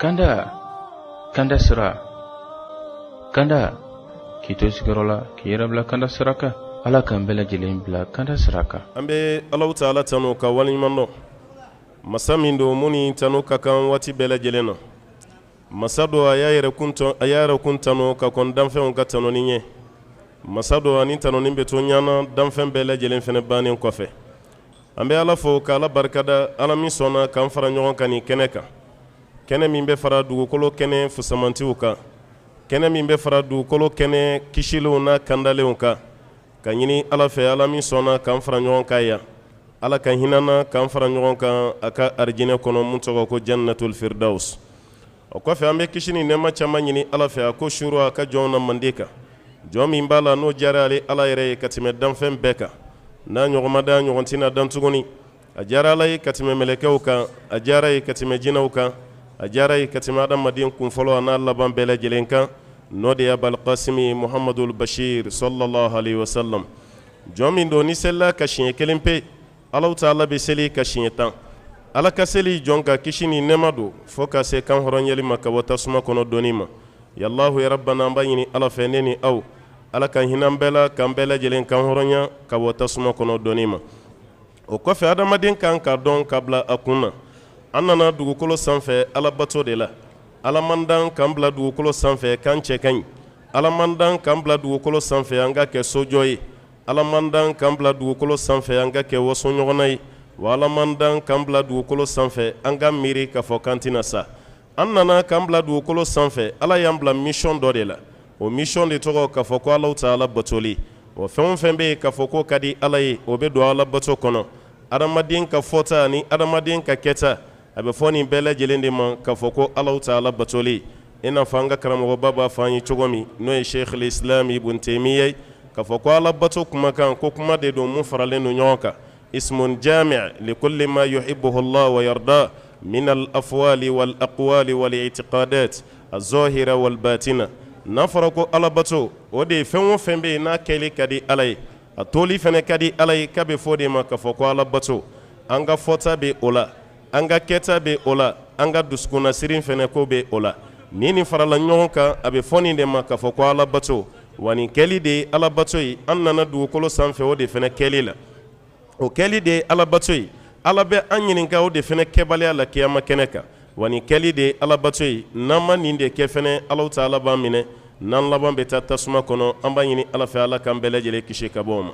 Kanda, kanda sira, kanda, k'i to sigiyɔrɔ la, k'i yɛrɛ bila kanda sira kan. Ala k'an bɛɛ lajɛlen bila kanda sira kan. An bɛ Alahu taala tanu ka waleɲuman dɔn masa min don mun ni tanu ka kan waati bɛɛ lajɛlen na masa don a y'a yɛrɛ kun tanu ka kɔn danfɛnw ka tanuni ɲɛ. Masa don ani tanuni bɛ to ɲana danfɛn bɛɛ lajɛlen fana bannen kɔfɛ. An bɛ Ala fo ka Ala barikada, Ala min sɔnna k'an fara ɲɔgɔn kan nin kɛnɛ kan, kɛnɛ min bɛ fara dugukolo kɛnɛ fusamantiw kan, kɛnɛ min bɛ fara dugukolo kɛnɛ kisilenw n'a kandalenw kan, ka ɲini Ala fɛ, Ala min sɔnna k'an fara ɲɔgɔn kan yan, Ala ka hinɛ k'an fara ɲɔgɔn kan a ka arijinɛ kɔnɔ mun tɔgɔ ko Jannatul Firdaus. O kɔfɛ, an bɛ kisi ni nɛɛma caman ɲini Ala fɛ, a ko suuru a ka jɔn na mande kan, jɔn min b'a la n'o diyara ale Ala yɛrɛ ye ka tɛmɛ danfɛn bɛɛ kan, n'a ɲɔgɔn ma dan, ɲɔgɔn tɛna dan tuguni. A diyara Ala ye ka tɛmɛ mɛlɛkɛw kan, a diyara ye ka tɛmɛ jinɛw kan, a diyara ye ka tɛmɛ adamaden kunfɔlɔ a n'a laban bɛɛ lajɛlen kan. N'o de ye Abalkasimi Muhamadul Bashir sallallahu alaihi wasallam. Jɔn min don ni selila ka siɲɛ kelen pe, Ala taala bɛ seli ka siɲɛ 10. Ala ka seli jɔn ka kisi ni nɛɛma don fo ka se kan hɔrɔnyali ma ka bɔ tasuma kɔnɔ donni ma. Yalahu ya rabbana, an b'a ɲini Ala fɛ, ne ni aw, Ala ka hinɛ bɛɛ la, k'an bɛɛ lajɛlen kan hɔrɔnya ka bɔ tasuma kɔnɔ donni ma. O kɔfɛ, adamaden kan ka dɔn ka bila a kun na, an nana dugukolo sanfɛ Alabato de la. Ala man dan k'an bila dugukolo sanfɛ k'an cɛ ka ɲi. Ala man dan k'an bila dugukolo sanfɛ an ka kɛ sojɔ ye. Ala man dan k'an bila dugukolo sanfɛ an ka kɛ waso ɲɔgɔnna ye. Wa Ala man dan k'an bila dugukolo sanfɛ an ka miiri k'a fɔ k'an tɛna sa. An nana k'an bila dugukolo sanfɛ, Ala y'an bila mission dɔ de la. O mission de tɔgɔ k'a fɔ ko Ala taala batoli. O fɛn o fɛn bɛ yen k'a fɔ ko ka di Ala ye, o bɛ don Ala bato kɔnɔ. Adamaden ka fɔta ni adamaden ka kɛta, a bɛ fɔ nin bɛɛ lajɛlen de ma k'a fɔ ko Ala taala batoli. I n'a fɔ an ka karamɔgɔba b'a fɔ an ye cogo min, n'o ye Sheikh Islam Ibn Taymiya ye, k'a fɔ ko Ala bato kumakan ko kuma de don mun faralen don ɲɔgɔn kan: ismun jami' li kulli ma yuhibbuhu Allah wa yarda min al afwali wal aqwali wal i'tiqadat az-zahira wal batina. N'a fɔra ko Ala bato, o de ye fɛn o fɛn bɛ yen n'a kɛli ka di Ala ye, a toli fana ka di Ala ye, k'a bɛ fɔ o de ma k'a fɔ ko Ala bato. An ka fɔta bɛ o la, an ka kɛta bɛ o la, an ka dusukunnasiri fana ko bɛ o la. Ni nin farala ɲɔgɔn kan, a bɛ fɔ nin de ma k'a fɔ ko Ala bato. Wa nin kɛli de ye Ala bato ye. An nana dugukolo sanfɛ o de fana kɛli la, o kɛli de ye Ala bato ye. Ala bɛ an ɲininka o de fana kɛbaliya la kiyama kɛnɛ kan. Wa nin kɛli de ye Ala bato ye. N'an ma nin de kɛ fɛnɛ, Ala taala b'an minɛ, n'an laban bɛ taa tasuma kɔnɔ. An b'a ɲini Ala fɛ, Ala k'an bɛɛ lajɛlen kisi ka bɔ o ma.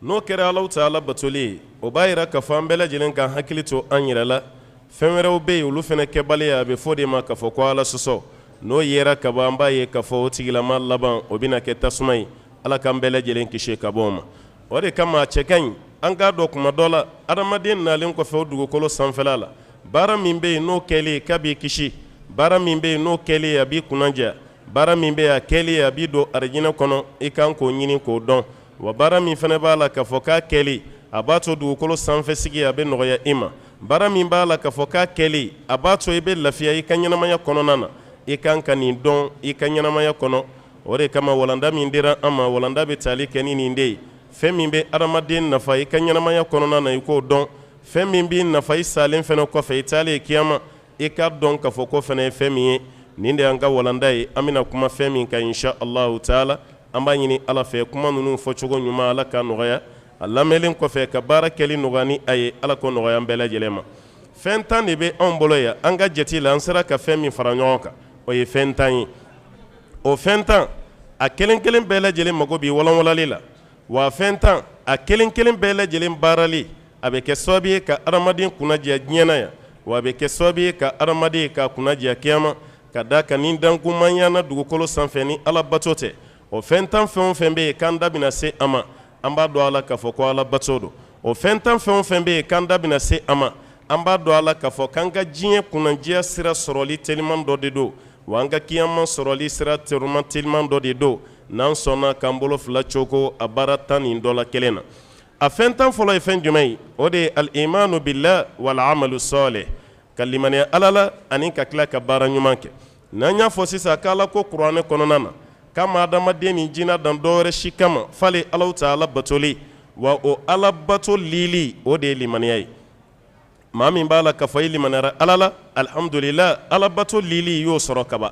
N'o kɛra Ala taala batoli ye, o b'a yira k'a fɔ an bɛɛ lajɛlen ka hakili to an yɛrɛ la. Fɛn wɛrɛw bɛ yen, olu fana kɛbaliya, a bɛ fɔ de ma k'a fɔ ko Ala sɔsɔ. N'o yera ka ban, an b'a ye k'a fɔ o tigilama laban, o bɛna kɛ tasuma ye. Ala k'an bɛɛ lajɛlen kisi ka bɔ o ma. O de kama a cɛ ka ɲi an k'a dɔn, kuma dɔ la, adamaden nalen kɔfɛ o dugukolo sanfɛla la, baara min bɛ yen n'o kɛlen k'a b'i kisi, baara min bɛ yen n'o kɛlen a b'i kunnaja, baara min bɛ yen a kɛlen a b'i don arijinɛ kɔnɔ, i kan k'o ɲini k'o dɔn. Wa baara min fana b'a la k'a fɔ k'a kɛlen a b'a to dugukolo sanfɛ sigi a bɛ nɔgɔya i ma, baara min b'a la k'a fɔ k'a kɛlen a b'a to i bɛ lafiya i ka ɲɛnamaya kɔnɔna na, i kan ka nin dɔn i ka ɲɛnamaya kɔnɔ. O de kama walanda min dira an ma, walanda bɛ tali kɛ ni nin de ye: fɛn min bɛ adamaden nafa i ka ɲɛnamaya kɔnɔna na, i k'o dɔn. Fɛn min b'i nafa i salen fana kɔfɛ, i taalen kiyama, i k'a dɔn k'a fɔ ko fana ye fɛn min ye. Nin de y'an ka walanda ye, an bɛna kuma fɛn min kan, insha Allahu taala. An b'a ɲini Ala fɛ, kuma ninnu fɔcogo ɲuman, Ala ka nɔgɔya. A lamɛnlen kɔfɛ, ka baara kɛli nɔgɔya ni a ye, Ala ko nɔgɔya an bɛɛ lajɛlen ma. Fɛn 10 de bɛ anw bolo yan. An ka jate la, an sera ka fɛn min fara ɲɔgɔn kan, o ye fɛn 10 ye. O fɛn 10, a kelen kelen bɛɛ lajɛlen mago bɛ walanwalali la. Wa fɛn 10, a kelen kelen bɛɛ lajɛlen baarali, a bɛ kɛ sababu ye ka adamaden kunnajiya diɲɛ na yan, wa a bɛ kɛ sababu ye ka adamaden ka kunnajiya kiyama, ka da kan ni dankumanya na dugukolo sanfɛ ni Ala bato tɛ. O fɛn 10 fɛn o fɛn bɛ yen k'an da bɛna se a ma, an b'a dɔn a la k'a fɔ ko Ala bato don. O fɛn 10 fɛn o fɛn bɛ yen k'an da bɛna se a ma, an b'a dɔn a la k'a fɔ k'an ka diɲɛ kunnajiya sira sɔrɔli teliman dɔ de don, wa an ka kiyama sɔrɔli sira teliman dɔ de don, n'an sɔnna k'an bolo fila coko a baara 10 nin dɔ la kelen na. A fɛn 10 fɔlɔ ye fɛn jumɛn ye? O de ye al-imanu billah wal amalu salih, ka limaniya Ala la ani ka tila ka baara ɲuman kɛ. N'an y'a fɔ sisan k'Ala ko kuranɛ kɔnɔna na k'a ma adamaden ni jinɛ dan dɔwɛrɛ si kama f'ale Alahu taala batoli, wa o Ala bato lili, o de ye limaniya ye. Maa min b'a la k'a fɔ i limaniyara Ala la, alihamudulila, Alabato lili i y'o sɔrɔ kaban.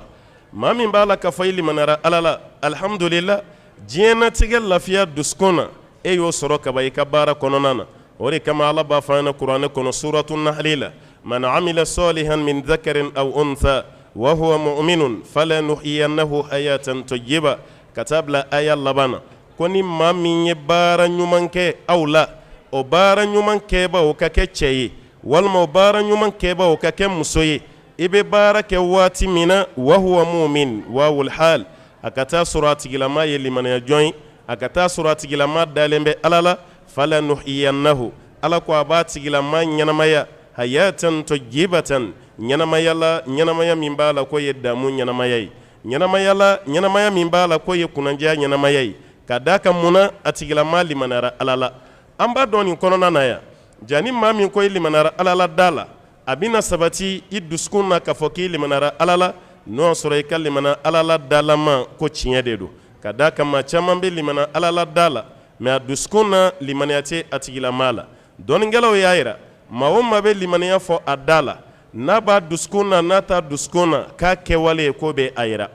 Maa min b'a la k'a fɔ i limaniyara Ala la, alihamudulila, diɲɛnatigɛ lafiya dusukun na, e y'o sɔrɔ kaban i ka baara kɔnɔna na. O de kama Ala b'a fɔ an ɲɛna kuranɛ kɔnɔ suratu nahali la, man amila salihan min dhakarin aw untha wa huwa mu'minun falanuhyiyannahu hayatan tayyiba, ka taa bila aya laban na, ko ni maa min ye baara ɲuman kɛ aw la, o baara ɲuman kɛba o ka kɛ cɛ ye walima o baara ɲuman kɛba o ka kɛ muso ye, i bɛ baara kɛ waati min na, wa huwa mu'min, wawul hal, a ka taa sɔrɔ a tigilama ye limaniya jɔn ye, a ka taa sɔrɔ a tigilama dalen bɛ Ala la, falanuhyiyannahu, Ala ko a b'a tigilama ɲɛnamaya, hayatan tayyibatan, ɲɛnamaya la, ɲɛnamaya min b'a la k'o ye damu ɲɛnamaya ye, ɲɛnamaya la, ɲɛnamaya min b'a la k'o ye kunnandiya ɲɛnamaya ye, ka d'a kan mun na a tigilama limaniyara Ala la. An b'a dɔn nin kɔnɔna na yan, ja ni maa min ko i limaniyara Ala la da la, a bɛna sabati i dusukun na k'a fɔ k'i limaniyara Ala la, n'o y'a sɔrɔ i ka limaniya Ala la dalama ko tiɲɛ de don, ka d'a kan maa caman bɛ limaniya Ala la da la, mais a dusukun na limaniya tɛ a tigilama la. Dɔnnikɛlaw y'a jira, maa o maa bɛ limaniya fɔ a da la, n'a b'a dusukun na, n'a t'a dusukun na, k'a kɛwale k'o bɛ a jira,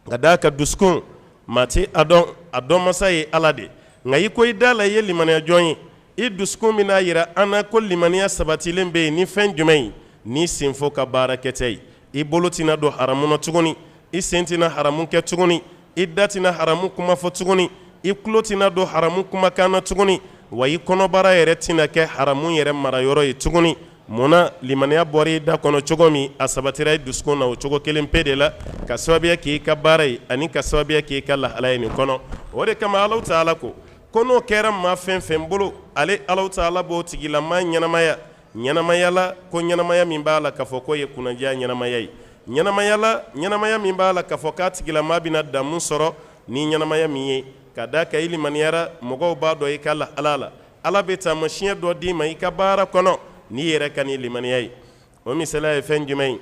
ka d'a kan dusukun maa tɛ a dɔn, a dɔnmasa ye Ala de. Nka i ko i da la i ye limaniya jɔn ye, i dusukun bɛn'a jira an na ko limaniya sabatilen bɛ yen ni fɛn jumɛn ye? Ni senfo ka baara kɛta ye. I bolo tɛna don haramu na tuguni, i sen tɛna haramu kɛ tuguni, i da tɛna haramu kuma fɔ tuguni, i tulo tɛna don haramu kumakan na tuguni, wa i kɔnɔbara yɛrɛ tɛna kɛ haramu yɛrɛ marayɔrɔ ye tuguni. Mun na? Limaniya bɔra i da kɔnɔ cogo min, a sabatira i dusukun na o cogo kelen pe de la, ka sababuya k'i ka baara ye ani ka sababuya k'i ka lahala ye nin kɔnɔ. O de kama Alahu taala ko ko n'o kɛra maa fɛn fɛn bolo, ale Alahu taala b'o tigilama ɲɛnamaya ɲɛnamaya la, ko ɲɛnamaya min b'a la k'a fɔ k'o ye kunnandiya ɲɛnamaya ye, ɲɛnamaya la, ɲɛnamaya min b'a la k'a fɔ k'a tigilama bɛna damu sɔrɔ ni ɲɛnamaya min ye, ka d'a kan i limaniyara, mɔgɔw b'a dɔn i ka lahala la, Ala bɛ taamasiyɛn dɔ d'i ma i ka baara kɔnɔ n'i yɛrɛ ka nin limaniya ye. O misaliya ye fɛn jumɛn ye?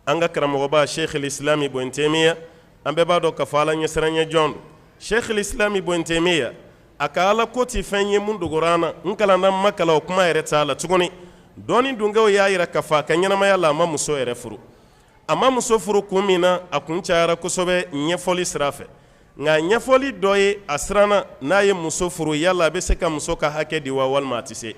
An ka karamɔgɔba Sheikh Islam Ibn Taymiya, an bɛɛ b'a dɔn k'a fɔ Ala ɲɛsiranɲɛ jɔn don. Sheikh Islam Ibn Taymiya, a ka Ala ko tɛ fɛn ye mun dogora an na, n kalanna n ma kalan o kuma yɛrɛ t'a la tuguni. Dɔnni dunkew y'a jira k'a fɔ a ka ɲɛnamaya la, a ma muso yɛrɛ furu. A ma muso furu kun min na, a kun cayara kosɛbɛ ɲɛfɔli sira fɛ, nka ɲɛfɔli dɔ ye, a siranna n'a ye muso furu, yala a bɛ se ka muso ka hakɛ di wa walima a tɛ se.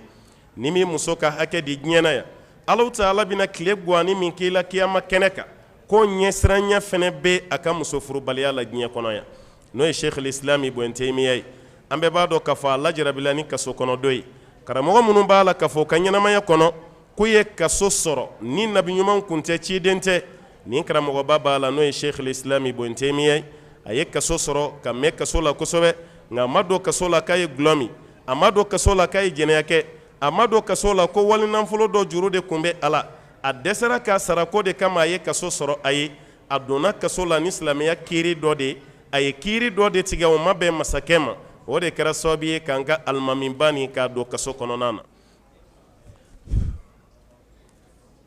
Ni min muso ka hakɛ di diɲɛ na yan, Alahu taala bɛna tile ganni min k'i la kiyama kɛnɛ kan, k'o ɲɛsiranya fɛnɛ bɛ a ka muso furubaliya la diɲɛ kɔnɔ yan, n'o ye Sheikh Islam Ibn Taymiya ye. An bɛɛ b'a dɔn k'a fɔ a lajarabila ni kaso kɔnɔ don ye. Karamɔgɔ minnu b'a la k'a fɔ u ka ɲɛnamaya kɔnɔ k'u ye kaso sɔrɔ ni nabi ɲuman kun tɛ, ciden tɛ, nin karamɔgɔba b'a la, n'o ye Sheikh Islam Ibn Taymiya ye. A ye kaso sɔrɔ ka mɛn kaso la kosɛbɛ, nka a ma don kaso la k'a ye gulɔ min, a ma don kaso la k'a ye jɛnɛya kɛ, a ma don kaso la ko wali nafolo dɔ juru de tun bɛ a la, a dɛsɛra k'a sara ko de kama a ye kaso sɔrɔ. A ye a donna kaso la ni silamɛya kiiri dɔ de ye, a ye kiiri dɔ de tigɛ, o ma bɛn masakɛ ma, o de kɛra sababu ye k'an ka alimamiba nin k'a don kaso kɔnɔna na.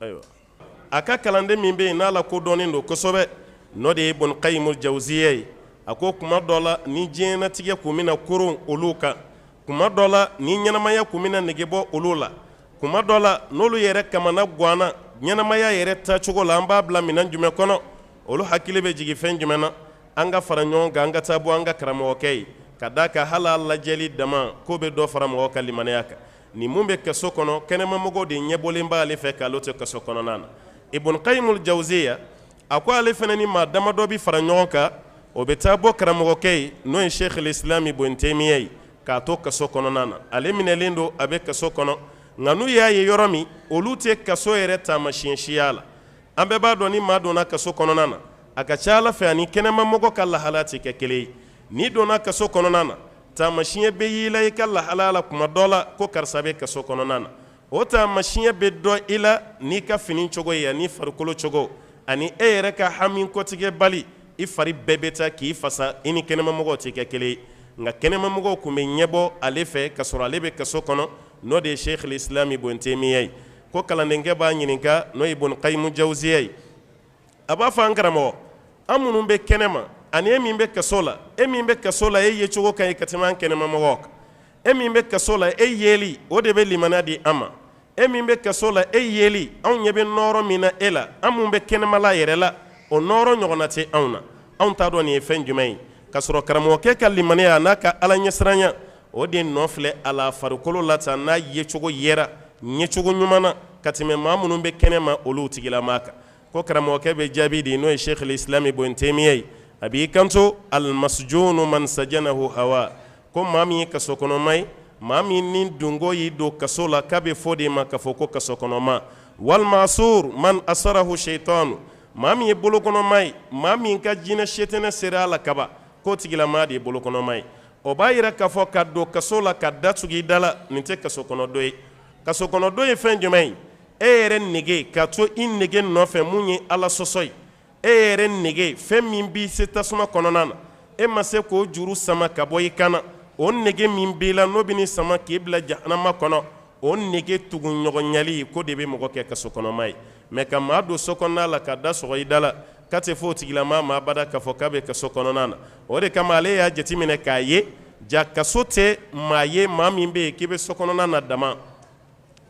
Ayiwa, a ka kalanden min bɛ yen n'a lakodɔnnen don kosɛbɛ, n'o de ye Ibn Qayyim al-Jawziyya ye, a ko kuma dɔ la ni diɲɛnatigɛ kun bɛna koron olu kan, kuma dɔ la ni ɲɛnamaya kun bɛna nege bɔ olu la, kuma dɔ la n'olu yɛrɛ kamana ganna ɲɛnamaya yɛrɛ taacogo la, an b'a bila minɛn jumɛn kɔnɔ, olu hakili bɛ jigin fɛn jumɛn na? An ka fara ɲɔgɔn kan, an ka taa bɔ an ka karamɔgɔkɛ ye, ka d'a kan hali a lajɛli dama k'o bɛ dɔ fara mɔgɔ ka limaniya kan. Ni mun bɛ kaso kɔnɔ, kɛnɛmamɔgɔw de ɲɛbɔlen b'ale fɛ k'ale to kaso kɔnɔna na. Ibn Qayyim al-Jawziyya, a ko ale fana ni maa damadɔ bɛ fara ɲɔgɔn kan, o bɛ taa bɔ karamɔgɔkɛ ye, n'o ye Sheikh al-Islam Ibn Taymiya ye, k'a to kaso kɔnɔna na. Ale minɛlen don, a bɛ kaso kɔnɔ, nka n'u y'a ye yɔrɔ min, olu tɛ kaso yɛrɛ taamasiyɛn siya la. An bɛɛ b'a dɔn ni maa donna kaso kɔnɔna na, a ka ca Ala fɛ ani kɛnɛmamɔgɔ ka lahala tɛ kɛ kelen ye. N'i donna kaso kɔnɔna na, taamasiyɛn bɛ y'i la i ka lahala la kuma dɔ la ko karisa bɛ kaso kɔnɔna na. O taamasiyɛn bɛ dɔn i la n'i ka fini cogo ye, ani farikolo cogo, ani e yɛrɛ ka hami kɔtigɛbali, i fari bɛɛ bɛ taa k'i fasa, i ni kɛnɛmamɔgɔw tɛ kɛ kelen ye. Nka kɛnɛmamɔgɔw tun bɛ ɲɛbɔ ale fɛ ka sɔrɔ ale bɛ kaso kɔnɔ, n'o de ye Sheikh al-Islam Ibn Taymiya ye. Ko kalandenkɛ b'a ɲininka, n'o ye Ibn Qayyim Jawziya ye, a b'a fɔ an karamɔgɔ, an minnu bɛ kɛnɛ ma ani e min bɛ kaso la, e min bɛ kaso la, e yecogo ka ɲi ka tɛmɛ an kɛnɛmamɔgɔw kan. E min bɛ kaso la, e yeli o de bɛ limaniya di an ma. E min bɛ kaso la, e yeli, anw ɲɛ bɛ nɔɔrɔ min na e la, an mun bɛ kɛnɛmala yɛrɛ la, o nɔɔrɔ ɲɔgɔnna tɛ anw na. Anw t'a dɔn nin ye fɛn jumɛn ye. K'a sɔrɔ karamɔgɔkɛ ka limaniya n'a ka ala ɲɛsiranya, o de nɔ filɛ a la farikolo la tan, n'a yecogo yera ɲɛcogo ɲuman na ka tɛmɛ maa minnu bɛ kɛnɛ ma olu tigilamaa kan. Ko karamɔgɔkɛ bɛ jaabi di, n'o ye Sheikh Islam Ibn Taymiya ye, a b'i kanto almasjunu man sajanahu hawa, ko maa min ye kasokɔnɔma ye, maa min ni dungo y'i don kaso la, k'a bɛ fɔ de ma k'a fɔ ko kasokɔnɔma. Walmasur man asarahu shaitanu, maa min ye bolokɔnɔma ye, maa min ka jinɛ setɛnɛ sera a la kaban, k'o tigilamaa de ye bolokɔnɔma ye. O b'a yira k'a fɔ ka don kaso la ka da tugu i da la, nin tɛ kasokɔnɔdon ye. Kasokɔnɔdon ye fɛn jumɛn ye? E yɛrɛ nege ka to i nege nɔfɛ mun ye ala sɔsɔ ye, e yɛrɛ nege fɛn min b'i se tasuma kɔnɔna na, e ma se k'o juru sama ka bɔ i kan na, o nege min b'i la n'o bɛ n'i sama k'i bila jahanama kɔnɔ, o nege tugu ɲɔgɔnyali ko de bɛ mɔgɔ kɛ kasokɔnɔma ye. Mɛ ka maa don so kɔnɔna la ka da sɔgɔ i da la, k'a tɛ fɔ o tigilamaa ma abada k'a fɔ k'a bɛ kaso kɔnɔna na. O de kama ale y'a jateminɛ k'a ye ja kaso tɛ maa ye, maa min bɛ yen k'i bɛ so kɔnɔna na dama.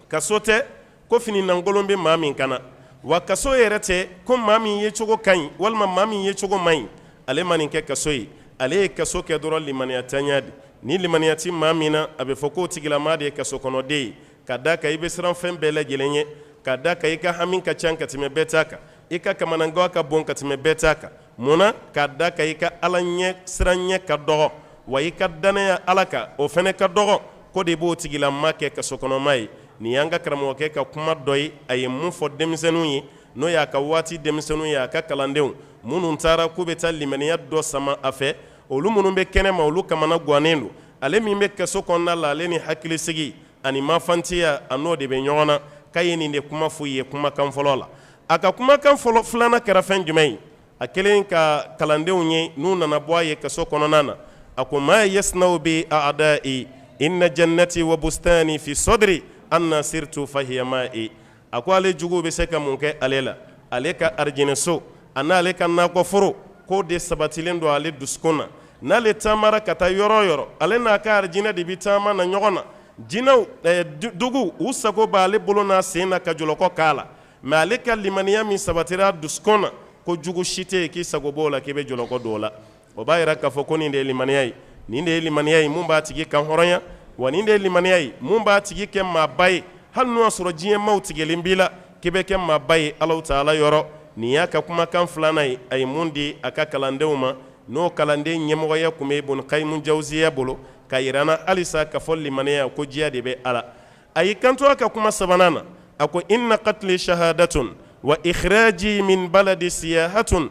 Kaso tɛ ko fini lankolon bɛ maa min kan na, wa kaso yɛrɛ tɛ ko maa min yecogo ka ɲi walima maa min yecogo man ɲi. Ale ma nin kɛ kaso ye, ale ye kaso kɛ dɔrɔn limaniya tanya de. Ni limaniya ti maa min na, a bɛ fɔ k'o tigilamaa de ye kaso kɔnɔden ye, ka d'a kan i bɛ siran fɛn bɛɛ lajɛlen ɲɛ, ka d'a kan i ka hami ka ca ka tɛmɛ bɛɛ ta kan, i ka kamanagan ka bon ka tɛmɛ bɛɛ ta kan. Mun na? Ka d'a kan i ka ala ɲɛ siran ɲɛ ka dɔgɔ, wa i ka dannaya ala kan o fana ka dɔgɔ, ko de b'o tigilamaa kɛ kasokɔnɔma ye. Nin y'an ka karamɔgɔkɛ ka kuma dɔ ye, a ye mun fɔ denmisɛnninw ye, n'o y'a ka waati denmisɛnninw ye, a ka kalandenw minnu taara k'u bɛ taa limaniya dɔ sama a fɛ, olu minnu bɛ kɛnɛ ma olu kamana gannen don, ale min bɛ kaso kɔnɔna la, ale ni hakilisigi ani mafantiya a n'o de bɛ ɲɔgɔn na. K'a ye nin de kuma f'u ye kumakan fɔlɔ la. A ka kumakan fɔlɔ filanan kɛra fɛn jumɛn ye? A kelen ka kalandenw ye n'u nana bɔ a ye kaso kɔnɔna na, a ko ma yasnaw bi a'da'i inna jannati wa bustani fi sadri anna sirtu fahiya ma'i. A ko ale juguw bɛ se ka mun kɛ ale la? Ale ka arijinɛso a n'ale ka nakɔforo, k'o de sabatilen don ale dusukun na. N'ale taamara ka taa yɔrɔ o yɔrɔ, ale n'a ka arijinɛ de bɛ taama na ɲɔgɔn na. Jinɛw dugu u sago b'ale bolo n'a sen na ka jɔlɔkɔ k'a la, mɛ ale ka limaniya min sabatira dusukun na, ko jugu si tɛ yen k'i sago b'o la k'i bɛ jɔlɔkɔ don o la. O b'a yira k'a fɔ ko nin de ye limaniya ye, nin de ye limaniya ye mun b'a tigi kan hɔrɔnya, wa nin de ye limaniya ye mun b'a tigi kɛ maaba ye, hali n'o y'a sɔrɔ diɲɛ maaw tigɛlen b'i la, k'i bɛ kɛ maaba ye Alahu taala yɔrɔ. Nin y'a ka kumakan filanan ye, a ye mun di a ka kalandenw ma, n'o kalanden ɲɛmɔgɔya tun bɛ Ibun Kayimu Jawuziya bolo, k'a yira an na halisa k'a fɔ limaniya ko diya de bɛ a la. A y'i kanto a ka kuma sabanan na, a ko inna qatli shahadatun wa ikhraji min baladi siyahatun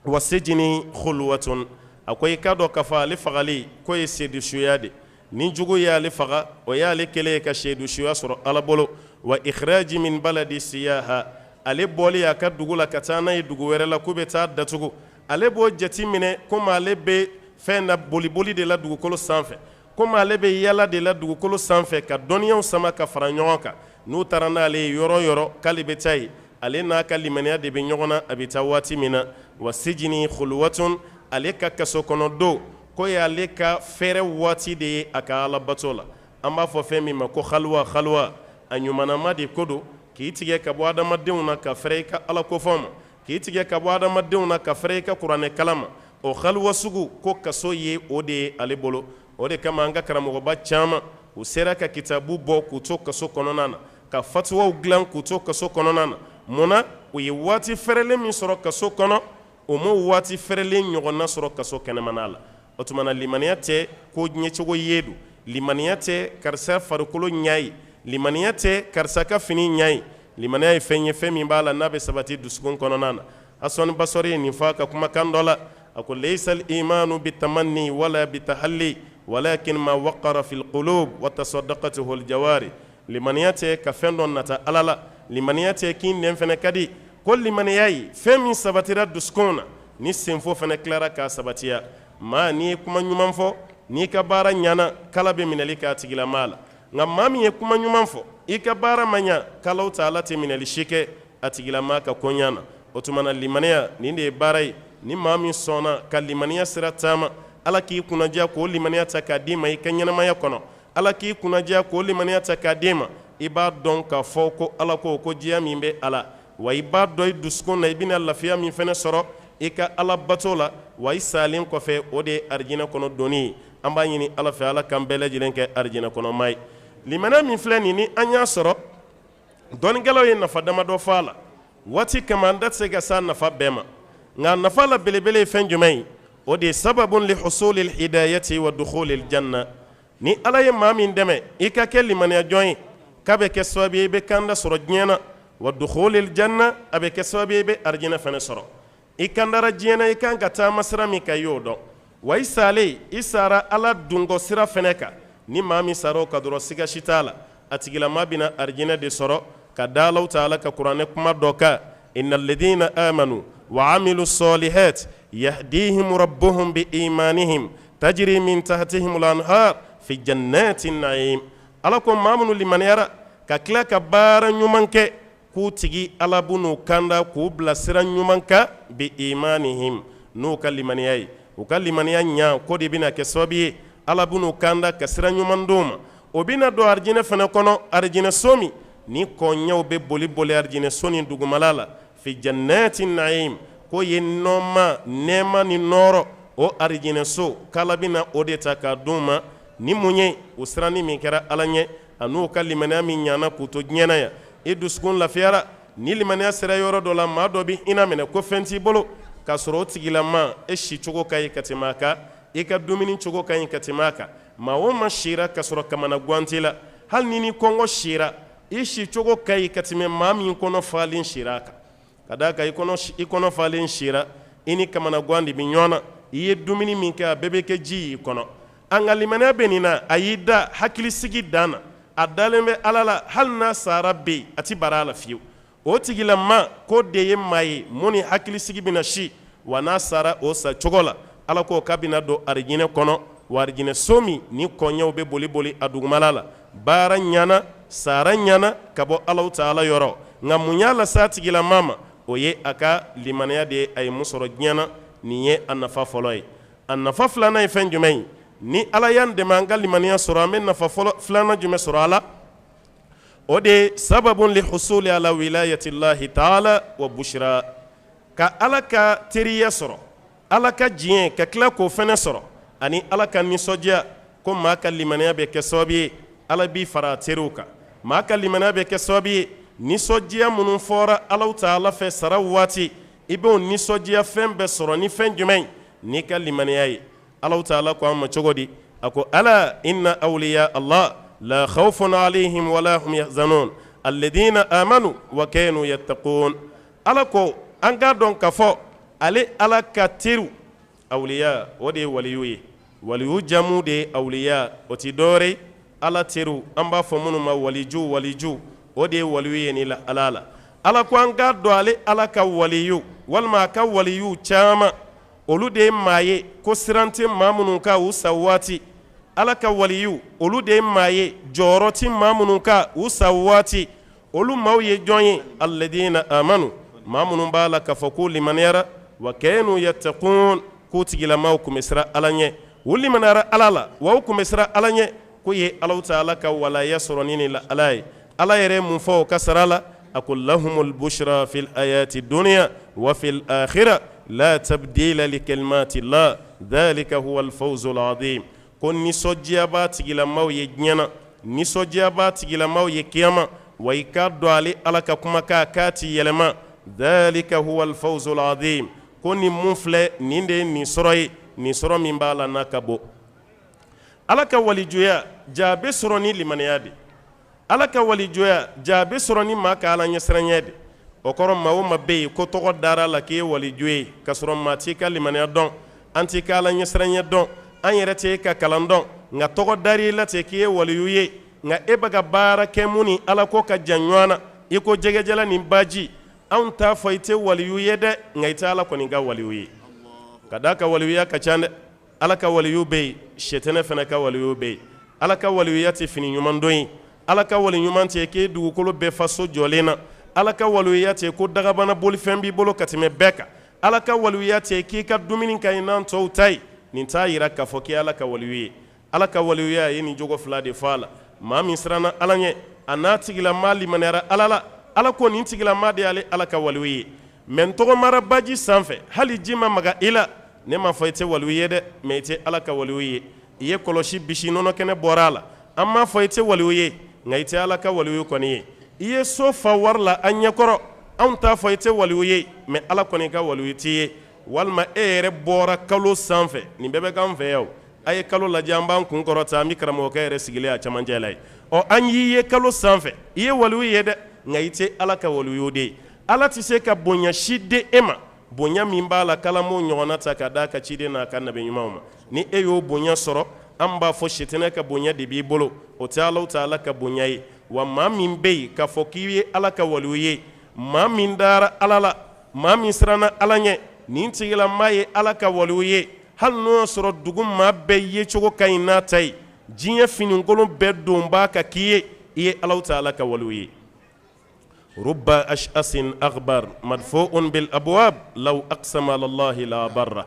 wa sijni khulwatun. A ko i k'a dɔn k'a fɔ ale fagali k'o ye sedusuya de. Ni jugu y'ale faga, o y'ale kɛlen ye ka sedusuya sɔrɔ Ala bolo. Wa ikhraji min baladi siyaha, ale bɔli a ka dugu la ka taa n'a ye dugu wɛrɛ la k'u bɛ taa datugu, ale b'o jate minɛ komi ale bɛ fɛn na boliboli de la dugukolo sanfɛ, komi ale bɛ yala de la dugukolo sanfɛ ka dɔnniyaw sama ka fara ɲɔgɔn kan. N'u taara n'ale ye yɔrɔ o yɔrɔ k'ale bɛ taa yen, ale n'a ka limaniya de bɛ ɲɔgɔn na a bɛ taa waati min na. Wa sijni khulwatun, ale ka kaso kɔnɔ don k'o y'ale ka fɛrɛ waati de ye a ka alabato la. An b'a fɔ fɛn min ma ko halwa, halwa a ɲumanama de ko don k'i tigɛ ka bɔ adamadenw na ka fɛrɛ i ka ala kofɔ ma, k'i tigɛ ka bɔ adamadenw na ka fɛrɛ i ka kuranɛ kalan ma. O halwa sugu ko kaso ye o de ye ale bolo. O de kama an ka karamɔgɔba caman u sera ka kitabu bɔ k'u to kaso kɔnɔna na, ka fatuwaw dilan k'u to kaso kɔnɔna na. Mun na? U ye waati fɛrɛlen min sɔrɔ kaso kɔnɔ, o m'o waati fɛrɛlen ɲɔgɔnna sɔrɔ kaso kɛnɛmana la. O tuma na limaniya tɛ ko ɲɛcogo ye don, limaniya tɛ karisa farikolo ɲɛ ye, limaniya tɛ karisa ka fini ɲɛ ye. Limaniya ye fɛn ye, fɛn min b'a la n'a bɛ sabati dusukun kɔnɔna na. Hasani Basɔri ye nin fɔ a ka kumakan dɔ la, a ko leisal imanu bitamanni wala bitahalli walakin ma waqara fil qulub wa tasaddaqatuhu al jawari. Limaniya tɛ ka fɛn dɔ nata Ala la, limaniya tɛ k'i nɛn fɛnɛ ka di, ko limaniya ye fɛn min sabatira dusukun na ni senfo fɛnɛ tilara k'a sabatiya. Maa n'i ye kuma ɲuman fɔ, n'i ka baara ɲana, k'Ala bɛ minɛli k'a tigilamaa la. Nka maa min ye kuma ɲuman fɔ, i ka baara ma ɲa, k'Alahu taala tɛ minɛli si kɛ a tigilamaa ka koɲa na. O tuma na limaniya nin de ye baara ye. Ni maa min sɔnna ka limaniya sira taama, Ala k'i kunnadiya k'o limaniya ta k'a d'i ma i ka ɲɛnamaya kɔnɔ. Ala k'i kunnadiya k'o limaniya ta k'a d'i ma. I b'a dɔn k'a fɔ ko Ala ko ko diya min bɛ a la, wa i b'a dɔn i dusukun na i bɛna lafiya min fana sɔrɔ i ka Ala bato la, wa i salen kɔfɛ o de ye arijinɛ kɔnɔ donni ye. An b'a ɲini Ala fɛ, Ala k'an bɛɛ lajɛlen kɛ arijinɛ kɔnɔmaa ye. Limaniya min filɛ nin ni an y'a sɔrɔ, dɔnnikɛlaw ye nafa damadɔ fɔ a la. Waati kama an da tɛ se ka s'a nafa bɛɛ ma, nka nafa la belebele ye fɛn jumɛn ye? O de ye sababun li husulil hidayati wa dukhulil janna. Ni Ala ye maa min dɛmɛ i ka kɛ limaniya jɔn ye, k'a bɛ kɛ sababu ye i bɛ kanda sɔrɔ diɲɛ na, wa dukhulil janna, a bɛ kɛ sababu ye i bɛ arijinɛ fana sɔrɔ. I kandara diɲɛ na, i kan ka taama sira min kan, i y'o dɔn. Wa i salen, i sara Ala dungɔ sira fana kan. Ni maa min sara o kan dɔrɔn, siga si t'a la, a tigilama bɛna arijinɛ de sɔrɔ, ka da Alahu taala ka kuranɛ kuma dɔ kan: innal ladina amanu wa amilu salihat yahdihim rabbuhum bi imanihim tajri min tahtihim al-anhar fi jannati na'im. Ala ko maa minnu limaniyara ka tila ka baara ɲuman kɛ, k'u tigi Ala b'u kanda k'u bila sira ɲuman kan, bi imanihim, n'u ka limaniya ye. U ka limaniya ɲa ko de bɛna kɛ sababu ye Ala b'u kanda ka sira ɲuman d'u ma. O bɛna don arijinɛ fana kɔnɔ, arijinɛ so min ni kɔɲɛw bɛ boli boli arijinɛ so nin dugumala la, fi jannati na'im, k'o ye nɔɔma nɛɛma ni nɔɔrɔ. O arijinɛ so k'Ala bɛna o de ta k'a d'u ma ni mun ye? O siranni min kɛra Ala ɲɛ an'u ka limaniya min ɲana k'u to diɲɛ na yan. I dusukun lafiyara. Ni limaniya sera yɔrɔ dɔ la, maa dɔ bɛ hinɛ minɛ ko fɛn t'i bolo, k'a sɔrɔ o tigilama e si cogo ka ɲi ka tɛmɛ a kan, i ka dumuni cogo ka ɲi ka tɛmɛ a kan. Maa o maa sira ka sɔrɔ kamanagan t'i la, hali ni ni kɔngɔ sira, i si cogo ka ɲi ka tɛmɛ maa min kɔnɔ falen sira a kan. Ka d'a kan i kɔnɔ falen sira, i ni kamanagan de bɛ ɲɔgɔn na. I ye dumuni min kɛ, a bɛɛ bɛ kɛ ji y'i kɔnɔ. An ka limaniya bɛ nin na, a y'i da hakilisigi dan na, a dalen bɛ Ala la, hali n'a sara bɛ yen, a tɛ bara a la fiyewu. O tigilama k'o de ye maa ye mun ni hakilisigi bɛna si, wa n'a sara o sa cogo la, Ala ko k'a bɛna don arijinɛ kɔnɔ, wa arijinɛ so min ni kɔɲɛw bɛ boli boli a dugumala la. Baara ɲana, sara ɲana ka bɔ Alahu taala yɔrɔ. Nka mun y'a lase a tigilama ma? O ye a ka limaniya de ye, a ye mun sɔrɔ diɲɛ na. Nin ye a nafa fɔlɔ ye. A nafa filanan ye fɛn jumɛn ye? Ni Ala y'an dɛmɛ an ka limaniya sɔrɔ, an bɛ nafa fɔlɔ filanan jumɛn sɔrɔ a la? O de ye sababun li husuli ala wilayatillahi taala wa bushra, ka Ala ka teriya sɔrɔ, Ala ka diɲɛ ka tila k'o fɛnɛ sɔrɔ, ani Ala ka nisɔndiya. Ko maa ka limaniya bɛ kɛ sababu ye Ala b'i fara a teriw kan. Maa ka limaniya bɛ kɛ sababu ye nisɔndiya minnu fɔra Alahu taala fɛ sara waati, i b'o nisɔndiya fɛn bɛɛ sɔrɔ ni fɛn jumɛn ye? N'i ka limaniya ye. Alahu taala ko an ma cogo di? A ko ala inna awliya Allah la khawfun alayhim wala hum yahzanun alladhina amanu wa kanu yattaqun. Ala ko an k'a dɔn k'a fɔ ale Ala ka teriw, awliya, o de ye waliyu ye. Waliyu jamu de ye awliya, o tɛ dɔwɛrɛ ye Ala teriw, an b'a fɔ minnu ma waliju, waliju, o de ye waliyu ye ni la ala la. Ala ko an k'a dɔn ale Ala ka waliyu walima a ka waliyu caman, olu de ye maa ye ko siran tɛ maa minnu kan u sa waati. Ala ka waliyu, olu de ye maa ye jɔyɔrɔ tɛ maa minnu kan u sa waati. Olu maaw ye jɔn ye? Alladina amanu, maa minnu b'a la k'a fɔ k'u limaniyara, wa kanu yattaqun, k'u tigilamaw tun bɛ siran Ala ɲɛ. U limaniyara Ala la wa u tun bɛ siran Ala ɲɛ, k'u ye Alahu taala ka walaya sɔrɔ ni nin la ala ye. Ala yɛrɛ ye mun fɔ o ka sara la? A ko lahumul bushra fil hayati dunya wa fil akhirah la tabdila li kalimatillah dhalika huwal fawzul azim. Ko nisɔndiya b'a tigilamaw ye diɲɛ na, nisɔndiya b'a tigilamaw ye kiyama, wa i k'a dɔn ale Ala ka kumakan k'a ti yɛlɛma. Dhalika huwal fawzul azim, ko nin mun filɛ nin de ye nin sɔrɔ ye, nin sɔrɔ min b'a la n'a ka bon. Ala ka walijuya ja bɛ sɔrɔ ni limaniya de. Ala ka walijuya ja bɛ sɔrɔ ni maa ka Ala ɲɛsiranɲɛ de. O kɔrɔ, maa o maa bɛ yen ko tɔgɔ dara la k'i ye waliju ye, k'a sɔrɔ maa t'i ka limaniya dɔn, an t'i ka Ala ɲɛsiranɲɛ dɔn, an yɛrɛ t'e ka kalan dɔn, nka tɔgɔ dar'i la ten k'i ye waliyu ye, nka e bɛ ka baara kɛ mun ni Ala ko ka jan ɲɔgɔn na i ko jɛgɛjalan ni baji, anw t'a fɔ i tɛ waliyu ye dɛ, nka i tɛ Ala kɔni ka waliyu ye. Ka d'a kan waliyuya ka ca dɛ. Ala ka waliyu bɛ yen, sɛtɛnɛ fana ka waliyu bɛ yen. Ala ka waliyuya tɛ fini ɲuman don ye. Ala ka wali ɲuman tɛ k'e dugukolo bɛɛ fa so jɔlen na. Ala ka waliyuya tɛ ko dagabana bolifɛn b'i bolo ka tɛmɛ bɛɛ kan. Ala ka waliyuya tɛ k'i ka dumuni ka ɲi n'an tɔw ta ye. Nin t'a yira k'a fɔ k'i Ala ka waliyu ye. Ala ka waliyuya ye nin jogo fila de fɔ a la. Maa min siranna Ala ɲɛ, A n'a tigilama limaniyara Ala la, Ala ko nin tigilama de y'ale Ala ka waliyu ye. Mais n tɔgɔmara baji sanfɛ, hali ji ma maga i la, ne m'a fɔ i tɛ waliyu ye dɛ, mais i tɛ Ala ka waliyu ye. I ye kɔlɔsi bisi, nɔnɔ kɛnɛ bɔra a la, an m'a fɔ i tɛ waliyu ye, nka i tɛ Ala ka waliyu kɔni ye. I ye so fa wari la an ɲɛkɔrɔ, anw t'a fɔ i tɛ waliyu ye, mais Ala kɔni ka waliyu t'i ye. Walima e yɛrɛ bɔra kalo sanfɛ, nin bɛɛ bɛ k'an fɛ yan. A ye kalo lajɛ, an b'an kun kɔrɔta, an bɛ karamɔgɔkɛ yɛrɛ sigilen a cɛmancɛ la ye. Ɔ, an y'i ye kalo sanfɛ, i ye waliyu ye dɛ, nka i tɛ Ala ka waliyu de ye. Ala tɛ se ka bonya si di e ma, bonya min b'a la k'Ala m'o ɲɔgɔnna ta ka d'a ka ciden n'a ka nabi ɲumanw ma. Ni e y'o bonya sɔrɔ, an b'a fɔ sitanɛ ka bonya de b'i bolo, o tɛ Alahu taala ka bonya ye. Wa maa min bɛ yen k'a fɔ k'i ye Ala ka waliyu ye, maa min dara Ala la, maa min siranna Ala ɲɛ, nin tigilamaa ye Ala ka waliyu ye. Hali n'o y'a sɔrɔ dugu maa bɛɛ yecogo ka ɲi n'a ta ye, diɲɛ finikolon bɛɛ donbaa ka k'i ye, i ye Alahu taala ka waliyu ye. Rubba ash'asin aghbar madfu'un bil abwab law aqsama ala Allahi la abarra.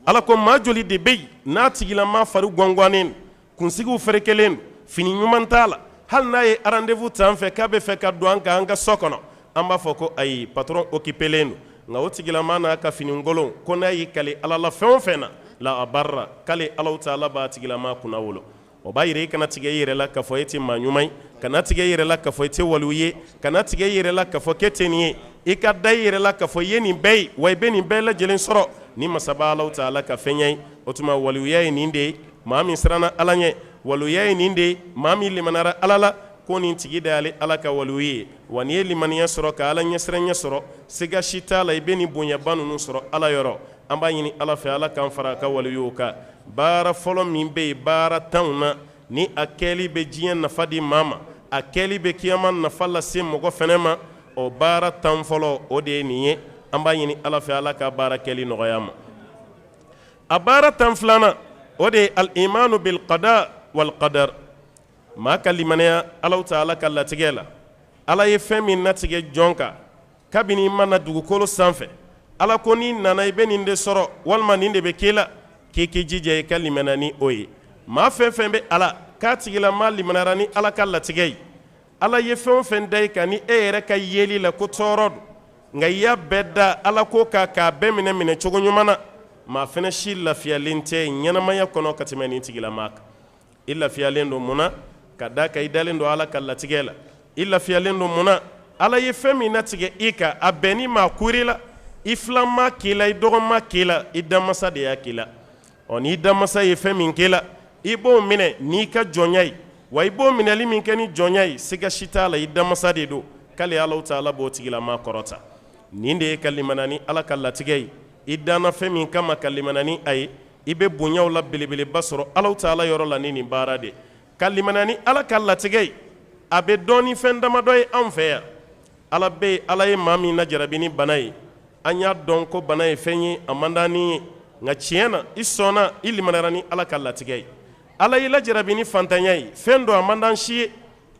Ala ko maa joli de bɛ yen n'a tigilama fari gɔngɔnnen, kunsigiw ferekelen, fini ɲuman t'a la, hali n'a ye rendez-vous ta an fɛ k'a bɛ fɛ ka don an kan an ka so kɔnɔ, an b'a fɔ ko ayi, patron occupélen don. Nka o tigilama n'a ka finikolon, ko n'a y'i kali Ala la fɛn o fɛn na, la abarra, k'ale Alahu taala b'a tigilama kunnawolo. O b'a yira i kana tigɛ i yɛrɛ la k'a fɔ e tɛ maa ɲuman ye, kana tigɛ i yɛrɛ la k'a fɔ i tɛ waliyu ye, kana tigɛ i yɛrɛ la k'a fɔ k'e tɛ nin ye. I ka da i yɛrɛ la k'a fɔ i ye nin bɛɛ ye, wa i bɛ nin bɛɛ lajɛlen sɔrɔ ni masaba Alahu taala ka fɛnya ye. O tuma waliyuya ye nin de ye, maa min siranna Ala ɲɛ. Waliyuya ye nin de ye, maa min limaniyara Ala la, ko nin tigi de y'ale Ala ka waliyu ye. Wa n'i ye limaniya sɔrɔ, ka Ala ɲɛsiranɲɛ sɔrɔ, siga si t'a la, i bɛ nin bonyaba ninnu sɔrɔ Ala yɔrɔ. An b'a ɲini Ala fɛ, Ala k'an fara a ka waliyuw kan. Baara fɔlɔ min bɛ yen baara tanw na, ni a kɛli bɛ diɲɛ nafa di maa ma, a kɛli bɛ kiyama nafa lase mɔgɔ fɛnɛ ma, o baara tan fɔlɔ, o de ye nin ye. An b'a ɲini Ala fɛ, Ala ka baara kɛli nɔgɔya ma. A baara 12nan, o de ye al-imanu bil qada wal qadar. Maa ka limaniya Alahu taala ka latigɛ la. Ala ye fɛn min latigɛ jɔn kan kabini i ma na dugukolo sanfɛ, Ala ko n'i nana i bɛ nin de sɔrɔ, walima nin de bɛ k'i la, k'i k'i jija i ka limaniya ni o ye. Maa fɛn fɛn bɛ Ala k'a tigilama limaniyara ni Ala ka latigɛ ye, Ala ye fɛn o fɛn da i kan ni e yɛrɛ ka yeli la ko tɔɔrɔ don, nka i y'a bɛɛ da Ala ko kan k'a bɛɛ minɛ minɛ cogo ɲuman na, maa fɛnɛ si lafiyalen tɛ ɲɛnamaya kɔnɔ ka tɛmɛ nin tigilama kan. I lafiyalen don mun na? Ka d'a kan i dalen don Ala ka latigɛ la. I lafiyalen don mun na? Ala ye fɛn min latigɛ i kan, a bɛnni maa kuri la, i filan ma k'i la, i dɔgɔ ma k'i la, i danmasa de y'a k'i la. Ɔ, n'i danmasa ye fɛn min k'i la, i b'o minɛ n'i ka jɔnya ye. Wa i b'o minɛli min kɛ ni jɔnya ye, siga si t'a la, i danmasa de don, k'ale Alahu taala b'o tigilama kɔrɔta. Nin de ye ka limaniya ni Ala ka latigɛ ye. I danna fɛn min kama, ka limaniya ni a ye, i bɛ bonyaw la belebeleba sɔrɔ Alahu taala yɔrɔ la ni nin baara de. Ka limaniya ni Ala ka latigɛ ye, a bɛ dɔn ni fɛn damadɔ ye anw fɛ yan. Ala bɛ yen, Ala ye maa min lajarabi ni bana ye, an y'a dɔn ko bana ye fɛn ye a man d'an ni ye, nka tiɲɛ na i sɔnna, i limaniyara ni Ala ka latigɛ ye. Ala y'i lajarabi ni fantanya ye, fɛn don a man d'an si ye,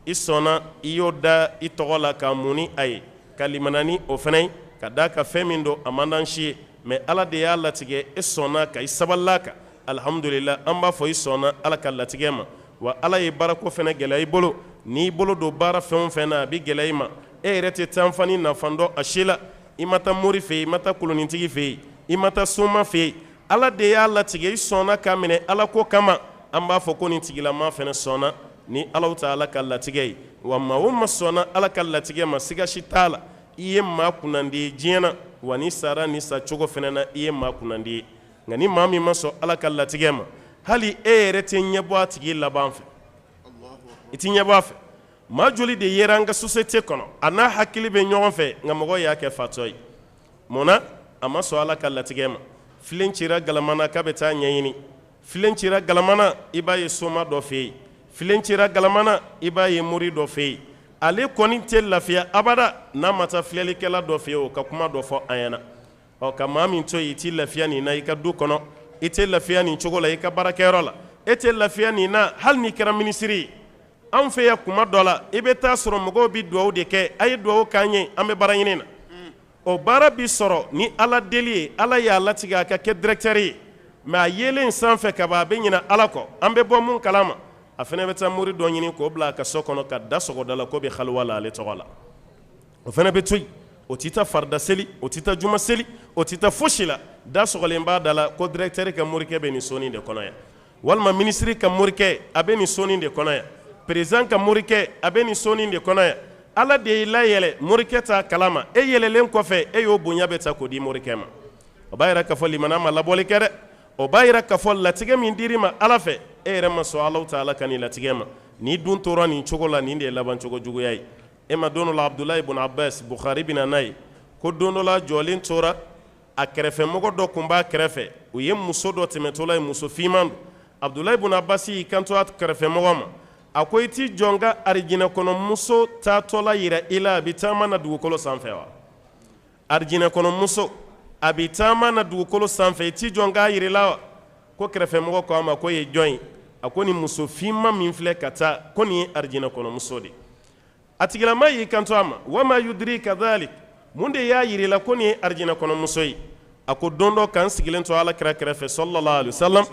i sɔnna, i y'o da i tɔgɔ la k'a mun ni a ye, ka limaniya ni o fana ye, ka d'a kan fɛn min don a man d'an si ye, mais Ala de y'a latigɛ, e sɔnna ka i sabalila kan. Alihamudulila, an b'a fɔ i sɔnna Ala ka latigɛ ma. Wa Ala ye baarako fana gɛlɛya i bolo, n'i bolo don baara fɛn o fɛn na, a bɛ gɛlɛya i ma. E yɛrɛ tɛ tanfan ni nafan dɔn a si la. I ma taa mori fɛ yen, i ma taa kolonintigi fɛ yen, i ma taa soma fɛ yen, Ala de y'a latigɛ, i sɔnna k'a minɛ Ala ko kama. An b'a fɔ ko nin tigilama fana sɔnna ni Alahu taala ka latigɛ ye. Wa maa o maa sɔnna Ala ka latigɛ ma, siga si t'a la, i ye maa kunnandi ye diɲɛ na, wa n'i sara ni sa cogo fana na, i ye maa kunnandi ye. Nka ni maa min ma sɔn Ala ka latigɛ ma, hali e yɛrɛ tɛ ɲɛbɔ a tigi laban fɛ, i tɛ ɲɛbɔ a fɛ. Maa joli de yera an ka société kɔnɔ, a n'a hakili bɛ ɲɔgɔn fɛ, nka mɔgɔw y'a kɛ fatɔ ye. Mun na? A ma sɔn Ala ka latigɛ ma. Filen cira galama na k'a bɛ taa ɲɛɲini, filen cira galama na, i b'a ye soma dɔ fɛ yen, filen cira galama na, i b'a ye mori dɔ fɛ yen. Ale kɔni tɛ lafiya abada n'a ma taa filɛlikɛla dɔ fɛ yen, o ka kuma dɔ fɔ a ɲɛna. Ɔ, ka maa min to yen, i t'i lafiya nin na i ka du kɔnɔ, i tɛ lafiya nin cogo la i ka baarakɛyɔrɔ la, e tɛ lafiya nin na hali n'i kɛra minisiri ye. Anw fɛ yan, kuma dɔ la, i bɛ taa sɔrɔ mɔgɔw bɛ dugawu de kɛ, a ye dugawu k'an ye, an bɛ baara ɲini na. O baara bi sɔrɔ ni Ala deli ye. Ala y'a latigɛ a ka kɛ directeur ye, mais a yelen sanfɛ ka ban, a bɛ ɲinɛ Ala kɔ. An bɛ bɔ mun kalama? A fana bɛ taa mori dɔ ɲini k'o bila a ka so kɔnɔ ka da sɔgɔ da la k'o bɛ haliwa la ale tɔgɔ la. O fana bɛ to yen, o tɛ taa farida seli, o tɛ taa juma seli, o tɛ taa fosi la. Da sɔgɔlen b'a da la ko directeur ka morikɛ bɛ nin sonin de kɔnɔ yan, walima minisiri ka morikɛ a bɛ nin sonin de kɔnɔ yan, président ka morikɛ a bɛ nin sonin de kɔnɔ yan. Ala de y'i layɛlɛ, morikɛ t'a kalama. E yɛlɛlen kɔfɛ, e y'o bonya bɛɛ ta k'o di morikɛ ma. O b'a yira k'a fɔ limana ma labɔli kɛ dɛ. O b'a yira k'a fɔ latigɛ min dir'i ma Ala fɛ, e yɛrɛ ma sɔn Alahu taala ka nin latigɛ ma. N'i dun tora nin cogo la, nin de ye labancogo juguya ye e ma. Don dɔ la, Abudulayi bun Abbas, Bukhari bɛ na n'a ye, ko don dɔ la jɔlen tora a kɛrɛfɛmɔgɔ dɔ tun b'a kɛrɛfɛ. U ye muso dɔ tɛmɛtɔla ye, muso finman don. Abudulayi bun Abbas y'i kanto a kɛrɛfɛmɔgɔ ma, a ko: i t'i jɔ n ka arijinɛ kɔnɔ muso taatɔla yira i la, a bɛ taama na dugukolo sanfɛ wa? Arijinɛ kɔnɔ muso, a bɛ taama na dugukolo sanfɛ, i t'i jɔ n k'a yira i la wa? Ko kɛrɛfɛmɔgɔ ko a ma ko ye jɔn ye? A ko nin muso finman min filɛ ka taa, ko nin ye arijinɛ kɔnɔ muso de ye. A tigilama y'i kanto a ma: wama yudrika dhalik, mun de y'a yira i la ko nin ye arijinɛ kɔnɔ muso ye? A ko don dɔ k'an sigilen to Ala kira kɛrɛfɛ sallallahu alaihi wasallam,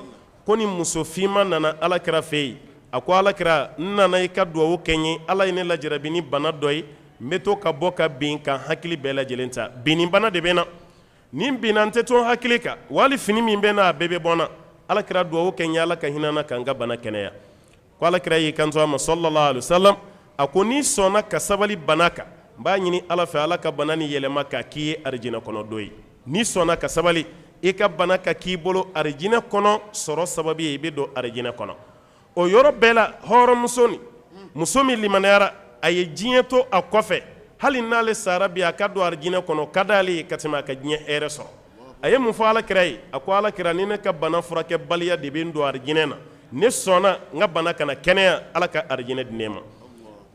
ko ni muso finman nana Ala kira fɛ yen. A ko: Ala kira, n nana i ka duwawu kɛ n ye. Ala ye ne lajarabi ni bana dɔ ye, n bɛ to ka bɔ ka bin ka hakili bɛɛ lajɛlen ta. Binni bana de bɛ n na. Ni n binna, n tɛ to n hakili kan, wali fini min bɛ n na, a bɛɛ bɛ bɔ n na. Ala kira, duwawu kɛ n ye, Ala ka hinɛ n na ka n ka bana kɛnɛya. Ko Ala kira y'i kanto a ma sallallahu alaihi wasallam, a ko n'i sɔnna ka sabali bana kan, n b'a ɲini Ala fɛ, Ala ka bana ni yɛlɛma k'a k'i ye arijinɛ kɔnɔ dɔ ye. N'i sɔnna ka sabali, i ka bana ka k'i bolo arijinɛ kɔnɔ sɔrɔ sababu ye, i bɛ don arijinɛ kɔnɔ. O yɔrɔ bɛɛ la, hɔrɔnmuso ni muso min limaniyara, a ye diɲɛ to a kɔfɛ, hali n'ale sara bi, a ka don arijinɛ kɔnɔ ka d'ale ye ka tɛmɛ a ka diɲɛ hɛrɛ sɔrɔ. A ye mun fɔ Ala kira ye? A ko: Ala kira, ni ne ka bana furakɛbaliya de bɛ n don arijinɛ na, ne sɔnna n ka bana kana kɛnɛya, Ala ka arijinɛ di ne ma.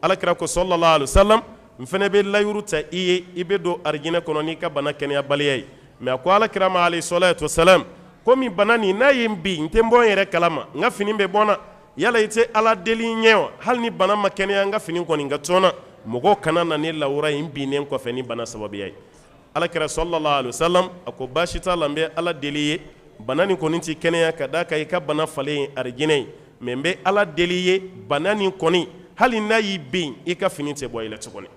Ala kira ko sallallahu alaihi wasallam: n fana bɛ layiuru ta i ye, i bɛ don arijinɛ kɔnɔ n'i ka bana kɛnɛyabaliya ye. Mais a ko Ala kira ma alayhi salatu wasalam, komi bana nin n'a ye n bin, n tɛ n bɔ n yɛrɛ kalama, n ka fini bɛ bɔ n na, yala i tɛ Ala deli ɲɛ wa, hali ni bana ma kɛnɛya, n ka fini kɔni ka to n na, mɔgɔw kana na ne lawura ye n binnen kɔfɛ ni bana sababuya ye? Ala kira sallallahu alaihi wasallam a ko: baasi t'a la, n bɛ Ala deli ye. Bana nin kɔni tɛ kɛnɛya ka d'a kan i ka bana falen ye arijinɛ ye, mais n bɛ Ala deli ye, bana nin kɔni, hali n'a y'i bin, i ka fini tɛ bɔ i la tuguni.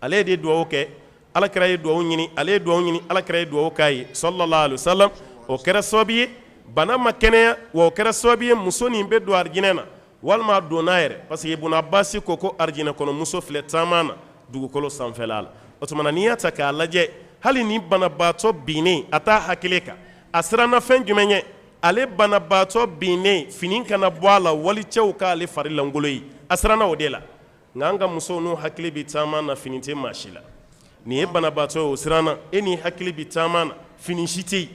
Ale de ye dugawu kɛ, Ala kira ye dugawu ɲini, ale ye dugawu ɲini, Ala kira ye dugawu k'a ye sallallahu alaihi wasallam. O kɛra sababu ye bana ma kɛnɛya, wa o kɛra sababu ye muso nin bɛ don arijinɛ na, walima a donna yɛrɛ, parce que Ibun Abasi ko ko arijinɛ kɔnɔ muso filɛ taama na dugukolo sanfɛla la. O tuma na, n'i y'a ta k'a lajɛ, hali ni banabaatɔ binnen a t'a hakili kan, a siranna fɛn jumɛn ɲɛ? Ale banabaatɔ binnen, fini kana bɔ a la, walicɛw k'ale fari lankolon ye, a siranna o de la. Nka an ka musow n'u hakili bɛ taama na, fini tɛ maa si la. Nin ye banabaatɔ ye, o siranna. E n'i hakili bɛ taama na, fini si tɛ yen.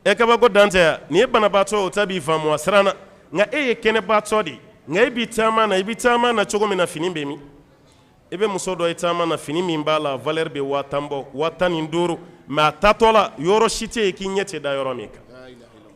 Ɛ, kabako dan tɛ yan. Nin ye banabaatɔ ye, o ta b'i faamu, a siranna. Nka e ye kɛnɛbaatɔ de ye, nka e b'i taama na, i bɛ taama na cogo min na, fini bɛ min? I bɛ muso dɔ ye taama na, fini min b'a la, valeur bɛ 10 000 bɔ, 15 000, mais a taatɔ la, yɔrɔ si tɛ yen k'i ɲɛ tɛ da yɔrɔ min kan.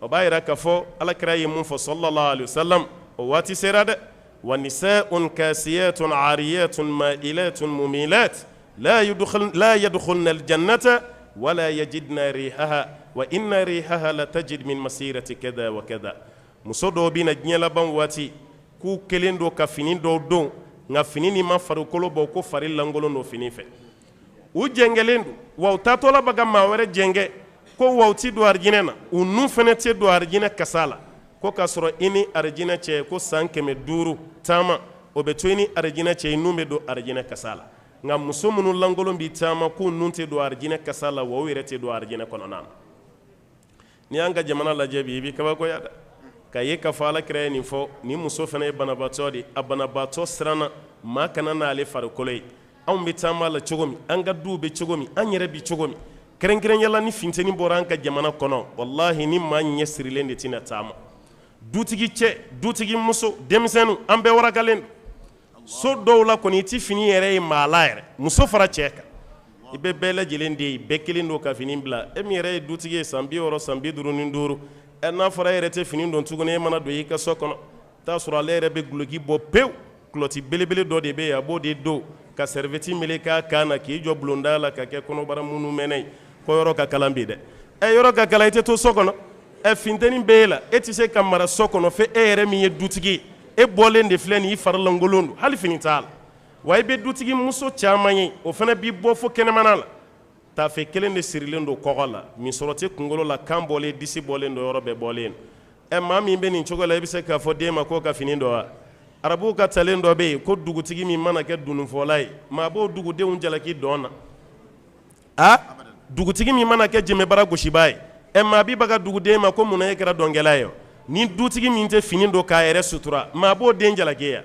O b'a yira k'a fɔ Ala kira ye mun fɔ sallallahu alaihi wasallam, o waati sera dɛ. Wa nisa'un kasiyatun ariyatun ma'ilatun mumilat la yudkhil la yadkhulna aljannata wala yajidna rihaha wa inna rihaha la tajid min masirati kada wa kada. Muso dɔw bɛ na diɲɛ laban waati k'u kelen don ka fini dɔw don, nka fini nin ma farikolo bɔ, ko fari lankolon don fini fɛ, u jɛngɛlen don, wa u taatɔla bɛ ka maa wɛrɛ jɛngɛ, ko wa u ti don arijinɛ na, u nun fana tɛ don arijinɛ kasa la, ko k'a sɔrɔ i ni arijinɛ cɛ ko san 500 taama, o bɛ to i ni arijinɛ cɛ, i nun bɛ don arijinɛ kasa la. Nka muso minnu lankolon bɛ taama, k'u nun tɛ don arijinɛ kasa la, wa u yɛrɛ tɛ don arijinɛ kɔnɔna na. N'i y'an ka jamana lajɛ bi, i b'i kabakoya dɛ, k'a ye k'a fɔ Ala kira ye nin fɔ. Nin muso fana ye banabaatɔ de, a banabaatɔ siranna maa kana n'ale farikolo ye. Anw bɛ taama la cogo min, an ka duw bɛ cogo min, an yɛrɛ bɛ cogo min, kɛrɛnkɛrɛnya la ni funteni bɔra an ka jamana kɔnɔ, walahi, ni maa ɲɛ sirilen de tɛna taama. Dutigi cɛ, dutigi muso, denmisɛnninw, an bɛɛ warakalen don. So dɔw la kɔni, i ti fini yɛrɛ ye maa la yɛrɛ, muso fara cɛ kan, i bɛ bɛɛ lajɛlen de ye, bɛɛ kelen don ka fini bila. E min yɛrɛ ye dutigi ye, san 60, san 55, ɛ, n'a fɔra e yɛrɛ tɛ fini don tuguni, e mana don i ka so kɔnɔ, t'a sɔrɔ ale yɛrɛ bɛ duloki bɔ pewu, kulɔti belebele dɔ de bɛ yen, a b'o de don ka serviette meleke a kan na, k'i jɔ bulonda la ka kɛ kɔnɔbara munu mɛnɛ ye, ko yɔrɔ ka kalan bi dɛ. Ɛ, yɔrɔ ka kalan, i tɛ to so kɔnɔ. Ɛ, funteni bɛ e la, e tɛ se ka mara so kɔnɔ fo e yɛrɛ min ye dutigi ye. E bɔlen de filɛ nin, i fari lankolon don, hali fini t'a la. Wa i bɛ dutigi muso caman ye, o fana b'i bɔ fo kɛnɛmana la, taafe kelen de sirilen don kɔgɔ la, misɔrɔ tɛ kunkolo la, kan bɔlen, disi bɔlen don, yɔrɔ bɛɛ bɔlen. Ɛ, maa min bɛ nin cogo la, i bɛ se k'a fɔ den ma k'o ka fini don wa? Arabuw ka talen dɔ bɛ yen ko dugutigi min mana kɛ dununfɔla ye, maa b'o dugudenw jalaki dɔn na. A dugutigi min mana kɛ jenbɛbara gosibaa ye, ɛ, maa b'i baga duguden ma ko munna e kɛra dɔnkɛla ye? Ni dutigi min tɛ fini don k'a yɛrɛ sutura, maa b'o den jalaki ya.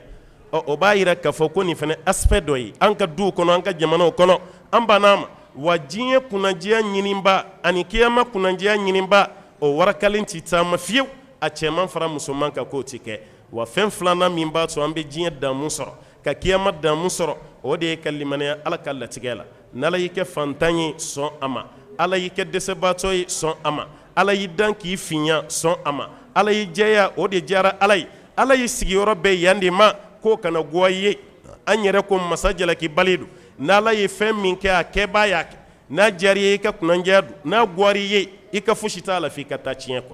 Ɔ, o b'a yira k'a fɔ ko nin fana aspect dɔ ye an ka duw kɔnɔ, an ka jamanaw kɔnɔ, an bann'a ma. Wa diɲɛ kunnadiya ɲininba ani kiyama kunnadiya ɲininba, o warakalen tɛ taama fiyewu, a cɛman fara musoman kan, k'o tɛ kɛ. Wa fɛn filanan min b'a to an bɛ diɲɛ damu sɔrɔ ka kiyama damu sɔrɔ, o de ye ka limaniya Ala ka latigɛ la. N'Ala y'i kɛ fantan ye, sɔn a ma. Ala y'i kɛ dɛsɛbaatɔ ye, sɔn a ma. Ala y'i dan k'i finya, sɔn a ma. Ala y'i jɛya, o de diyara Ala ye. Ala y'i sigiyɔrɔ bɛn yan de ma, k'o kana goya i ye. An yɛrɛ ko masa jalakibali don. N'Ala ye fɛn min kɛ, a kɛbaa y'a kɛ. N'a diyara i ye, i ka kunnandiya don. N'a goyara i ye, i ka fosi t'a la f'i ka taa tiɲɛ kɔ.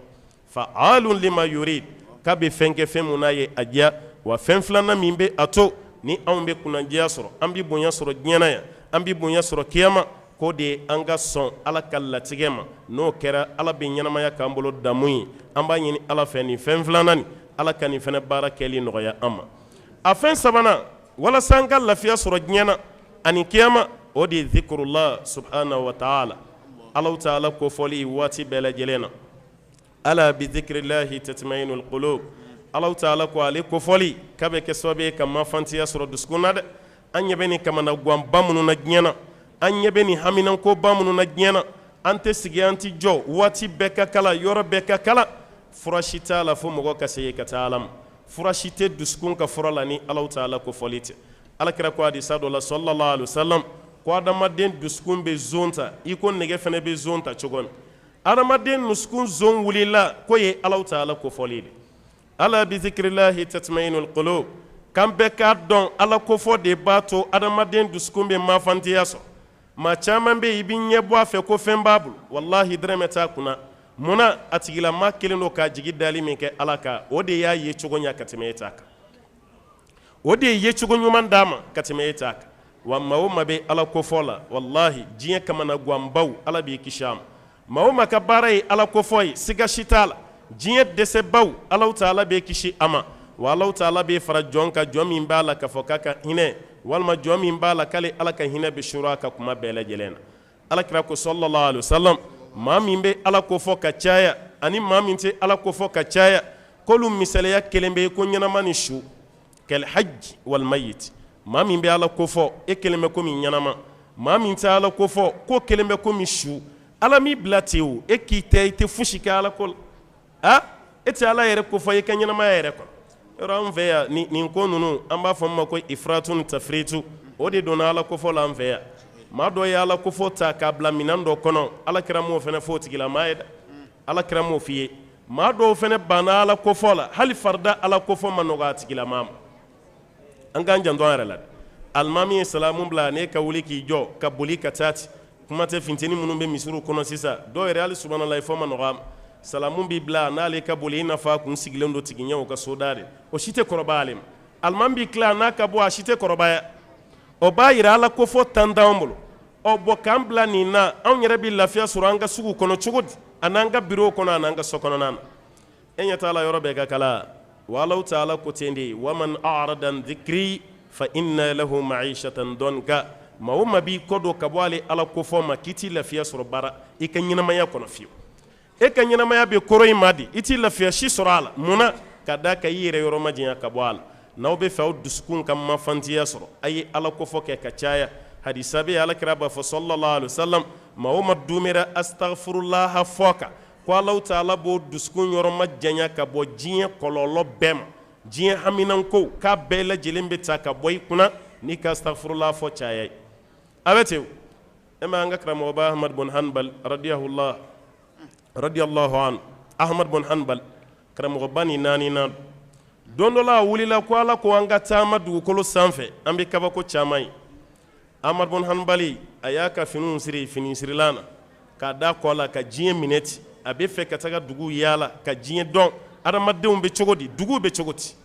Fa'alun lima yurid, k'a bɛ fɛn kɛ fɛn mun n'a ye a diya. Wa fɛn filanan min bɛ a to ni anw bɛ kunnandiya sɔrɔ, an bɛ bonya sɔrɔ diɲɛ na yan, an bɛ bonya sɔrɔ kiyama, k'o de ye an ka sɔn Ala ka latigɛ ma. N'o kɛra, Ala bɛ ɲɛnamaya k'an bolo damu ye. An b'a ɲini Ala fɛ nin fɛn filanan nin, Ala ka nin fana baara kɛli nɔgɔya an ma. A fɛn sabanan walasa an ka lafiya sɔrɔ diɲɛ na ani kiyama, o de ye zikurula subhanahu wa taala, Alahu taala kofɔli waati bɛɛ lajɛlen na. Ala bi zikirilahi tatmainul qulub. Alahu taala ko ale kofɔli k'a bɛ kɛ sababu ye ka mafantiya sɔrɔ dusukun na dɛ. An ɲɛ bɛ nin kamanaganba minnu na diɲɛ na, an ɲɛ bɛ nin haminankoba minnu na diɲɛ na, an tɛ sigi, an tɛ jɔ, waati bɛɛ ka kala, yɔrɔ bɛɛ ka kala. Fura si t'a la fo mɔgɔ ka segin ka taa Ala ma. Fura si tɛ dusukun ka fura la ni Alahu taala kofɔli tɛ. Ala kira ko hadisa dɔ la sallallahu alaihi wasallam ko adamaden dusukun bɛ zon ta i ko nɛgɛ fana bɛ zon ta cogo min. Adamaden dusukun zon wulila k'o ye Alahu taala kofɔli de. Ala bi zikirilahi tatmainul qulub. K'an bɛɛ k'a dɔn Ala kofɔ de b'a to adamaden dusukun bɛ mafantiya sɔrɔ. Maa caman bɛ yen, i bɛ ɲɛ bɔ a fɛ ko fɛn b'a bolo, walahi dɛrɛmɛ t'a kunna. Munna? A tigilama kelen don k'a jigi dali min kɛ Ala kan, o de y'a ye cogo ɲɛ ka tɛmɛ e ta kan. O de ye yecogo ɲuman d'a ma ka tɛmɛ e ta kan. Wa maa o maa bɛ Ala kofɔ la, walahi diɲɛ kamanaganbaw, Ala b'i kisi a ma. Maa o maa ka baara ye Ala kofɔ ye, siga si t'a la, diɲɛ dɛsɛbaw, Alahu taala b'i kisi a ma. Wa Alahu taala b'i fara jɔn kan, jɔn min b'a la k'a fɔ k'a ka hinɛ, walima jɔn min b'a la k'ale Ala ka hinɛ bɛ suuru a kan kuma bɛɛ lajɛlen na. Ala kira ko sallallahu alaihi wasallam, maa min bɛ Ala kofɔ ka caya ani maa min tɛ Ala kofɔ ka caya, k'olu misaliya kelen bɛ ko ɲɛnama ni su, kal hayyi wal mayyit. Maa min bɛ Ala kofɔ, e kelen bɛ komi ɲɛnama. Maa min tɛ Ala kofɔ, k'o kelen bɛ komi su. Ala m'i bila ten o, e k'i tɛ, i tɛ fosi kɛ Ala ko la. A e tɛ Ala yɛrɛ kofɔ i ka ɲɛnamaya yɛrɛ kɔnɔ. Yɔrɔ an fɛ yan, nin ko ninnu, an b'a fɔ min ma ko ifiratu ni tafiritu, o de donna Ala kofɔ la an fɛ yan. Maa dɔ ye Ala kofɔ ta k'a bila minɛn dɔ kɔnɔ, Ala kira m'o fana fɔ o tigilamaa ye dɛ. Ala kira m'o f'i ye. Maa dɔw fana banna Ala kofɔ la, hali farida Ala kofɔ ma nɔgɔ a tigilamaa ma. An k'an janto an yɛrɛ la dɛ. Alimami ye salamu bila, ne ka wuli k'i jɔ ka boli ka taa ten. Kuma tɛ finteni minnu bɛ misiriw kɔnɔ sisan, dɔw yɛrɛ hali subahanallahi fɔ ma nɔgɔ a ma. Salamu b'i bila n'ale ka boli, i n'a fɔ a kun sigilen don tigiɲɛw ka soda de, o si tɛ kɔrɔbaya ale ma. Alimami b'i tila n'a ka bɔ, a si tɛ kɔrɔbaya. O b'a yira Ala kofɔ tan t'anw bolo. Ɔ bɔn, k'an bila nin na, anw yɛrɛ bɛ lafiya sɔrɔ an ka sugu kɔnɔ cogo di, an'an ka birow kɔnɔ, an'an ka so kɔnɔna na? E ɲɛ t'a la yɔrɔ bɛɛ ka kala. Wa Alahu taala ko ten de, waman arada an zikiri fa inna lahu maishatan dɔnka. Maa o maa b'i kɔ don ka bɔ ale Ala kofɔ ma, k'i t'i lafiya sɔrɔ baara i ka ɲɛnamaya kɔnɔ fiyewu. E ka ɲɛnamaya bɛ koro i ma di, i t'i lafiya si sɔrɔ a la. Mun na? Ka d'a kan i yɛrɛ yɔrɔ majanya ka bɔ a la. N'aw bɛ fɛ aw dusukun ka mafantiya sɔrɔ, a ye Ala kofɔ kɛ ka caya. Hadisa bɛ, Ala kira b'a fɔ sallallahu alaihi wasallam, maa o maa dumera astagfirulaha fɔ kan, ko Alahu taala b'o dusukun yɔrɔ majanya ka bɔ diɲɛ kɔlɔlɔ bɛɛ ma, diɲɛ haminanko k'a bɛɛ lajɛlen bɛ ta ka bɔ i kunna n'i ka astagfirulaha fɔ caya ye. A bɛ ten. E ma an ka karamɔgɔba Ahmad bun Hanbal radiyahullah radiyallahu anhu, Ahmad bun Hanbal karamɔgɔba ni naani na, don dɔ la a wulila ko Ala ko an ka taama dugukolo sanfɛ, an bɛ kabako caman ye. Ahmad bun Hanbali a y'a ka finiw siri fini sirilan na k'a da kɔ la ka diɲɛ minɛ ten. A bɛ fɛ ka taga dugu yaala ka diɲɛ dɔn, adamadenw bɛ cogo di, duguw bɛ cogo di.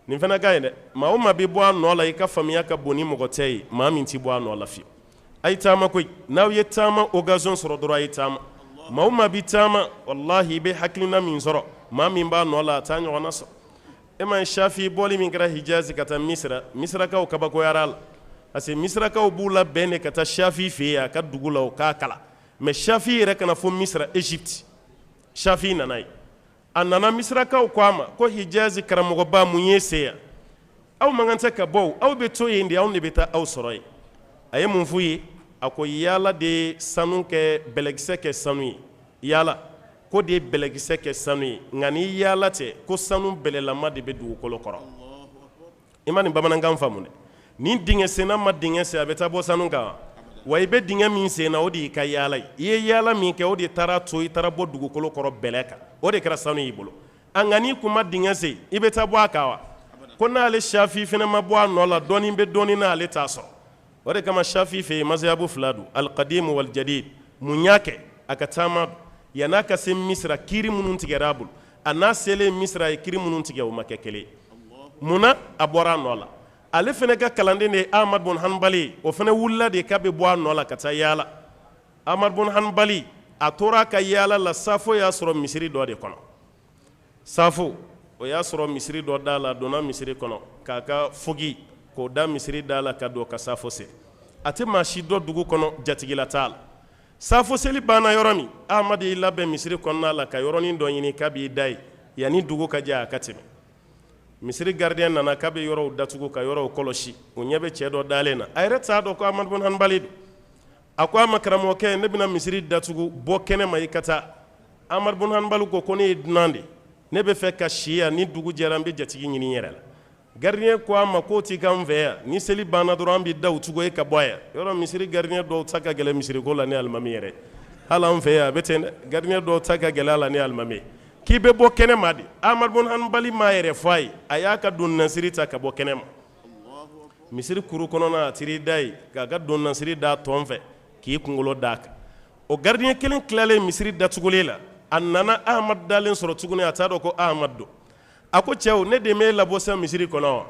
Nin fana ka ɲi dɛ. Maa o maa bɛ bɔ a nɔ la, i ka faamuya ka bon ni mɔgɔ tɛ ye, maa min tɛ bɔ a nɔ la fiyewu. A ye taama koyi. N'aw ye taama occasion sɔrɔ dɔrɔn, a ye taama. Maa o maa bɛ taama, walahi, i bɛ hakilina min sɔrɔ, maa min b'a nɔ la, a t'a ɲɔgɔnna sɔrɔ. E ma ye, Shafi bɔli min kɛra Hijazi ka taa Misira, Misirakaw kabakoyara a la, parce que Misirakaw b'u labɛn de ka taa Shafi fɛ yen a ka dugu la, o k'a kalan. Mais Shafi yɛrɛ ka na fo Misira, Egypte. Shafi nana yen. A nana, Misirakaw ko a ma ko: "Hijazi karamɔgɔba, mun ye se yan? Aw man kan tɛ ka bɔ, aw bɛ to yen de, anw de bɛ taa aw sɔrɔ yen." A ye mun f'u ye? A ko yaala de ye sanu kɛ bɛlɛkisɛ kɛ sanu ye, yaala ko de ye bɛlɛkisɛ kɛ sanu ye, nka ni yaala tɛ, ko sanu bɛlɛlama de bɛ dugukolo kɔrɔ. I ma nin bamanankan faamu dɛ. Ni dingɛ senna ma dingɛ sen, a bɛ taa bɔ sanu kan wa? I bɛ dingɛ min sen na, o de y'i ka yaala ye. I ye yaala min kɛ, o de taara to i taara bɔ dugukolo kɔrɔ bɛlɛ kan, o de kɛra sanu y'i bolo. A nka n'i kun ma dingɛ sen, i bɛ taa bɔ a kan wa? Ko n'ale Shafi fana ma bɔ a nɔ la, dɔɔnin bɛ dɔɔnin na, ale t'a sɔrɔ. O de kama Shafi fɛ yen, masayabu fila don, alqadimu wal jadid. Mun y'a kɛ? A ka taama don. Yann'a ka se Misira, kiiri minnu tigɛra a bolo, a n'a selen Misira, ye kiiri minnu tigɛ, o ma kɛ kelen. Mun na? A bɔra a nɔ la. Ale fana ka kalanden de ye Ahmad bun Hanbali. O fana wulila de k'a bɛ bɔ a nɔ la ka taa yaala. Ahmad bun Hanbali, a tora a ka yaala la, safo y'a sɔrɔ misiri dɔ de kɔnɔ. Safo o y'a sɔrɔ misiri dɔ da la. A donna misiri kɔnɔ k'a ka fogi k'o da misiri da la, ka don ka safo seli. A tɛ maa si dɔn dugu kɔnɔ, jatigila t'a la. Safo seli banna yɔrɔ min, Ahmad y'i labɛn misiri kɔnɔna la ka yɔrɔnin dɔ ɲini k'a b'i da yen yanni dugu ka jɛ, a ka tɛmɛ. Misiri gardien nana k'a bɛ yɔrɔw datugu ka yɔrɔw kɔlɔsi. O ɲɛ bɛ cɛ dɔ dalen na, a yɛrɛ t'a dɔn ko Ahmad bun Hanbali don. A ko a ma: "Karamɔgɔkɛ, ne bɛna misiri datugu, bɔ kɛnɛ ma i ka taa." Ahmad bun Hanbali ko ko ne ye dunan de, ne bɛ fɛ ka si yan, ni dugu jɛra, n bɛ jatigi ɲini n yɛrɛ la. Gardien ko a ma k'o t'i k'an fɛ yan, ni seli banna dɔrɔn, an bɛ da tugu e ka bɔ yan. Yɔrɔ misiri gardien dɔw ta ka gɛlɛn misiriko la ni alimami yɛrɛ. Hali an fɛ yan, a bɛ ten dɛ. Gardien dɔw ta ka gɛlɛn a la ni alimami k'i bɛ bɔ kɛnɛ ma de. Ahmad bun Hanbali m'a yɛrɛ fɔ a ye. A y'a ka don nasiri ta ka bɔ kɛnɛ ma misiri kuru kɔnɔna. A tir'i da ye k'a ka don nasiri da tɔn fɛ k'i kunkolo d'a kan. O gardien kelen tilalen misiri datugulen la, a nana Ahmad dalen sɔrɔ tuguni. A t'a dɔn ko Ahmad don. A ko: "Cɛw, ne de m'e labɔ sa misiri kɔnɔ wa?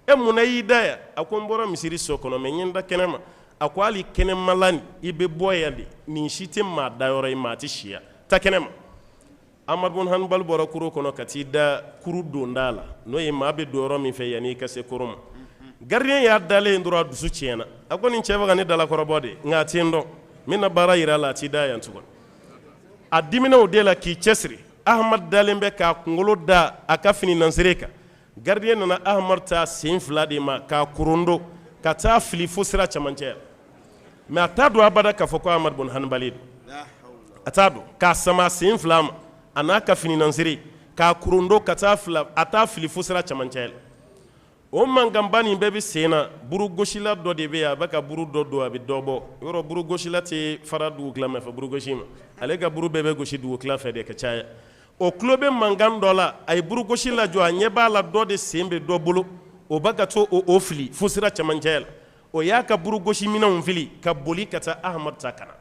E mun na y'i da yan?" A ko: "N bɔra misiri so kɔnɔ, mais n ye n da kɛnɛ ma." A ko: "Hali kɛnɛmala nin, i bɛ bɔ yan de. Nin si tɛ maa dayɔrɔ ye, maa tɛ si yan, taa kɛnɛ ma." Amadu bun Hanbali bɔra kuru kɔnɔ ka t'i da kuru donda la, n'o ye maa bɛ don yɔrɔ min fɛ yanni i ka se kuru ma. Gardien y'a dalen dɔrɔn, a dusu tiɲɛna. A ko: "Nin cɛ bɛ ka ne dalakɔrɔbɔ de, nka a tɛ n dɔn. N bɛna baara yira a la, a t'i da yan tuguni." A dimina o de la k'i cɛsiri. Ahmad dalen bɛ k'a kunkolo da a ka fini nansere kan. Gardien nana Ahmad ta sen fila de ma k'a korondo ka taa fili fo sira camancɛ. Mais a t'a dɔn abada k'a fɔ ko Ahmad bun Hanbali don. A t'a dɔn. K'a sama sen fila ma, a n'a ka fini nansere, k'a korondo ka taa fila a taa fili fo sira camancɛ la. O mankanba nin bɛɛ bɛ sen na. Burugosila dɔ de bɛ yen, a bɛ ka buru dɔ don, a bɛ dɔ bɔ yɔrɔ. Burugosila tɛ fara dugutila fɛ burugosi ma, ale ka buru bɛɛ bɛ gosi dugutila fɛ de ka caya. O tulo bɛ mankan dɔ la. A ye burugosi lajɔ, a ɲɛ b'a la dɔ de sen bɛ dɔ bolo, o bɛ ka to o fili fo sira camancɛ la. O y'a ka burugosi minɛnw fili ka boli ka taa Ahamadu ta ka na.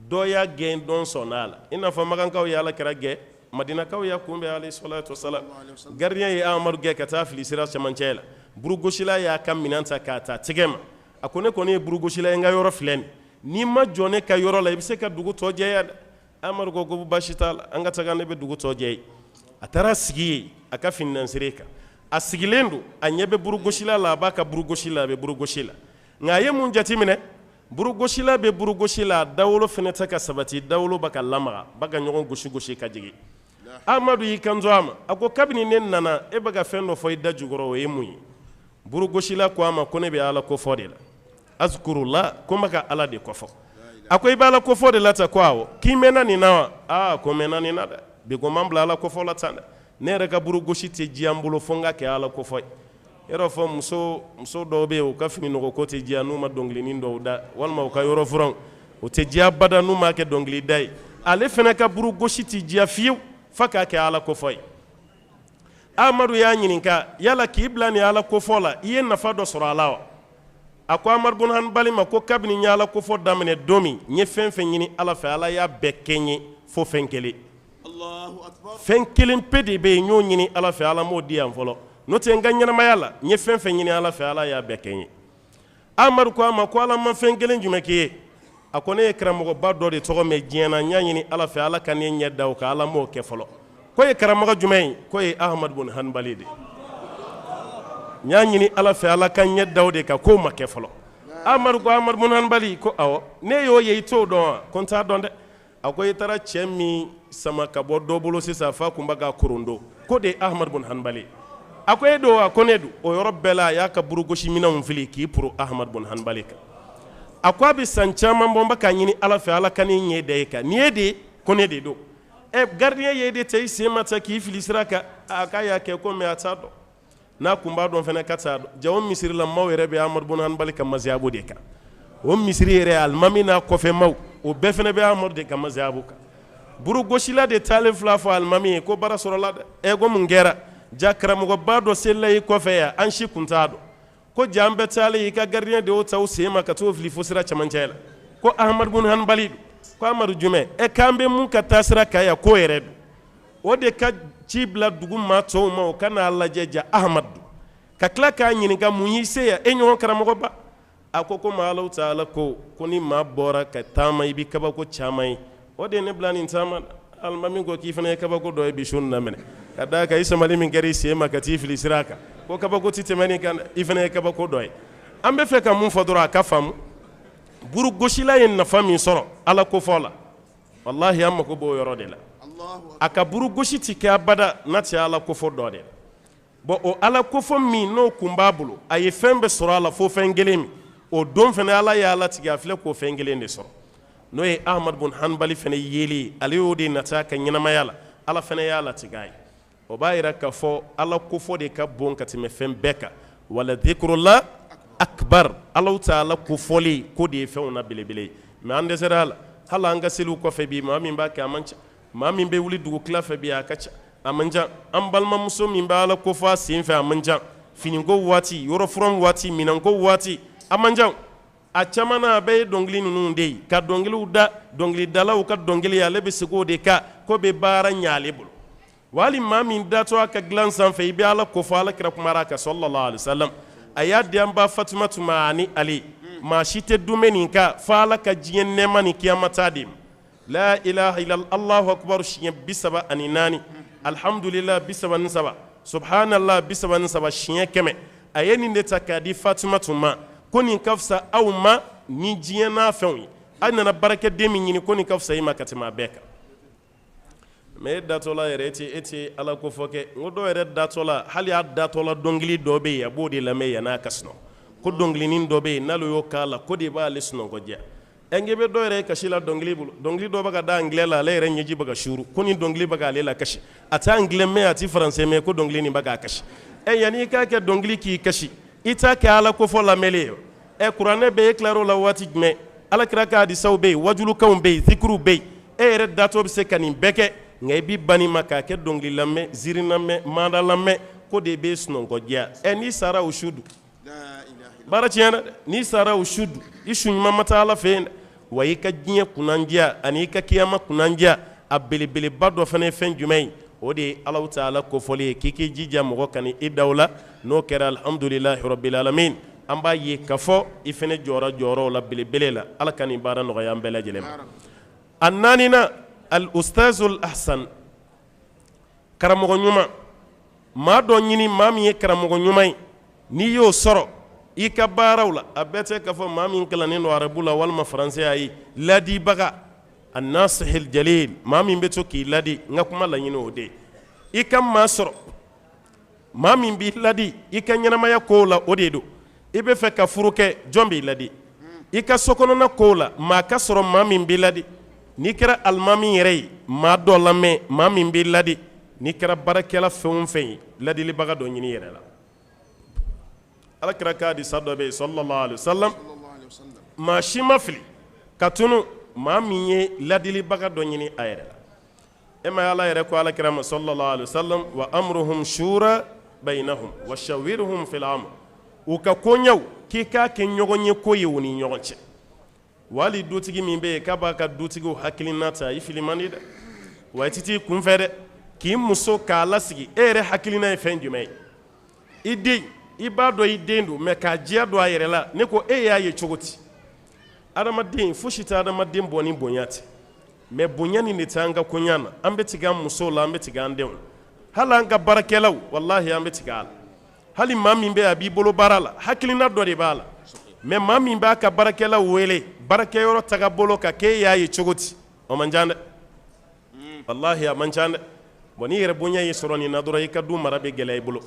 Dɔ y'a gɛn, dɔn sɔnna a la, i n'a fɔ makankaw ye Ala kira gɛn, madinakaw y'a kunbɛn, alayhi salatu wasalam. Gardien ye Amadu gɛn ka taa fili sira camancɛ la. Burugosila y'a ka minɛn ta k'a ta tɛgɛ ma. A ko: "Ne kɔni ye burugosila ye, n ka yɔrɔ filɛ nin. N'i ma jɔ ne ka yɔrɔ la, i bɛ se ka dugu tɔ jɛ yan dɛ." Amadu ko ko baasi t'a la, an ka taga, ne bɛ dugu tɔ jɛ ye. A taara sigi yen a ka fini nansere kan. A sigilen don, a ɲɛ bɛ burugosila la, a b'a ka burugosi la, a bɛ burugosi la. Nka a ye mun jateminɛ? Burugosila bɛ burugosi la, a dawolo fana tɛ ka sabati, dawolo bɛ ka lamaga, ba ka ɲɔgɔn gosi gosi ka jigin. Amadu y'i kanto a ma, a ko: "Kabini ne nana, e bɛ ka fɛn dɔ fɔ i da jukɔrɔ, o ye mun ye?" Burugosila ko a ma ko: "Ne bɛ Ala kofɔ de la, azkurula, ko n bɛ ka Ala de kofɔ." A ko: "I bɛ Ala kofɔ de la tan?" Ko awɔ. "K'i mɛnna nin na wa?" "Aa, ko n mɛnna nin na dɛ. Bi ko man bila Ala kofɔ la tan dɛ. Ne yɛrɛ ka burugosi tɛ diya n bolo fo n ka kɛ Ala kofɔ ye." Yɔrɔ fɔ muso dɔw bɛ yen, u ka fini nɔgɔ ko tɛ diya n'u ma dɔnkilinin dɔw da, walima u ka yɔrɔ furan o tɛ diya bada n'u m'a kɛ dɔnkili da ye. Ale fana ka burugosi tɛ diya fiyewu f'a k'a kɛ Ala kofɔ ye. Amadu y'a ɲininka: "Yala k'i bila nin Ala kofɔ la, i ye nafa dɔ sɔrɔ a la wa?" A ko Amadu bun Hanbali ma ko: "Kabini n ye Ala kofɔ daminɛ don min, n ye fɛn fɛn ɲini Ala fɛ, Ala y'a bɛɛ kɛ n ye fo fɛn kelen. Fɛn kelen pe de bɛ yen, n y'o ɲini Ala fɛ, Ala m'o di yan fɔlɔ, N'o tɛ n ka ɲɛnamaya la, n ye fɛn fɛn ɲini Ala fɛ, Ala y'a bɛɛ kɛ n ye. Amadu ko a ma ko Ala ma fɛn kelen jumɛn k'i ye? A ko ne ye karamɔgɔba dɔ de tɔgɔ mɛn diɲɛ na, n y'a ɲini Ala fɛ Ala ka ne ɲɛ da o kan, Ala m'o kɛ fɔlɔ. K'o ye karamɔgɔ jumɛn ye? K'o ye Ahamadu bun Hanbali de ye. N y'a ɲini Ala fɛ Ala ka ɲɛ da o de kan, k'o ma kɛ fɔlɔ. Amadu ko Ahamadu bun Hanbali ko awɔ, ne y'o ye i t'o dɔn wa? Ko n t'a dɔn dɛ. A ko i taara cɛ min sama ka bɔ dɔ bolo sisan f'a kun bɛ k'a korondo, k'o de ye Ahamadu bun Hanbali. A ko e don wa? Ko ne don. O yɔrɔ bɛɛ la a y'a ka burugosi minɛnw fili k'i poro Ahamadu bun Hanbali kan. A ko a bɛ san caman bɔ n bɛ k'a ɲini Ala fɛ Ala ka ne ɲɛ da e kan, nin ye de ye? Ko ne de don. Ɛ gardien ye de ta i sen ma ta k'i fili sira kan. A k'a y'a kɛ komi a t'a dɔn, n'a kun b'a dɔn fana k'a t'a dɔn. Ja o misirila maaw yɛrɛ bɛ Amadu bun Hanbali ka maziyabu de kan. O misiri yɛrɛ alimami n'a kɔfɛ maaw, o bɛɛ fana bɛ Amadu de ka maziyabu kan. Burugosila de taalen fil'a fɔ alimami ye ko baara sɔrɔla dɛ. Ɛ ko mun kɛra? Ja karamɔgɔba dɔ selila i kɔfɛ yan, an si kun t'a dɔn. Ko ja an bɛɛ taalen i ka gardien de y'o ta o sen ma ka t'o fili fo sira cɛmancɛ la. Ko Ahamadu bun Hanbali don. Ko Amadu jumɛn? Ɛ k'an bɛ mun ka taasira kan yan k'o yɛrɛ don. O de ka ci bila dugu maa tɔw ma o ka n'a lajɛ, ja Ahamadu don. Ka tila k'a ɲininka mun y'i se yan e ɲɔgɔn karamɔgɔba? A ko komi Alahu taala ko ko ni maa bɔra ka taama i bɛ kabako caman ye, o de ye ne bila nin taama na. Alimami ko k'i fana ye kabako dɔ ye bi su in na minɛ, ka d'a kan i samali min kɛra i sen ma ka t'i fili sira kan, ko kabako tɛ tɛmɛ nin kan dɛ, i fana ye kabako dɔ ye. An bɛ fɛ ka mun fɔ dɔrɔn a ka faamu, burugosila ye nafa min sɔrɔ Ala kofɔ la, walahi an mako b'o yɔrɔ de la. A ka burugosi tɛ kɛ abada n'a tɛ Ala kofɔ dɔ de la. Bon o Ala kofɔ min n'o kun b'a bolo, a ye fɛn bɛɛ sɔrɔ a la fo fɛn kelen min, o don fana Ala y'a latigɛ a filɛ k'o fɛn kelen de sɔrɔ, n'o ye Ahamadu bun Hanbali fana yeli ye. Ale y'o de nata a ka ɲɛnamaya la, Ala fana y'a latigɛ a ye. O b'a yira k'a fɔ Ala kofɔ de ka bon ka tɛmɛ fɛn bɛɛ kan. Wala zikurula akbar, Alahu taala kofɔli k'o de ye fɛnw na belebele ye. Mais an dɛsɛra a la, hali an ka seliw kɔfɛ bi, maa min b'a kɛ a man ca. Maa min bɛ wuli dugutila fɛ bi a ka ca, a man ca. An balimamuso min bɛ Ala kofɔ a sen fɛ a man ca. Finiko waati, yɔrɔfuran waati, minɛnko waati, a man ca. A caman na a bɛɛ ye dɔnkili ninnu de ye, ka dɔnkiliw da, dɔnkilidalaw ka dɔnkili ale bɛ segin o de kan, k'o bɛ baara ɲɛ ale bolo. Wa hali maa min datɔ a ka dilan sanfɛ i bɛ Ala kofɔ, Ala kira kumara a kan sallallahu alaihi wasallam, a y'a di an ba Fatumatu ma ani Ali, maa si tɛ dumɛ nin kan fo Ala ka diɲɛ nɛɛma ni kiyama ta di ma. La ilaha illallah, Allahu akbar siɲɛ 34, alhamdulillah 33, subhanallah 33, siɲɛ 100. A ye nin de ta k'a di Fatumatu ma, ko nin ka fisa aw ma ni diɲɛ n'a fɛnw ye. Aw nana baarakɛden min ɲini, ko nin ka fisa i ma ka tɛmɛ a bɛɛ kan. Mais e datɔla yɛrɛ, e tɛ Ala ko fɔ kɛ. N ko dɔw yɛrɛ datɔla, hali a datɔla dɔnkili dɔ bɛ yen, a b'o de lamɛn yann'a ka sunɔgɔ. Ko dɔnkilinin dɔ bɛ yen, n'ale y'o k'a la, ko de b'ale sunɔgɔ diya. Ɛ n bɛ dɔw yɛrɛ kasi la dɔnkili bolo, dɔnkili dɔ bɛ ka da anglais la, ale yɛrɛ ɲɛji bɛ ka suuru, ko ni dɔnkili bɛ k'ale lakasi. A tɛ anglais mɛn, a tɛ français mɛn, ko dɔnkili nin bɛ k'a kasi. Ɛ yanni i k'a kɛ dɔnkili k'i kasi, i t'a kɛ Ala kofɔ lamɛnli ye. Ɛ kuranɛ bɛ e tilar'o la waati jumɛn? Ala kira ka hadisaw bɛ yen, wajulukanw bɛ yen, zikiriw bɛ yen. E yɛrɛ datɔ bɛ se ka nin bɛɛ kɛ, nka i b'i ban nin ma k'a kɛ dɔnkili lamɛn, ziiri lamɛn, mada lamɛn, k'o de bɛ sunɔgɔ diya. Ɛ n'i sara o su dun, baara tiɲɛna dɛ. N'i sara o su dun, i su ɲuman ma taa Ala fɛ yen dɛ. Wa i ka diɲɛ kunnandiya ani i ka kiyama kunnandiya, a belebeleba dɔ fana ye fɛn jumɛn ye? O de ye Alahu taala kofɔli ye, k'i k'i jija mɔgɔ kana i da o la. N'o kɛra, alhamdulilahi rabbil alamin, an b'a ye k'a fɔ i fana jɔra jɔyɔrɔw la belebele la. Ala ka nin baara nɔgɔya an bɛɛ lajɛlen ma. A naaninan, al ustazul ahsan, karamɔgɔ ɲuman. Maa dɔ ɲini, maa min ye karamɔgɔ ɲuman ye, n'i y'o sɔrɔ i ka baaraw la, a bɛɛ tɛ k'a fɔ maa min kalannen don arabu la walima faransɛ, a ye ladibaga, annasihil jalil, maa min bɛ to k'i ladi. N ka kuma laɲini o de ye, i ka maa sɔrɔ maa min b'i ladi i ka ɲɛnamaya kow la, o de don. I bɛ fɛ ka furu kɛ, jɔn b'i ladi? I ka sokɔnɔna kow la, maa ka sɔrɔ maa min b'i ladi. N'i kɛra alimami yɛrɛ ye, maa dɔ lamɛn maa min b'i ladi. N'i kɛra baarakɛla fɛn o fɛn ye, ladilibaga dɔ ɲini yɛrɛ la. Ala kira ka hadisa dɔ bɛ yen sallallahu alaihi wasallam, maa si ma fili ka tunu maa min ye ladilibaga dɔ ɲini a yɛrɛ la. E ma Ala yɛrɛ ko ala kira ma sallallahu alaihi wasallam, wa amruhum shura bainahum wa shawirhum fil amr, u ka koɲɛw k'i k'a kɛ ɲɔgɔn ye ko ye u ni ɲɔgɔn cɛ. Wa hali dutigi min bɛ yen k'a b'a ka dutigiw hakilina ta, i fili man di dɛ, wa i tɛ t'i kunfɛ dɛ. K'i muso k'a lasigi, e yɛrɛ hakilina ye fɛn jumɛn ye? I den, i b'a dɔn i den don, mais k'a diya don a yɛrɛ la, ne ko e y'a ye cogo di? Adamaden, fosi tɛ adamaden bɔ ni bonya tɛ, mais bonya nin de tɛ an ka koɲa na. An bɛ tigɛ an musow la, an bɛ tigɛ an denw la, hali an ka baarakɛlaw, walahi an bɛ tigɛ a la. Hali maa min bɛ a b'i bolo baara la, hakilina dɔ de b'a la, mais maa min b'a ka baarakɛlaw wele baarakɛyɔrɔ taga bolo kan k'e y'a ye cogo di, o man ca dɛ, walahi a man ca dɛ. Bon, ni yɛrɛ bonya y'i sɔrɔ nin na dɔrɔn, i ka du mara bɛ gɛlɛya i bolo.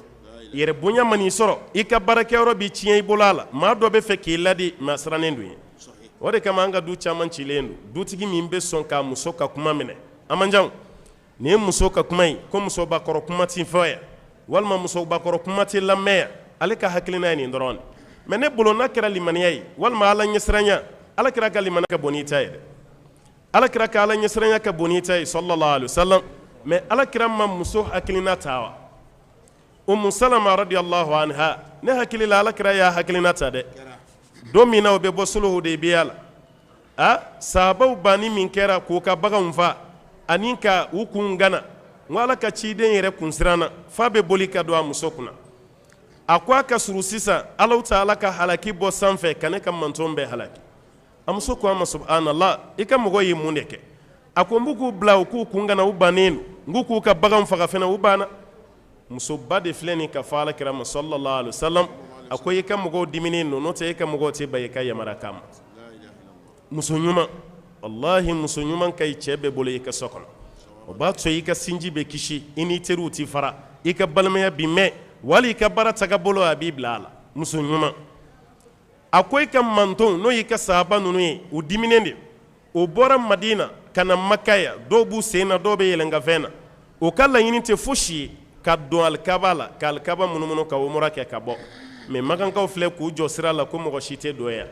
Yɛrɛ bonya man'i sɔrɔ, i ka baarakɛyɔrɔ bɛ tiɲɛ i bolo. A la maa dɔ bɛ fɛ k'i ladi, mais a sirannen don ye. O de kama an ka du caman cilen don. Dutigi min bɛ sɔn k'a muso ka kuma minɛ, a man ca. Nin ye muso ka kuma ye ko musobakɔrɔ kuma tɛ fɔ yan, walima musobakɔrɔ kuma tɛ lamɛn yan. Ale ka hakilina ye nin dɔrɔn de. Mais ne bolo, n'a kɛra limaniya ye walima Ala ɲɛsiranya, Ala kira ka limaniya ka bon n'i ta ye dɛ. Ala kira ka Ala ɲɛsiranya ka bon n'i ta ye, sallallahu alaihi wasallam. Mais Ala kira ma muso hakilina ta wa? Umu Salama radiyallahu anha, ne hakili la, Ala kira y'a hakilina ta dɛ. Don min na o bɛ bɔ sulhu Hudaybiya la, a sahabaw banni min kɛra k'u ka baganw fa ani ka u kun gana, n ko Ala ka ciden yɛrɛ kun siranna f'a bɛ boli ka don a muso kunna. A ko a ka suru sisan, Alahu taala ka halaki bɔ sanfɛ ka ne ka manton bɛɛ halaki. A muso ko a ma: subhanallah, i ka mɔgɔw ye mun de kɛ? A ko n b'u k'u bila u k'u kun gana, u bannen don. N k'u k'u ka baganw faga fana, u banna. Musoba de filɛ nin ka fɔ Ala kira ma, sallallahu alaihi wasallam. A ko i ka mɔgɔw diminen don, n'o tɛ e ka mɔgɔw tɛ ban i ka yamarakan ma. Muso ɲuman, walahi, muso ɲuman ka ɲi cɛ bɛɛ bolo i ka so kɔnɔ. O b'a to i ka sinji bɛ kisi, i n'i teriw tɛ fara, i ka balimaya bi mɛn, wali i ka baara taga bolo a b'i bila a la. Muso ɲuman. A ko i ka mantonw, n'o y'i ka sahaba ninnu ye, u diminen de. O bɔra Madina ka na Maka yan, dɔw b'u sen na, dɔw bɛ yɛlɛnkanfɛn na. O ka laɲini tɛ fosi ye ka don alikaba la, ka alikaba munumunu, ka umura kɛ ka bɔ. Mais makankaw filɛ k'u jɔ sira la ko mɔgɔ si tɛ don yan.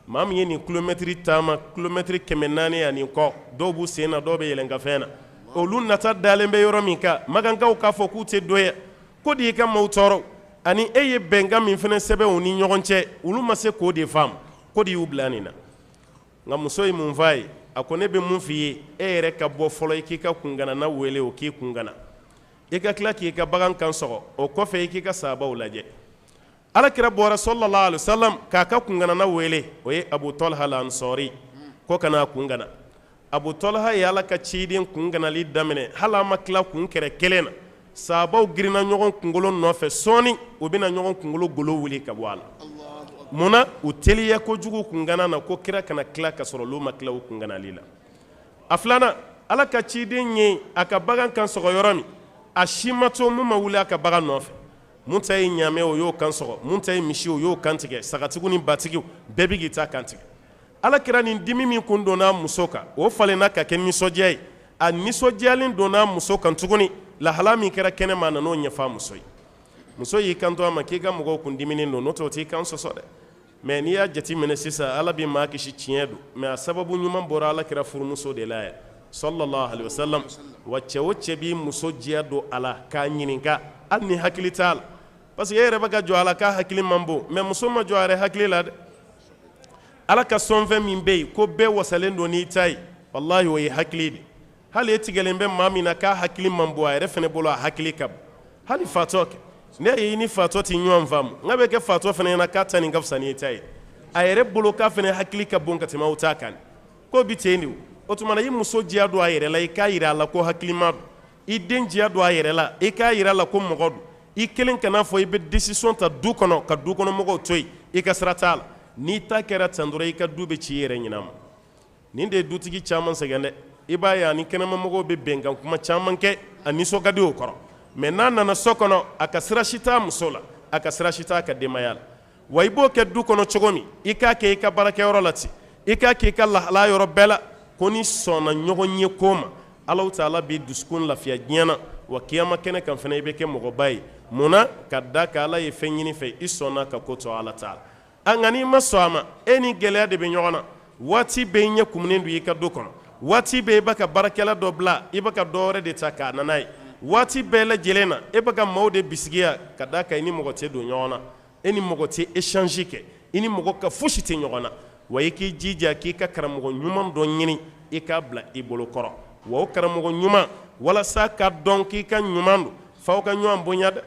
Maa min ye nin kilomɛtiri taama, kilomɛtiri 400 ani kɔ, dɔw b'u sen na, dɔw bɛ yɛlɛnkanfɛn na, olu nata dalen bɛ yɔrɔ min kan, makankaw k'a fɔ k'u tɛ don yan, ko de y'i ka maaw tɔɔrɔ. Ani e ye bɛnkan min fana sɛbɛn u ni ɲɔgɔn cɛ, olu ma se k'o de faamu, ko de y'u bila nin na. Nka muso ye mun f'a ye? A ko ne bɛ mun f'i ye, e yɛrɛ ka bɔ fɔlɔ, i k'i ka kunganana wele, o k'i kungana, i ka tila k'i ka bagan kan sɔgɔ, o kɔfɛ i k'i ka sahabaw lajɛ. Ala kira bɔra, sallallahu alaihi wasallam, k'a ka kunganana wele, o ye Abu Talha al-Ansari, ko ka n'a kungana. Abu Talha ye Ala ka ciden kunganali daminɛ. Hali a ma tila kun kɛrɛ kelen na, sahabaw girinna ɲɔgɔn kunkolo nɔfɛ. Sɔɔni u bɛna ɲɔgɔn kunkolo golo wuli ka bɔ a la. Mun na? U teliya kojugu kungana na, ko kira kana tila ka sɔrɔ olu ma tila u kunganali la. A filanan, Ala ka ciden ye a ka bagan kan sɔgɔ yɔrɔ min, a si ma to mun ma wuli a ka bagan nɔfɛ. Mun ta ye ɲaamɛ, o y'o kan sɔgɔ. Mun ta ye misi, o y'o kan tigɛ. Sagatigiw ni batigiw bɛɛ bɛ k'i ta kan tigɛ. Ala kira nin dimi min kun donna muso kan, o falenna ka kɛ nisɔndiya ye. A nisɔndiyalen donna muso kan tuguni, lahala min kɛra kɛnɛ ma, a nan'o ɲɛfɔ a muso ye. Muso y'i kanto a ma k'i ka mɔgɔw kun diminen don, n'o tɛ o t'i kan sɔsɔ dɛ. Mais n'i y'a jate minɛ sisan, Ala bɛ maa kisi, tiɲɛ don, mais a sababu ɲuman bɔra Ala kira furumuso de la yɛrɛ, sallallahu alaihi wasallam. Wa cɛ o cɛ b'i muso diya don a la k'a ɲininka, hali ni hakili t'a la, parce que e yɛrɛ bɛ ka jɔ a la k'a hakili man bon, mais muso ma jɔ a yɛrɛ hakili la dɛ. Ala ka sɔnfɛn min bɛ yen ko bɛɛ wasalen don n'i ta ye, walahi, o ye hakili de. Hali e tigɛlen bɛ maa min na k'a hakili man bon, a yɛrɛ fana bolo a hakili ka bon. Hali fatɔ kɛ, ne ye ni fatɔ tɛ ɲɔgɔn faamu, n ka bɛ kɛ fatɔ fana ɲɛna k'a ta nin ka fisa n'i ta ye. A yɛrɛ bolo k'a fana hakili ka bon ka tɛmɛ aw ta kan. Ko bi ten de. O tuma na, i muso diya don a yɛrɛ la, i k'a yira a la ko hakilima don. I den diya don a yɛrɛ la, i k'a yira a la ko mɔgɔ don. I kelen kana fɔ i bɛ décision ta du kɔnɔ ka du kɔnɔ mɔgɔw to yen, i ka sira t'a la. N'i ta kɛra tan dɔrɔn, i ka du bɛ ci i yɛrɛ ɲinɛ ma. Nin de ye dutigi caman sɛgɛn dɛ. I b'a ye, ani kɛnɛmamɔgɔw bɛ bɛnkan kuma caman kɛ, a nisɔn ka di o kɔrɔ, mais n'a nana so kɔnɔ, a ka sira si t'a muso la, a ka sira si t'a ka denbaya la. Wa i b'o kɛ du kɔnɔ cogo min, i k'a kɛ i ka baarakɛyɔrɔ la ten, i k'a kɛ i ka lahala yɔrɔ bɛɛ la. Ko ni sɔnna ɲɔgɔn ye ko ma, Ala taala b'i dusukun lafiya diɲɛ na, wa kiyama kɛnɛ kan fana i bɛ kɛ mɔgɔba ye. Mun na? Ka da ka Ala ye fɛn ɲini fɛ, i sɔnna ka ko to Ala ta la. A nka n'i ma sɔn a ma, e ni gɛlɛya de bɛ ɲɔgɔn na. Waati bɛɛ i ɲɛ kumunen don i ka du kɔnɔ, waati bɛɛ i bɛ ka baarakɛla dɔ bila, i bɛ ka dɔ wɛrɛ de ta k'a nana ye, waati bɛɛ lajɛlen na e bɛ ka maaw de bisigiya, ka da kan i ni mɔgɔ tɛ don ɲɔgɔn na, e ni mɔgɔ tɛ échange kɛ, i ni mɔgɔ ka fosi tɛ ɲɔgɔn na. Wa i k'i jija k'i ka karamɔgɔ ɲuman dɔ ɲini, i k'a bila i bolo kɔrɔ. Wa o karamɔgɔ ɲuman, walasa ka dɔn k'i ka ɲuman don, f'aw ka ɲɔgɔn bonya dɛ.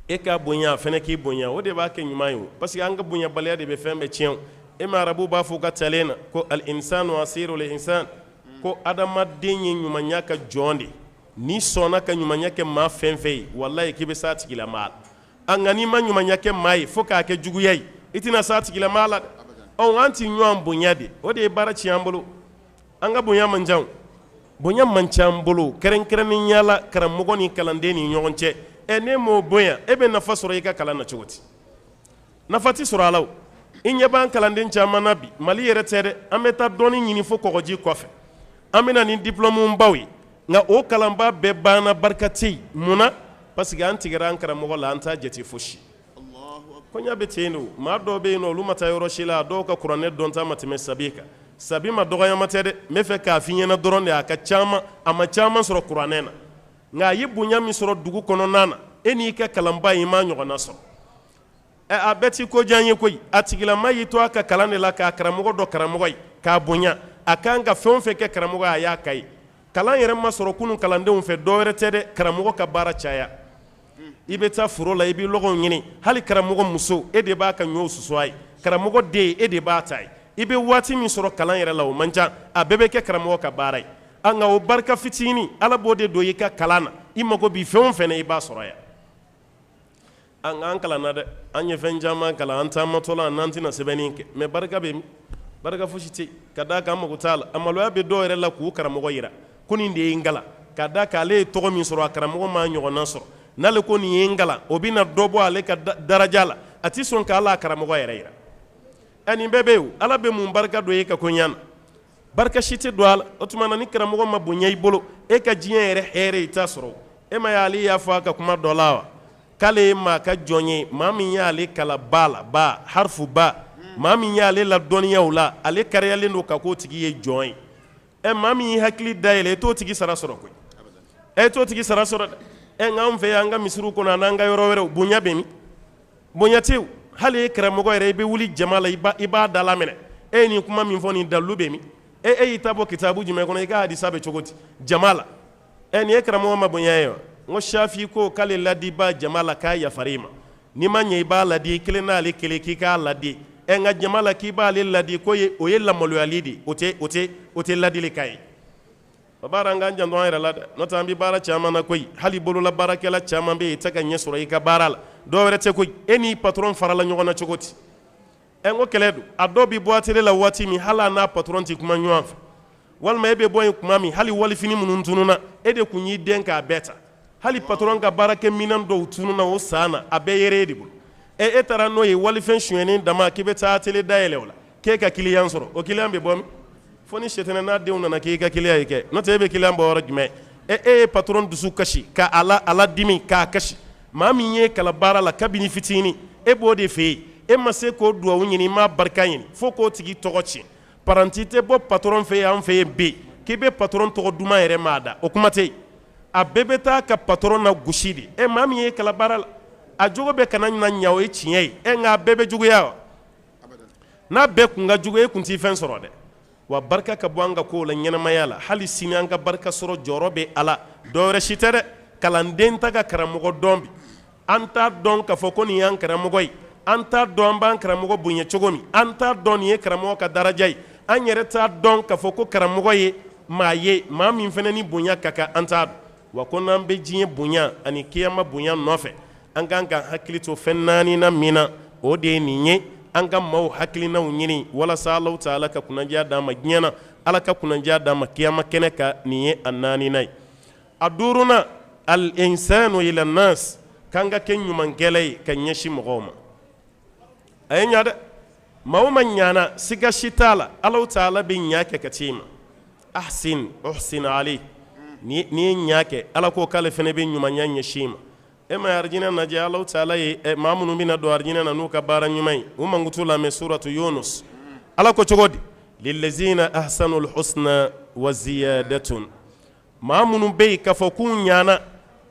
E k'a bonya, a fana k'i bonya, o de b'a kɛ ɲuman ye o, parce que an ka bonyabaliya de bɛ fɛn bɛɛ tiɲɛ. E ma arabu b'a fɔ u ka talen na ko al insanu asirul insan, ko adamaden ye ɲumanya ka jɔn de. N'i sɔnna ka ɲumanya kɛ maa fɛn fɛn ye, walayi k'i bɛ s'a tigilamaa la. Nka n'i ma ɲumanya kɛ maa ye fo k'a kɛ juguya ye, i tɛna s'a tigilamaa la dɛ. Ɔ, an ti ɲɔgɔn bonya de, o de ye baara tiɲɛ an bolo. An ka bonya man ca, bonya man ca an bolo, kɛrɛnkɛrɛnnenya la karamɔgɔ ni kalanden ni ɲɔgɔn cɛ. Ɛ, n'e m'o bonya, e bɛ nafa sɔrɔ i ka kalan na cogo di? Nafa ti sɔrɔ a la o. I ɲɛ b'an kalanden caman na bi, Mali yɛrɛ tɛ dɛ, an bɛ taa dɔnni ɲini fo kɔgɔji kɔfɛ, an bɛ na ni diplôme baw ye, nka o kalanba bɛɛ banna, barika tɛ yen. Mun na? Parce que an tigɛra an karamɔgɔ la, an t'a jate fosi. Koɲa bɛ ten don. Maa dɔw bɛ yen nɔ, olu ma taa yɔrɔ si la, dɔw ka kuranɛ dɔn ta ma tɛmɛ sabi kan. Sabi ma dɔgɔyama tɛ dɛ, n bɛ fɛ k'a f'i ɲɛna dɔrɔn de, a ka caman, a ma caman sɔrɔ kuranɛ na, nka a ye bonya min sɔrɔ dugu kɔnɔna na, e n'i ka kalanba in m'a ɲɔgɔnna sɔrɔ. Ɛ, a bɛɛ ti ko diya n ye koyi. A tigilama y'i to a ka kalan de la k'a karamɔgɔ dɔ karamɔgɔ ye k'a bonya. A kan ka fɛn o fɛn kɛ karamɔgɔ ye, a y'a ka ye. Kalan yɛrɛ ma sɔrɔ kunun kalandenw fɛ, dɔ wɛrɛ tɛ dɛ, karamɔgɔ ka baara caya. I bɛ taa foro la, i bɛ lɔgɔw ɲini, hali karamɔgɔ muso, e de b'a ka ɲɔw susu a ye, karamɔgɔ den, e de b'a ta ye. I bɛ waati min sɔrɔ kalan yɛrɛ la, o man ca, a bɛɛ bɛ kɛ karamɔgɔ ka baara ye. Nka o barika fitinin, Ala b'o de don i ka kalan na. I mago bi fɛn o fɛn na, i b'a sɔrɔ yan. An an kalanna dɛ, an ye fɛn caman kalan, an taamatɔla n'an tɛna sɛbɛnni kɛ, mais barika bɛ min? Barika fosi tɛ, ka d'a kan an mago t'a la. A maloya bɛ dɔw yɛrɛ la k'u karamɔgɔ yira ko nin de ye n kalan, ka d'a kan ale ye tɔgɔ min sɔrɔ, a karamɔgɔ m'a ɲɔgɔnna sɔrɔ. N'ale ko nin ye n kalan, o bɛna dɔ bɔ ale ka daraja la, a ti sɔn k'ala karamɔgɔ yɛrɛ yira. Ɛ, nin bɛɛ bɛ yen. Ala bɛ mun barika don e ka ko ɲɛ na? Barika si tɛ don a la. O tuma na, ni karamɔgɔ ma bonya i bolo, e ka diɲɛ yɛrɛ hɛrɛ, i t'a sɔrɔ. E ma ye, ale y'a fɔ a ka kuma dɔ la wa, k'ale ye maa ka jɔn ye, maa min y'ale kala ba la, ba harifu ba, maa min y'ale la dɔnniyaw la, ale kariyalen don ka k'o tigi ye jɔn ye. Ɛ, maa min y'i hakili dayɛlɛ, e t'o tigi sara sɔrɔ koyi, e t'o tigi sara sɔrɔ dɛ. Ɛ, nka anw fɛ yan, an ka misiriw kɔnɔ an'an ka yɔrɔ wɛrɛw, bonya bɛ min? Bonya tɛ yen. Hali e karamɔgɔ yɛrɛ, i bɛ wuli jama la, i b'a da laminɛ: e ye nin kuma min fɔ, nin dalilu bɛ min? E y'i ta bɔ kitabu jumɛn kɔnɔ? I ka hadisa bɛ cogo di? Jama la. Ɛ, nin ye karamɔgɔ ma bonya ye wa? N ko Safi ko k'ale ladiba jama la, k'a yafara i ma. N'i ma ɲɛ, i b'a ladi i kelen n'ale kelen, k'i k'a ladi. Ɛ, nka jama la, k'i b'ale ladi ko ye, o ye lamaloyali de ye, o tɛ ladilikan ye. O baara, an k'an janto an yɛrɛ la dɛ, n'o tɛ an bɛ baara caman na koyi. Hali bolola baarakɛla caman bɛ yen, i tɛ ka ɲɛ sɔrɔ i ka baara la, dɔw wɛrɛ tɛ koyi, e n'i patron farala ɲɔgɔn na cogo di? Ɛ, n ko kɛlɛ don. A dɔw bɛ bɔ atelier la waati min, hali a n'a patron tɛ kuma ɲɔgɔn fɛ, walima e bɛ bɔ yen tuma min, hali walifini minnu tununna, e de kun y'i den k'a bɛɛ ta. Hali patron ka baarakɛ minɛn dɔw tununna o san na, a bɛɛ yɛrɛ e de bolo. Ɛ, e taara n'o ye walifɛn sonyɛnen dama, k'i bɛ taa atelier dayɛlɛ o la, k'e ka client sɔrɔ, o client bɛ bɔ min? Fo ni sɛtɛnɛ n'a denw nana k'i ka client ye kɛ, n'o tɛ e bɛ client bɔ yɔrɔ jumɛn? Ɛ, e ye patron dusu kasi, ka a la a la dimi k'a kasi. Maa min ye kala baara la kabini fitinin, e b'o de fɛ yen, e ma se k'o duwawu ɲini, i m'a barika ɲini, fo k'o tigi tɔgɔ tiɲɛ. Paranti tɛ bɔ patron fɛ yen, an fɛ yen bi, k'i bɛ patron tɔgɔ duman yɛrɛ maa da, o kuma tɛ yen. A bɛɛ bɛ taa ka patron na gosi de. Ɛ, maa min ye kala baara la, a jogo bɛ kana na ɲa, o ye tiɲɛ ye. Ɛ, nka a bɛɛ bɛ juguya wa? N'a bɛɛ kun ka jugu, e kun t'i fɛn sɔrɔ dɛ. Wa barika ka bɔ an ka kow la ɲɛnamaya la. Hali sini, an ka barika sɔrɔ jɔyɔrɔ bɛ a la, dɔ wɛrɛ si tɛ dɛ, kalanden ta ka karamɔgɔ dɔn bi. An t'a dɔn k'a fɔ ko nin y'an karamɔgɔ ye, an t'a dɔn an b'an karamɔgɔ bonya cogo min, an t'a dɔn nin ye karamɔgɔ ka daraja ye, an yɛrɛ t'a dɔn k'a fɔ ko karamɔgɔ ye maa ye, maa min fana ni bonya ka kan, an t'a dɔn. Wa ko n'an bɛ diɲɛ bonya ani kiyama bonya nɔfɛ, an kan ka hakili to fɛn naani na min na, o de ye nin ye: an ka maaw hakilinaw ɲini walasa Alahu taala ka kunnadiya d'an ma diɲɛ na, Ala ka kunnadiya d'an ma kiyama kɛnɛ kan. Nin ye a naaninan ye. A duurunan, al insanu ila nas, k'an ka kɛ ɲumankɛla ye ka ɲɛsin mɔgɔw ma. A ye ɲa dɛ, maa o maa ɲana, siga si t'a la, Alahu taala bɛ ɲa kɛ ka t'i ma. Ahsin uhsin alayk, ni ye ɲa kɛ, Ala ko k'ale fana bɛ ɲumanya ɲɛsin ma. E ma arijinɛ lajɛ, Alahu taala ye maa minnu bɛna don arijinɛ na n'u ka baara ɲuman ye, u mankutu lamɛn suratu Yunus. Ala ko cogo di? Lillazina ahsanul husna wa ziyadatun. Maa minnu bɛ yen k'a fɔ k'u ɲana,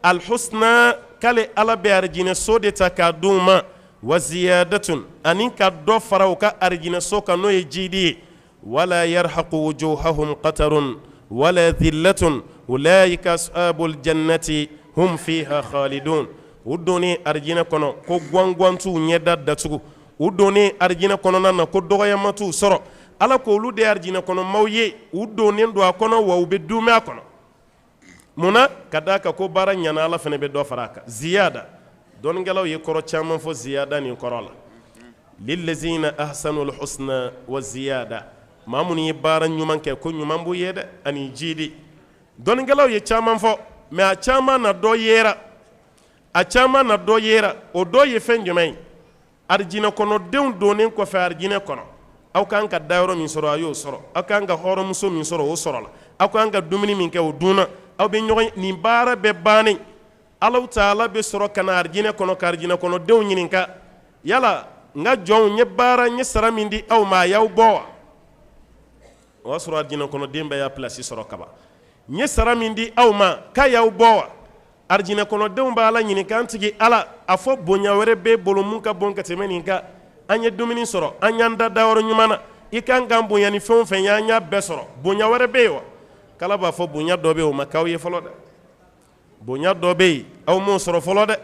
alhusna, k'ale Ala bɛ arijinɛ so de ta k'a d'u ma, wa ziyadatun, ani ka dɔ fara u ka arijinɛ so kan, n'o ye jidi ye. Wala yarhaqu wujuhahum qatarun wala dhillatun ulaika ashabul jannati hum fiha khalidun. U donnen arijinɛ kɔnɔ ko gwangan t'u ɲɛda datugu. U donnen arijinɛ kɔnɔna na ko dɔgɔyama t'u sɔrɔ. Ala ko olu de ye arijinɛ kɔnɔ maaw ye, u donnen don a kɔnɔ wa u bɛ duumɛ a kɔnɔ. Mun na? Ka d'a kan ko baara ɲana, Ala fana bɛ dɔ fara a kan. Ziyada, dɔnnikɛlaw ye kɔrɔ caman fɔ ziyada nin kɔrɔ la. Lillazina ahsanul husna wa ziyada, maa minnu ye baara ɲuman kɛ ko ɲuman b'u ye dɛ, ani jidi. Dɔnnikɛlaw ye caman fɔ, mais a caman na dɔ yera, a caman na dɔ yera. O dɔ ye fɛn jumɛn ye? Arijinɛ kɔnɔdenw donnen kɔfɛ arijinɛ kɔnɔ, aw kan ka dayɔrɔ min sɔrɔ, a y'o sɔrɔ. Aw kan ka hɔrɔnmuso min sɔrɔ, o sɔrɔla. Aw kan ka dumuni min kɛ, o dunna. Aw bɛ ɲɔgɔn nin baara bɛɛ bannen, Alahu taala bɛ sɔrɔ ka na arijinɛ kɔnɔ ka arijinɛ kɔnɔdenw ɲininka: yala n ka jɔnw, n ye baara, n ye sara min di aw ma, a y'aw bɔ wa? O y'a sɔrɔ arijinɛ kɔnɔden bɛɛ y'a pilasi sɔrɔ kaban. N ye sara min di aw ma, k'a y'aw bɔ wa? Arijinɛ kɔnɔdenw bɛ Ala ɲininka: an tigi Ala, a fɔ bonya wɛrɛ b'e bolo mun ka bon ka tɛmɛ nin kan? An ye dumuni sɔrɔ, an y'an da dayɔrɔ ɲuman na, i kan k'an bonya ni fɛn o fɛn ye, an y'a bɛɛ sɔrɔ. Bonya wɛrɛ bɛ yen wa? K'Ala b'a fɔ: bonya dɔ bɛ yen, o ma k'aw ye fɔlɔ dɛ. Bonya dɔ bɛ yen, aw m'o sɔrɔ fɔlɔ dɛ.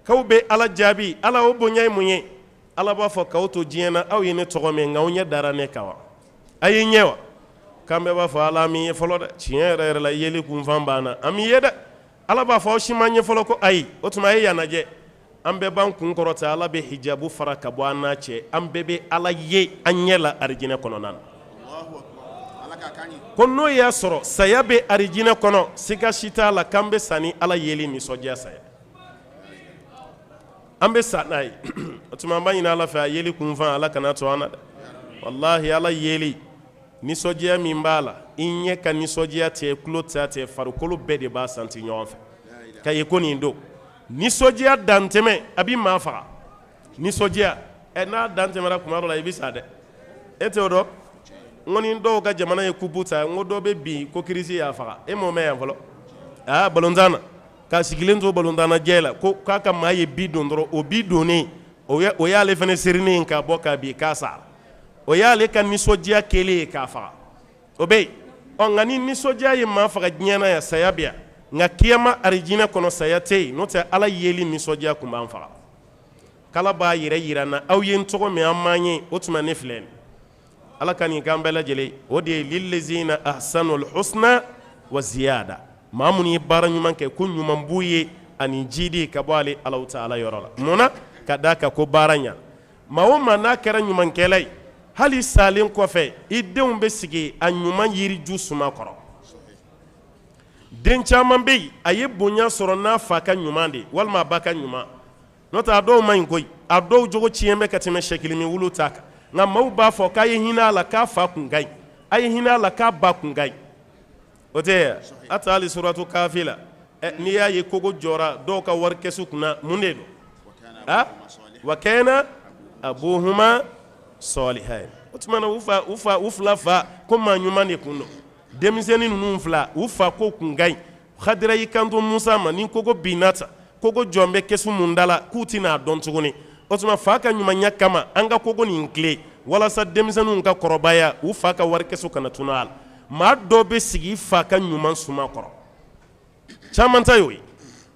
K'aw bɛ Ala jaabi: Ala, o bonya ye mun ye? Ala b'a fɔ: k'aw to diɲɛ na, aw ye ne tɔgɔ mɛn, nka aw ɲɛ dara ne kan wa? A ye n ye wa? K'an bɛɛ b'a fɔ: Ala, an m'i ye fɔlɔ dɛ. Tiɲɛ yɛrɛ yɛrɛ la, yeli kunfan b'an na, an m'i ye dɛ. Ala b'a fɔ: aw si ma n ye fɔlɔ? Ko ayi. O tuma a ye yan lajɛ. An bɛɛ b'an kun kɔrɔta, Ala bɛ hijabu fara ka bɔ an n'a cɛ, an bɛɛ bɛ Ala ye an ɲɛ la arijinɛ kɔnɔna na. Ko n'o y'a sɔrɔ saya bɛ arijinɛ kɔnɔ, siga si t'a la k'an bɛ sa ni Ala yeli nisɔndiya saya, an bɛ sa n'a ye. O tuma an b'a ɲini Ala fɛ, a yeli kunfan, Ala kana to an na dɛ. Walahi, Ala yeli nisɔndiya min b'a la, i ɲɛ ka nisɔndiya tɛ, tulo ta tɛ, farikolo bɛɛ de b'a santi ɲɔgɔn fɛ ka ye ko nin don. Nisɔndiya dantɛmɛ, a bɛ maa faga. Nisɔndiya ɛ, n'a dantɛmɛra kuma dɔ la, i bɛ sa dɛ. E t'o dɔn? N ko ni dɔw ka jamana ye kupu ta, n ko dɔ bɛ bin ko kirisi y'a faga. E m'o mɛn yan fɔlɔ? Aa, balontan na, k'a sigilen to balontan na jɛ la, ko k'a ka maa ye bi don dɔrɔn, o bi donnen, o y'ale fana serinen ka bɔ k'a bin k'a sara. O y'ale ka nisɔndiya kɛlen ye k'a faga. O bɛ yen. Ɔ, nka ni nisɔndiya ye maa faga diɲɛ na yan, saya bɛ yan, nka kiyama arijinɛ kɔnɔ, saya tɛ yen. N'o tɛ, Ala yeli nisɔndiya tun b'an faga. K'Ala b'a yɛrɛ yira n na: aw ye n tɔgɔ mɛn, an m'an ye, o tuma ne filɛ nin. Ala ka nin k'an bɛɛ lajɛlen. O de ye lillazina ahsanul husna wa ziyada. Maa minnu ye baara ɲuman kɛ, ko ɲuman b'u ye ani jidi ka bɔ ale Alahu taala yɔrɔ la. Mun na? Ka d'a kan ko baara ɲa. Maa o maa n'a kɛra ɲumankɛla ye, hali salen kɔfɛ, i denw bɛ sigi a ɲuman yiriju suma kɔrɔ. Den caman bɛ yen, a ye bonya sɔrɔ n'a fa ka ɲuman de ye walima a ba ka ɲuman. N'o tɛ, a dɔw man ɲi koyi, a dɔw jogo tiɲɛ bɛ ka tɛmɛ sɛkilimi wulu ta kan, nka maaw b'a fɔ k'a ye hinɛ a la k'a fa kun ka ɲi, a ye hinɛ a la k'a ba kun ka ɲi. O tɛ a ta hali suratu Kafi la. N'i y'a ye kogo jɔra dɔw ka wari kɛsu kunna, mun de don? A wa kana abuhuma salihan. O tuma na, u fa, u fa, u fila fa ko maa ɲuman de kun don. Denmisɛnnin ninnu fila, u fa ko kun ka ɲi. Hadira y'i kanto Musa ma: ni kogo binna ta, kogo jɔn bɛ kɛsu mun da la, k'u tɛna a dɔn tuguni. O tuma fa ka ɲumanya kama, an ka kogo nin tile walasa denmisɛnninw ka kɔrɔbaya, u fa ka wari kɛsu kana tunu a la. Maa dɔ bɛ sigi fa ka ɲuman suma kɔrɔ, caman ta y'o ye.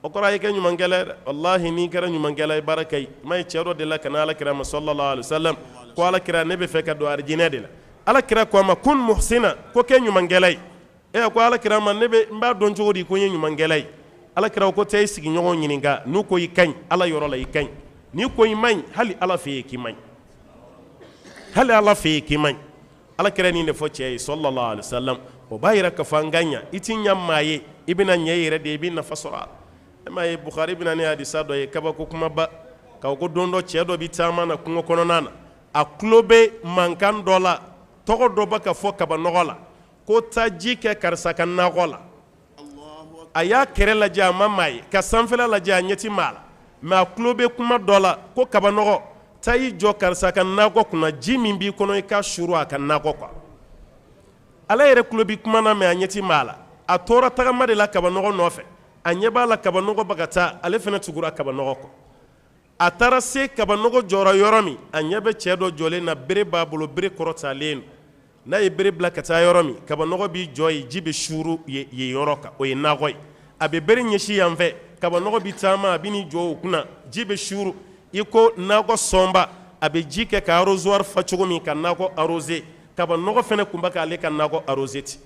O kɔrɔ, a ye kɛ ɲumankɛla ye dɛ. Walahi, n'i kɛra ɲumankɛla ye, baara ka ɲi. M'a ye, cɛ dɔ de la ka na Ala kira ma sallallahu alaihi wasallam, ko Ala kira, ne bɛ fɛ ka don arijinɛ de la. Ala kira ko a ma: kun muhsina, ko kɛ ɲumankɛla ye. E ko Ala kira ma: ne bɛ n b'a dɔn cogo di ko n ye ɲumankɛla ye? Ala kira ko: taa i sigiɲɔgɔn ɲininka, n'u ko i ka ɲi Ala yɔrɔ la, i ka ɲi. N'i ko i man ɲi, hali Ala fɛ yen k'i man ɲi, hali Ala fɛ yen k'i man ɲi. Ala kira nin de fɔ cɛ ye sallallahu alaihi wasallam. O b'a yira k'a fɔ an ka ɲa. I ti ɲa maa ye, i bɛna ɲɛ i yɛrɛ de, i bɛ nafa sɔrɔ a la. E m'a ye, Bukhari bɛna ni hadisa dɔ ye, kabako kumaba, k'a ko don dɔ, cɛ dɔ bɛ taama na kungo kɔnɔna na, a tulo bɛ mankan dɔ la, tɔgɔ dɔ bɛ ka fɔ kabanɔgɔ la ko taa ji kɛ karisa ka nakɔ la. A y'a kɛrɛ lajɛ, a ma maa ye, ka sanfɛla lajɛ, a ɲɛ ti maa la, mais a tulo bɛ kuma dɔ la ko kabanɔgɔ, taa i jɔ karisa ka nakɔ kunna, ji min b'i kɔnɔ, i ka suru a ka nakɔ kan. Ala yɛrɛ tulo bɛ kuma na, mais a ɲɛ ti maa la. A tora tagama de la kabanɔgɔ nɔfɛ, a ɲɛ b'a la kabanɔgɔ bɛ ka taa, ale fana tugura kabanɔgɔ kɔ. A taara se kabanɔgɔ jɔra yɔrɔ min, a ɲɛ bɛ cɛ dɔ jɔlen na, bere b'a bolo, bere kɔrɔtalen. N'a ye bere bila ka taa yɔrɔ min, kabanɔgɔ b'i jɔ yen, ji bɛ suuru yen yɔrɔ kan, o ye nakɔ ye. A bɛ bere ɲɛsin yan fɛ, Kabanɔgɔ bɛ taama, a bɛ n'i jɔ o kunna, ji bɛ suuru i ko nakɔ sɔnba. A bɛ ji kɛ ka arrosoir fa cogo min ka nakɔ arroser, kabanɔgɔ fana tun bɛ k'ale ka nakɔ arroser ten.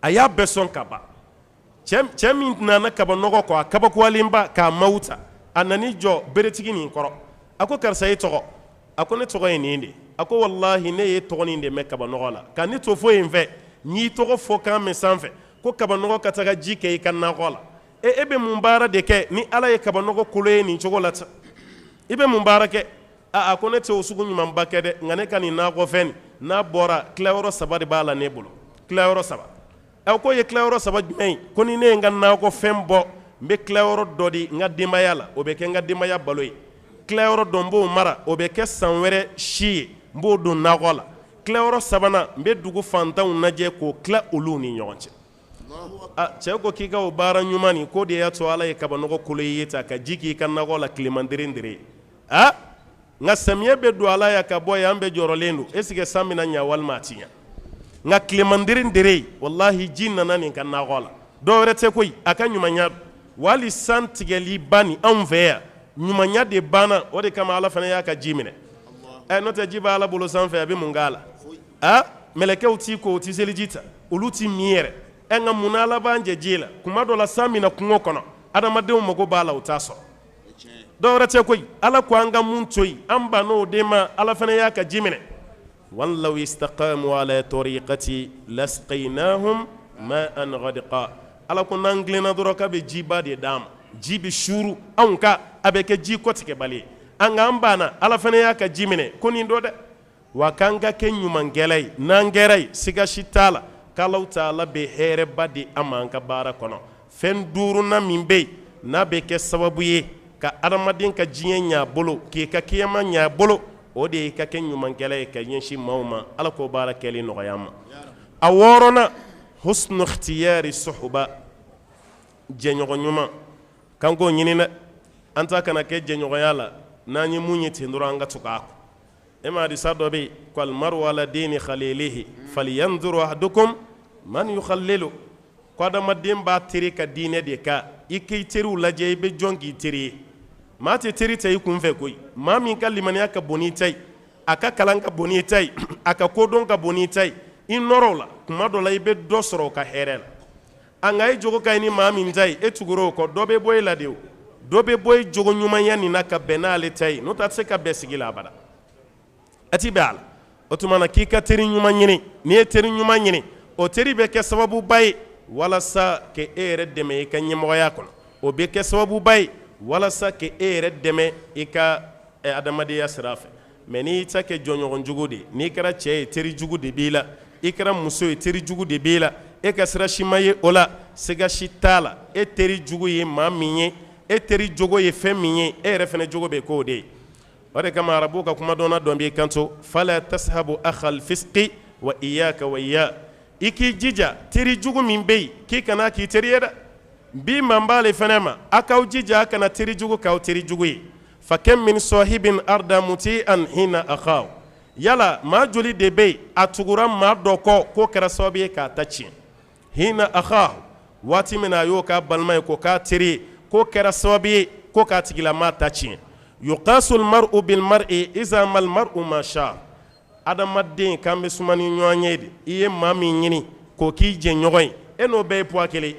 A y'a bɛɛ sɔn ka ban. Cɛ min nana kabanɔgɔ kɔ, a kabakoyalenba k'a mawuta, a nan'i jɔ beretigi nin kɔrɔ. A ko: "Karisa, e tɔgɔ?" A ko: "Ne tɔgɔ ye nin de." A ko: "Walahi, ne ye tɔgɔ nin de mɛn kabanɔgɔ la ka ne to fo yen fɛ. N y'i tɔgɔ fɔ kan mɛn sanfɛ ko kabanɔgɔ ka taga ji kɛ i ka nakɔ la. E bɛ mun baara de kɛ ni Ala ye kabanɔgɔ kolo ye nin cogo la tan? I bɛ mun baara kɛ?" A ko: "Ne tɛ o sugu ɲumanba kɛ dɛ, nka ne ka nin nakɔfɛn nin, n'a bɔra, tilayɔrɔ saba de b'a la ne bolo, tilayɔrɔ saba." A ko: "Ye tilayɔrɔ saba jumɛn ye?" Ko: "Ni ne ye n ka nakɔfɛn bɔ, n bɛ tilayɔrɔ dɔ di n ka denbaya la, o bɛ kɛ n ka denbaya balo ye. Tilayɔrɔ dɔ, n b'o mara, o bɛ kɛ san wɛrɛ si ye, n b'o don nakɔ la. Tilayɔrɔ sabanan, n bɛ dugu fantanw lajɛ k'o tila olu ni ɲɔgɔn cɛ." A cɛ ko: "K'i ka o baara ɲuman nin, k'o de y'a to Ala ye kabanɔgɔ kolo ye ta ka ji k'i ka nakɔ la tileman dere dere. A nka samiyɛ bɛ don ala ya ka bɔ yen, an bɛɛ jɔrɔlen don, est ce que san bɛna ɲa walima a ti ɲa? Nka tileman dere dere, walahi, ji nana nin ka nakɔ la. Dɔ wɛrɛ tɛ koyi, a ka ɲumanya. Wali san tigɛli ba nin, anw fɛ yan, ɲumanya de banna. O de kama Ala fana y'a ka ji minɛ. Ɛ, n'o tɛ, ji bɛ Ala bolo sanfɛ, a bɛ mun k'a la? A mɛlɛkɛw t'i ko, u ti seliji ta, olu ti min yɛrɛ. Ɛ, nka mun na Ala b'an jɛ ji la? Kuma dɔ la, san bɛna kungo kɔnɔ, adamadenw mago b'a la, u t'a sɔrɔ. Dɔw wɛrɛ tɛ koyi, Ala ko an ka mun to yen, an bann'o de ma, Ala fana y'a ka ji minɛ. Wa an law istaqamu ala tariqati lasqaynahum ma'an ghadqa. Ala ko n'an tilenna dɔrɔn, k'a bɛ jiba de d'an ma, ji bɛ suuru anw ka, a bɛ kɛ ji kɔtigɛbali ye. An ka an banna, Ala fana y'a ka ji minɛ. Ko nin dɔ dɛ, wa k'an ka kɛ ɲumankɛla ye. N'an kɛra ye, siga si t'a la k'Alaw taala bɛ hɛrɛba di an ma an ka baara kɔnɔ. Fɛn duurunan min bɛ yen n'a bɛ kɛ sababu ye ka adamaden ka diɲɛ ɲɛ a bolo, k'i ka kiyama ɲɛ a bolo, o de ye ka kɛ ɲumankɛla ye ka ɲɛsin maaw ma. Ala k'o baara kɛli nɔgɔya an ma. A wɔɔrɔnan: husnu ikhtiyari suhba, jɛɲɔgɔn ɲuman k'an k'o ɲini dɛ. An ta kana kɛ jɛɲɔgɔnya la n'an ye mun ye ten dɔrɔn, an ka tugu a kɔ. E ma hadisa dɔ bɛ yen ko almaru ala dini khalilihi falyanzur ahadukum man yukhalilu, ko adamaden b'a teri ka diinɛ de kan. I k'i teriw lajɛ, i bɛ jɔn k'i teri ye. Maa tɛ teri ta i kun fɛ koyi. Maa min ka limaniya ka bon n'i ta ye, a ka kalan ka bon n'i ta ye, a ka kodɔn ka bon n'i ta ye, i nɔrɔ o la. Kuma dɔ la, i bɛ dɔ sɔrɔ o ka hɛrɛ la. A nka e jogo ka ɲi ni maa min ta ye, e tugura o kɔ, dɔ bɛ bɔ e la de. O dɔ bɛ bɔ e jogo ɲumanya nin na ka bɛn n'ale ta ye. N'o tɛ, a tɛ se ka bɛn sigi la abada, a ti bɛn a la. O tuma na, k'i ka teri ɲuman ɲini. N'i ye teri ɲuman ɲini, o teri bɛ kɛ sababuba ye walasa k'e yɛrɛ dɛmɛ i ka ɲɛmɔgɔya kɔnɔ. O bɛ kɛ sababuba ye walasa k'e yɛrɛ dɛmɛ i ka adamadenya sira fɛ. Mɛ n'i ta kɛ jɔnɲɔgɔn jugu de ye, n'i kɛra cɛ ye, teri jugu de b'i la, i kɛra muso ye, teri jugu de b'i la, e ka sira si ma ye o la. Siga si t'a la, e teri jugu ye maa min ye, e teri jogo ye fɛn min ye, e yɛrɛ fana jogo bɛ k'o de ye. O de kama arabuw ka kumadɔnna dɔ b'i kanto: fala tashabu akhal fisqi wa iyaka wa iya. I k'i jija, teri jugu min bɛ yen, k'i kana k'i teri ye dɛ. Bi man b'ale fana ma, a k'aw jija, a kana teri jugu k'aw teri jugu ye. Fa kam min sahibin arda muti'an hina akhaw. Yala maa joli de bɛ yen, a tugura maa dɔ kɔ, k'o kɛra sababu ye k'a ta tiɲɛ? Hina akhaw, waati min na a y'o k'a balima ye, k'o k'a teri ye, k'o kɛra sababu ye ko k'a tigilamaa ta tiɲɛ. Yuqasul mar'u bil mar'i iza mal mar'u ma sha. Adamaden k'an bɛ suma ni ɲɔgɔn ye de. I ye maa min ɲini k'o k'i jɛɲɔgɔn ye, e n'o bɛɛ ye poids kelen.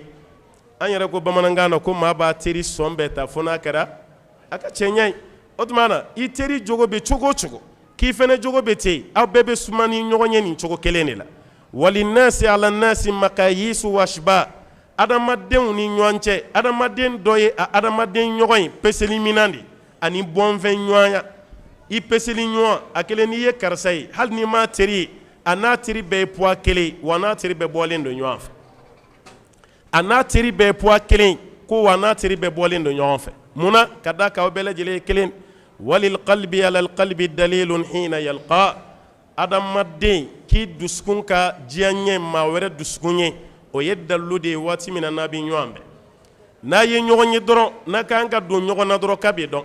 An yɛrɛ ko bamanankan na ko maa b'a teri sɔn bɛɛ ta fo n'a kɛra a ka cɛɲɛ ye. O tuma na, i teri jogo bɛ cogo o cogo, k'i fɛnɛ jogo bɛ ten, aw bɛɛ bɛ suma ni ɲɔgɔn ye nin cogo kelen de la. Walinnasi ala nasi makayisu washba. Adamadenw ni ɲɔgɔn cɛ, adamaden dɔ ye a adamaden ɲɔgɔn ye peseli minan de ani bɔnfɛn ɲɔgɔnya. I peseli ɲɔgɔn a kelen, n'i ye karisa ye, hali n'i m'a teri ye, a n'a teri bɛɛ ye poids kelen, wa n'a teri bɛɛ bɔlen don ɲɔgɔn fɛ. A n'a teri bɛɛ ye poids kelen ko, wa n'a teri bɛɛ bɔlen don ɲɔgɔn fɛ. Munna? Ka da k'aw bɛɛ lajɛlen ye kelen. Walil qalbi ala alqalbi dalilun hina yalqa. Adamaden k'i dusukun ka diya ɲɛ maa wɛrɛ dusukun ye, o ye dalilu de ye. Waati min na n'a bɛ ɲɔgɔn bɛn, n'a ye ɲɔgɔn ye dɔrɔn, n'a k'an ka don ɲɔgɔn na dɔrɔn, k'a bɛ dɔn.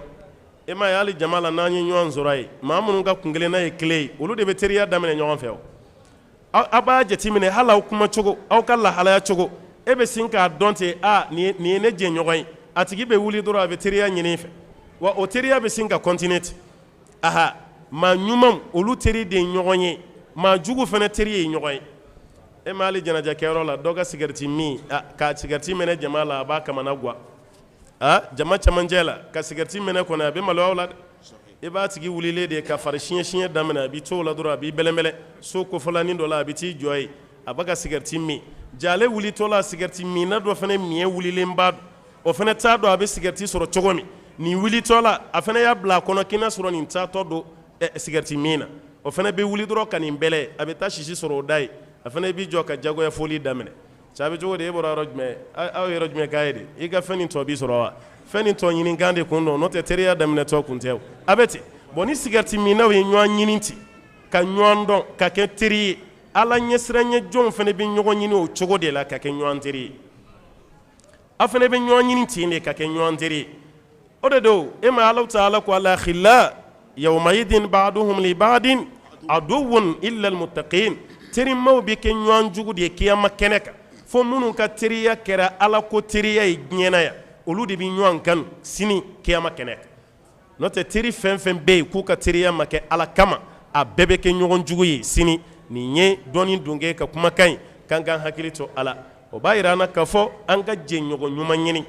E m'a ye, hali jama la, n'an ye ɲɔgɔn sɔrɔ ye, maa minnu ka kun kelenna ye kelen ye, olu de bɛ teriya daminɛ ɲɔgɔn fɛ. O aw b'a jateminɛ, hali aw kuma cogo, aw ka lahalaya cogo. E E bɛ sin k'a dɔn ten, a nin ye ne jɛɲɔgɔn ye. A tigi bɛ wuli dɔrɔn, a bɛ teriya ɲini i fɛ, wa o teriya bɛ sin ka continuer ten. Aha, maa ɲumanw, olu teri de ye ɲɔgɔn ye, maa jugu fana teri ye ɲɔgɔn ye. E ma hali jɛnajɛkɛyɔrɔ la, dɔ ka sigɛriti min, ka sigɛriti mɛnɛ jama la, a b'a kamana gan. A jama camancɛ la ka sigɛriti mɛnɛ kɔnɔ, a bɛ maloya la dɛ. I b'a tigi wulilen de ka fari siɲɛ siɲɛ daminɛ, a b'i to o la dɔrɔn, a b'i bɛlɛnbɛlɛn so kofɔlanin dɔ la, a bɛ t'i jɔ yen, a b'a ka sigɛriti min. Jale wulitɔ la, sigɛriti minna dɔ fana miɲɛ wulilenba don, o fana t'a dɔn a bɛ sigɛriti sɔrɔ cogo min. Nin wulitɔ la, a fana y'a bila a kɔnɔ k'i n'a sɔrɔ nin taatɔ don sigɛriti min na, o fana bɛ wuli dɔrɔn ka nin bɛlɛ, a bɛ taa sisi sɔrɔ o da ye, a fana b'i jɔ ka jagoya foli daminɛ. Cɛ, a bɛ cogo di? E bɔra yɔrɔ jumɛn? Aw yɔrɔ jumɛn k'a ye de? I ka fɛn nin tɔ b'i sɔrɔ wa? Fɛn nin tɔ ɲininkan de kun don, n'o tɛ teriya daminɛtɔ kun tɛ. A bɛ ten. Bon, ni sigɛriti minnaw ye ɲɔgɔn ɲini ten ka ɲɔgɔn dɔn ka kɛ teri ye, Ala ɲɛsiranɲɛ jɔnw fana bɛ ɲɔgɔn ɲini o cogo de la ka kɛ ɲɔgɔn teri ye. Aw fana bɛ ɲɔgɔn ɲini ten de ka kɛ ɲɔgɔn teri ye. O de don, e ma Ala taala ko: alakhilla yawmaidin ba'duhum li ba'din aduwwun illa almuttaqin. Terimaw bɛ kɛ ɲɔgɔn jugu de ye kiyama kɛnɛ kan, fo minnu ka teriya kɛra Ala ko teriya ye diɲɛ na yan, olu de bɛ ɲɔgɔn kanu sini kiyama kɛnɛ kan. N'o tɛ, teri fɛn fɛn bɛ yen k'u ka teriya ma kɛ Ala kama, a bɛɛ bɛ kɛ ɲɔgɔn jugu ye sini. Nin ye dɔnni donkɛ ka kumakan ye k'an k'an hakili to a la. O b'a yira an na k'a fɔ an ka jɛɲɔgɔn ɲuman ɲini.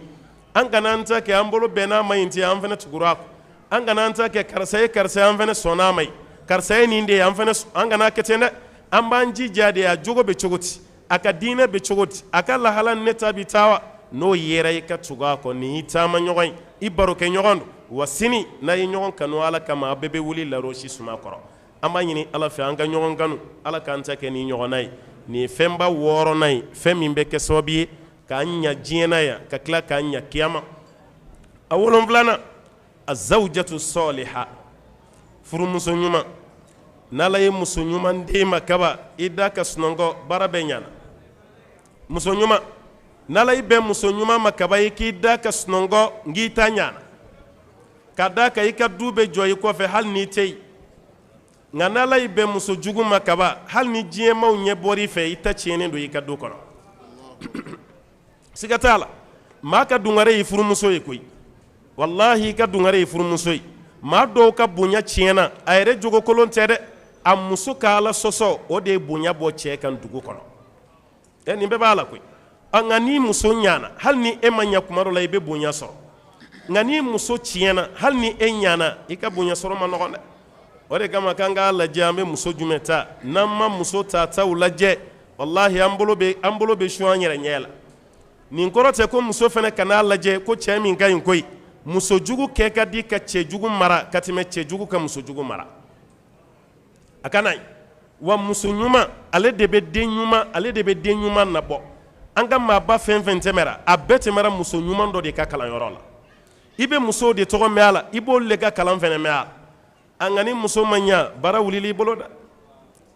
An kana an ta kɛ an bolo bɛn n'a ma ɲi ten, an fana tugura a kɔ. An kana an ta kɛ karisa ye karisa ye, an fana sɔnna a ma ye, karisa ye nin de ye, an fana, an kana kɛ ten dɛ. An b'an jija de, a jogo bɛ cogo di, a ka diinɛ bɛ cogo di, a ka lahala ne ta bi taa wa? N'o yera, i ka tugu a kɔ. Nin y'i taama ɲɔgɔn ye, i barokɛ ɲɔgɔn don, wa sini n'a ye ɲɔgɔn kanu Ala kama, aw bɛɛ bɛ wuli larosi suma kɔrɔ. An b'a ɲini Ala fɛ an ka ɲɔgɔn kanu, Ala k'an ta kɛ ni ɲɔgɔnna ye. Nin ye fɛnba wɔɔrɔnan ye, fɛn min bɛ kɛ sababu ye k'an ɲa diɲɛ na yan, ka tila k'an ɲa kiyama. A wolonfilanan, azawjatu sɔliha, furumuso ɲuman. N'Ala ye muso ɲuman d'e ma kaba, i da ka sunɔgɔ, baara bɛɛ ɲana. Muso ɲuman, n'Ala y'i bɛn muso ɲuman ma kaba, i k'i da ka sunɔgɔ, n k'i ta ɲana, ka da kan i ka du bɛ jɔ i kɔfɛ hali n'i tɛ yen. Nka n'Ala y'i bɛn muso jugu ma kaba, hali ni diɲɛmaw ɲɛ bɔr'i fɛ, i ta tiɲɛnen don i ka du kɔnɔ, siga t'a la. Maa ka dungare y'i furumuso ye koyi, walahi, i ka dungare y'i furumuso ye. Maa dɔw ka bonya tiɲɛna, a yɛrɛ jogokolon tɛ dɛ, a muso ka Ala sɔsɔ, o de ye bonya bɔ cɛ kan dugu kɔnɔ. Ɛ, nin bɛɛ b'a la koyi. Nka n'i muso ɲana, hali ni e ma ɲa, kuma dɔ la i bɛ bonya sɔrɔ. Nka n'i muso tiɲɛna, hali ni e ɲana, i ka bonya sɔrɔ ma nɔgɔn dɛ. O de kama k'an k'a lajɛ, an bɛ muso jumɛn ta? N'an ma muso ta taw lajɛ, walahi, an bolo bɛ su an yɛrɛ ɲɛ la. Nin kɔrɔ tɛ ko muso fana kan'a lajɛ ko cɛ min ka ɲi koyi. Muso jugu kɛ ka di ka cɛ jugu mara ka tɛmɛ cɛ jugu ka muso jugu mara. A kana ye wa, muso ɲuman, ale de bɛ den ɲuman, ale de bɛ den ɲuman nabɔ. An ka maaba fɛn fɛn tɛmɛra, a bɛɛ tɛmɛra muso ɲuman dɔ de ka kalanyɔrɔ la. I bɛ musow de tɔgɔ mɛn a la, i b'olu de ka kalan fɛnɛ mɛn a la. A nka ni muso ma ɲa, baara wulila i bolo dɛ,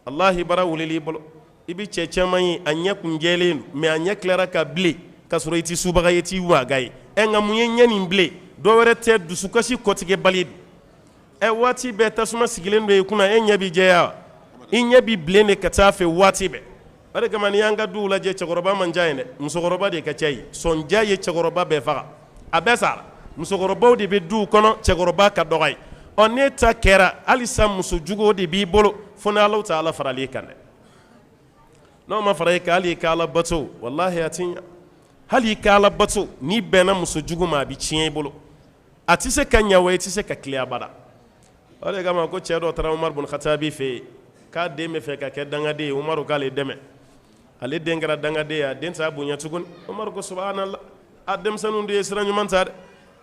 walahi, baara wulila i bolo. I bɛ cɛ caman ye, a ɲɛ kun jɛlen don, mais a ɲɛ tilara ka bilen ka sɔrɔ i ti subaga ye, i ti waga ye. Ɛ, nka mun ye ɲɛ nin bilen? Dɔ wɛrɛ tɛ, dusukasi kɔtigɛbali don. Ɛ, waati bɛɛ tasuma sigilen don i kunna, e ɲɛ b'i jɛya wa? I ɲɛ b'i bilen de ka taa fɛ waati bɛɛ. O de kama n'i y'an ka duw lajɛ, cɛkɔrɔba man ca yen dɛ, musokɔrɔba de ka ca yen. Sɔnja ye cɛkɔrɔba bɛɛ faga, a bɛɛ sara. Musokɔrɔbaw de bɛ duw kɔnɔ, cɛkɔrɔba ka dɔgɔ ye. Ɔ, n'e ta kɛra halisa muso jugu de b'i bolo, fo ni Ala ta Ala faral'i kan dɛ. N'o ma fara i kan, hali i ka Ala bato, walahi, a ti ɲa. Hali i ka Ala bato, n'i bɛnna muso jugu ma, a bɛ tiɲɛ i bolo, a tɛ se ka ɲa, wa i tɛ se ka tile abada. O de kama ko cɛ dɔ taara Umaru bun Katabi fɛ yen k'a den bɛ fɛ ka kɛ dangaden ye. Umaru k'ale dɛmɛ. Ale den kɛra dangaden ye, a den t'a bonya tuguni. Umaru ko subhanallah, a denmisɛnninw de ye sira ɲuman ta dɛ.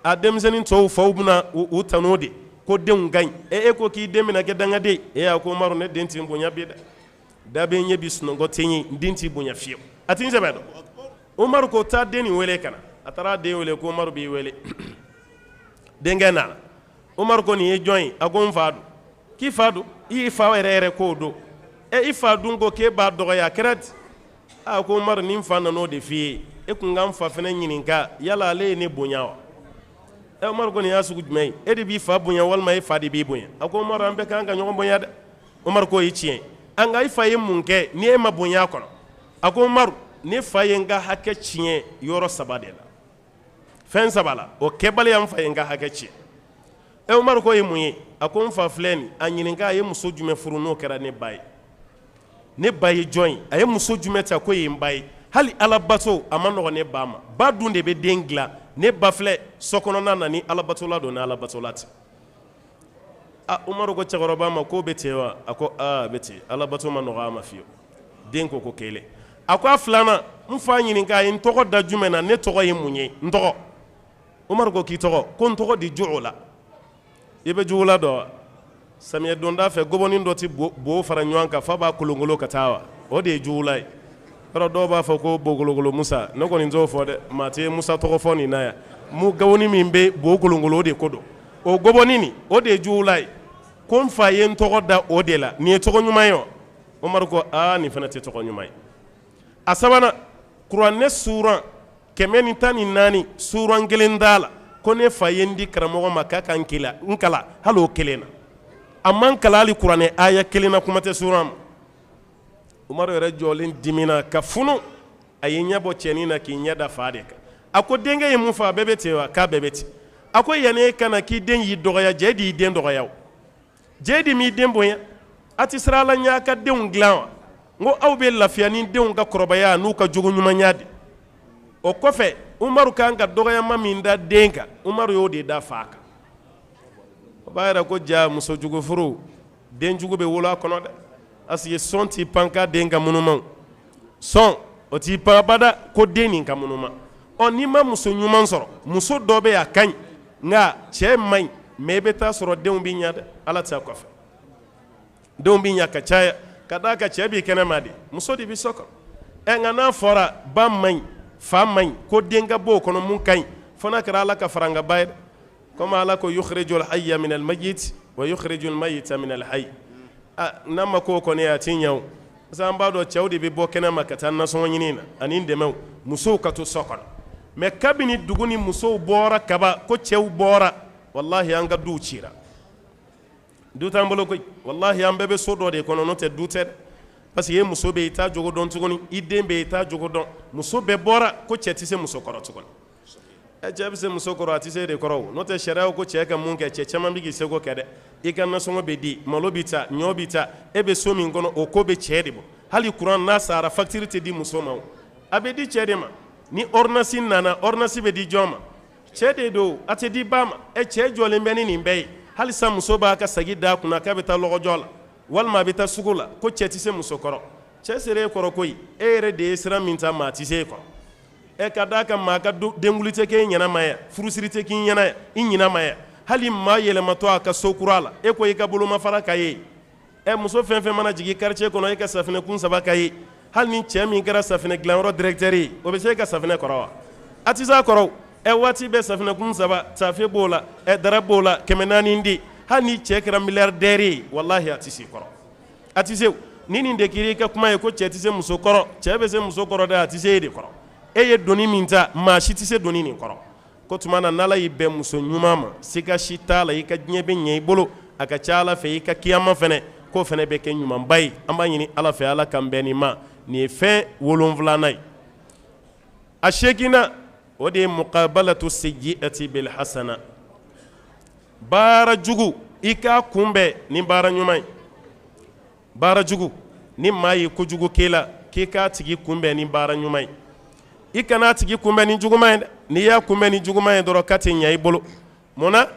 A denmisɛnnin tɔw faw bɛna u tanu de ko denw ka ɲi. E, e ko k'i den bɛna kɛ dangaden ye. E y'a ko Umaru, ne den t'i bonya bi dɛ, da bɛ n ɲɛ bi, sunɔgɔ tɛ n ye, n den t'i bonya fiyewu, a t'i sɛbɛ dɔn. Umaru ko taa den nin wele ka na. A taara den wele ko Umaru b'i wele. Denkɛ nana. Umaru ko nin ye jɔn ye? A ko n fa don. K'i fa don? I y'i fa yɛrɛ yɛrɛ k'o don? Ɛ, i fa dun ko k'e b'a dɔgɔya, a kɛra di? A ko Umaru, ni n fa nan'o de f'i ye, e kun ka n fa fana ɲininka yala ale ye ne bonya wa? Ɛ, Umaru ko nin y'a sugu jumɛn ye? E de b'i fa bonya walima e fa de b'i bonya? A ko Umaru, an bɛɛ kan ka ɲɔgɔn bonya dɛ. Umaru k'o ye tiɲɛ ye, nka i fa ye mun kɛ ni e ma bonya a kɔnɔ? A ko Umaru, Ne fa ye n ka hakɛ tiɲɛ yɔrɔ saba de la, fɛn saba la, o kɛbaliya n fa ye n ka hakɛ tiɲɛ. Ɛ Umaru ko ye mun ye? A ko n fa filɛ nin, a ɲininka a ye muso jumɛn furu n'o kɛra ne ba ye. Ne ba ye jɔn ye? A ye muso jumɛn ta k'o ye n ba ye? Hali alabato a ma nɔgɔ ne ba ma. Ba dun de bɛ den dilan. Ne ba filɛ so kɔnɔna na, ni alabatola don, ni alabatola tɛ. A Umaru ko cɛkɔrɔba ma k'o bɛ ten wa? A ko aa, a bɛ ten, alabato ma nɔgɔ a ma fiyewu. Den ko ko kelen. A ko a filanan, n fa ɲininka a ye n tɔgɔ da jumɛn na? Ne tɔgɔ ye mun ye? N tɔgɔ. Umaru ko k'i tɔgɔ? Ko n tɔgɔ di Juula. I bɛ Juula dɔn wa? Samiyɛ donda fɛ, gɔbɔni dɔ tɛ bo fara ɲɔgɔn kan f'a b'a kolonkolon ka taa wa? O de ye Juula ye. Yɔrɔ dɔw b'a fɔ ko bokolokolo Musa, ne kɔni t'o fɔ dɛ, maa tɛ Musa tɔgɔ fɔ nin na yan. Mu gɔbɔni min bɛ bo kolonkolon, o de ko don. O gɔbɔni nin, o de ye Juula ye. Ko n fa ye n tɔgɔ da o de la. Nin ye tɔgɔ ɲuman ye wa? Umaru ko aa, nin fana tɛ tɔgɔ ɲuman ye. A sabanan, kuranɛ suran 114, suran kelen t'a la ko ne fa ye n di karamɔgɔ ma k'a ka n kalan hali o kelen na. A man kalan hali kuranɛ aya kelen na, kuma tɛ suran ma. Umaru yɛrɛ jɔlen dimina ka funu. A ye ɲɛ bɔ cɛnin na k'i ɲɛ da fa de kan. A ko denkɛ ye mun fɔ, a bɛɛ bɛ ten wa? K'a bɛɛ bɛ ten. A ko yanni e ka na k'i den y'i dɔgɔya, jɛ de y'i den dɔgɔya o, jɛ de m'i den bonya. A tɛ siran Ala ɲɛ a ka denw dilan wa? N ko aw bɛ lafiya ni denw ka kɔrɔbaya n'u ka jogo ɲumanya de. O kɔfɛ, Umaru kan ka dɔgɔyama min da den kan, Umaru y'o de da fa kan. O b'a yɛrɛ ko ja muso jugu furu, den jugu bɛ wolo a kɔnɔ dɛ, parce que sɔn t'i pan k'a den ka munuma, sɔn o t'i pan abada ko den nin ka munuma. Ɔ n'i ma muso ɲuman sɔrɔ, muso dɔ bɛ yen a ka ɲi nka cɛ man ɲi, mais i bɛ taa sɔrɔ denw bɛ ɲa dɛ, Ala t'a kɔfɛ, denw bɛ ɲa ka caya, ka d'a kan cɛ b'i kɛnɛma de, muso de bɛ so kɔnɔ. Ɛ nka n'a fɔra ba man ɲi, fa man ɲi, ko den ka bɔ o kɔnɔ mun ka ɲi, fo n'a kɛra Ala ka farankaba ye dɛ. Komi Ala ko yukhrijul hayya minal mayyit wa yukhrijul mayyita minal hayy. A n'a ma k'o kɔni ye, a ti ɲɛ o, parce que an b'a dɔn cɛw de bɛ bɔ kɛnɛma ka taa nasɔngɔ ɲini na ani dɛmɛw, musow ka to so kɔnɔ. Mais kabini dugu ni musow bɔra kaba ko cɛw bɔra, walahi an ka duw cira, du t'an bolo koyi. Walahi an bɛɛ bɛ so dɔ de kɔnɔ, n'o tɛ du tɛ dɛ, parce que e muso bɛ yen, i t'a jogo dɔn tuguni, i den bɛ yen, i t'a jogo dɔn. Muso bɛɛ bɔra ko cɛ tɛ se muso kɔrɔ tuguni. Ɛ cɛ bɛ se muso kɔrɔ, a tɛ se de kɔrɔ o, n'o tɛ sariya ko cɛ ka mun kɛ, cɛ caman bɛ k'i seko kɛ dɛ. I ka nasɔngɔ bɛ di, malo bɛ ta, ɲɔ bɛ ta, e bɛ so min kɔnɔ, o ko bɛ cɛ de bɔ. Hali kuran n'a sara, facture tɛ di muso ma o, a bɛ di cɛ de ma. Ni ordonnance nana, ordonnance bɛ di jɔn ma? Cɛ de don, a tɛ di ba ma. Ɛ cɛ jɔlen bɛ ni nin bɛɛ ye, halisa muso b'a ka sagi d'a kunna k'a bɛ taa lɔgɔjɔ la walima a bɛ taa sugu la, ko cɛ tɛ se muso kɔrɔ. Cɛ sera e kɔrɔ koyi, e yɛrɛ de ye sira min ta, maa tɛ se e kɔrɔ. Ɛ ka d'a kan maa ka denkuli tɛ k'e ɲɛnama ye, furusiri tɛ k'i ɲɛna i ɲinama ye, hali maa yɛlɛmatɔ a ka so kura la, e ko i ka bolomafara ka ye. Ɛ muso fɛn fɛn mana jigin quartier kɔnɔ, e ka safinɛ kun saba ka ye. Hali ni cɛ min kɛra safinɛ dilanyɔrɔ directeur ye, o bɛ se e ka safinɛ kɔrɔ wa? A tɛ se a kɔrɔ. Ɛ waati bɛɛ safinɛ kun saba, tafe b'o la, ɛ dara b'o la, 400 di. Hali ni cɛ kɛra milliardaire ye, walahi a tɛ se kɔrɔ, a tɛ se. Ni nin de kɛra i ka kuma ye ko cɛ tɛ se muso kɔrɔ, cɛ bɛ se muso kɔrɔ dɛ, a tɛ se e de kɔrɔ. E ye doni min ta, maa si tɛ se doni nin kɔrɔ. Ko tuma na n'Ala y'i bɛn muso ɲuman ma, siga si t'a la i ka diɲɛ bɛ ɲɛ i bolo, a ka ca Ala fɛ i ka kiyama fɛnɛ k'o fɛnɛ bɛ kɛ ɲumanba ye. An b'a ɲini Ala fɛ Ala k'an bɛn nin ma. Nin ye fɛn 7nan ye. A 8nan, o de ye muqabalatu sayyi'ati bil hasana, baara jugu i k'a kunbɛn ni baara ɲuman ye. Baara jugu, ni maa ye kojugu k'e la, k'i k'a tigi kunbɛn ni baara ɲuman ye. I kana a tigi kunbɛn ni juguman ye dɛ. N'i y'a kunbɛn ni juguman ye dɔrɔn, k'a tɛ ɲɛ i bolo. Mun na?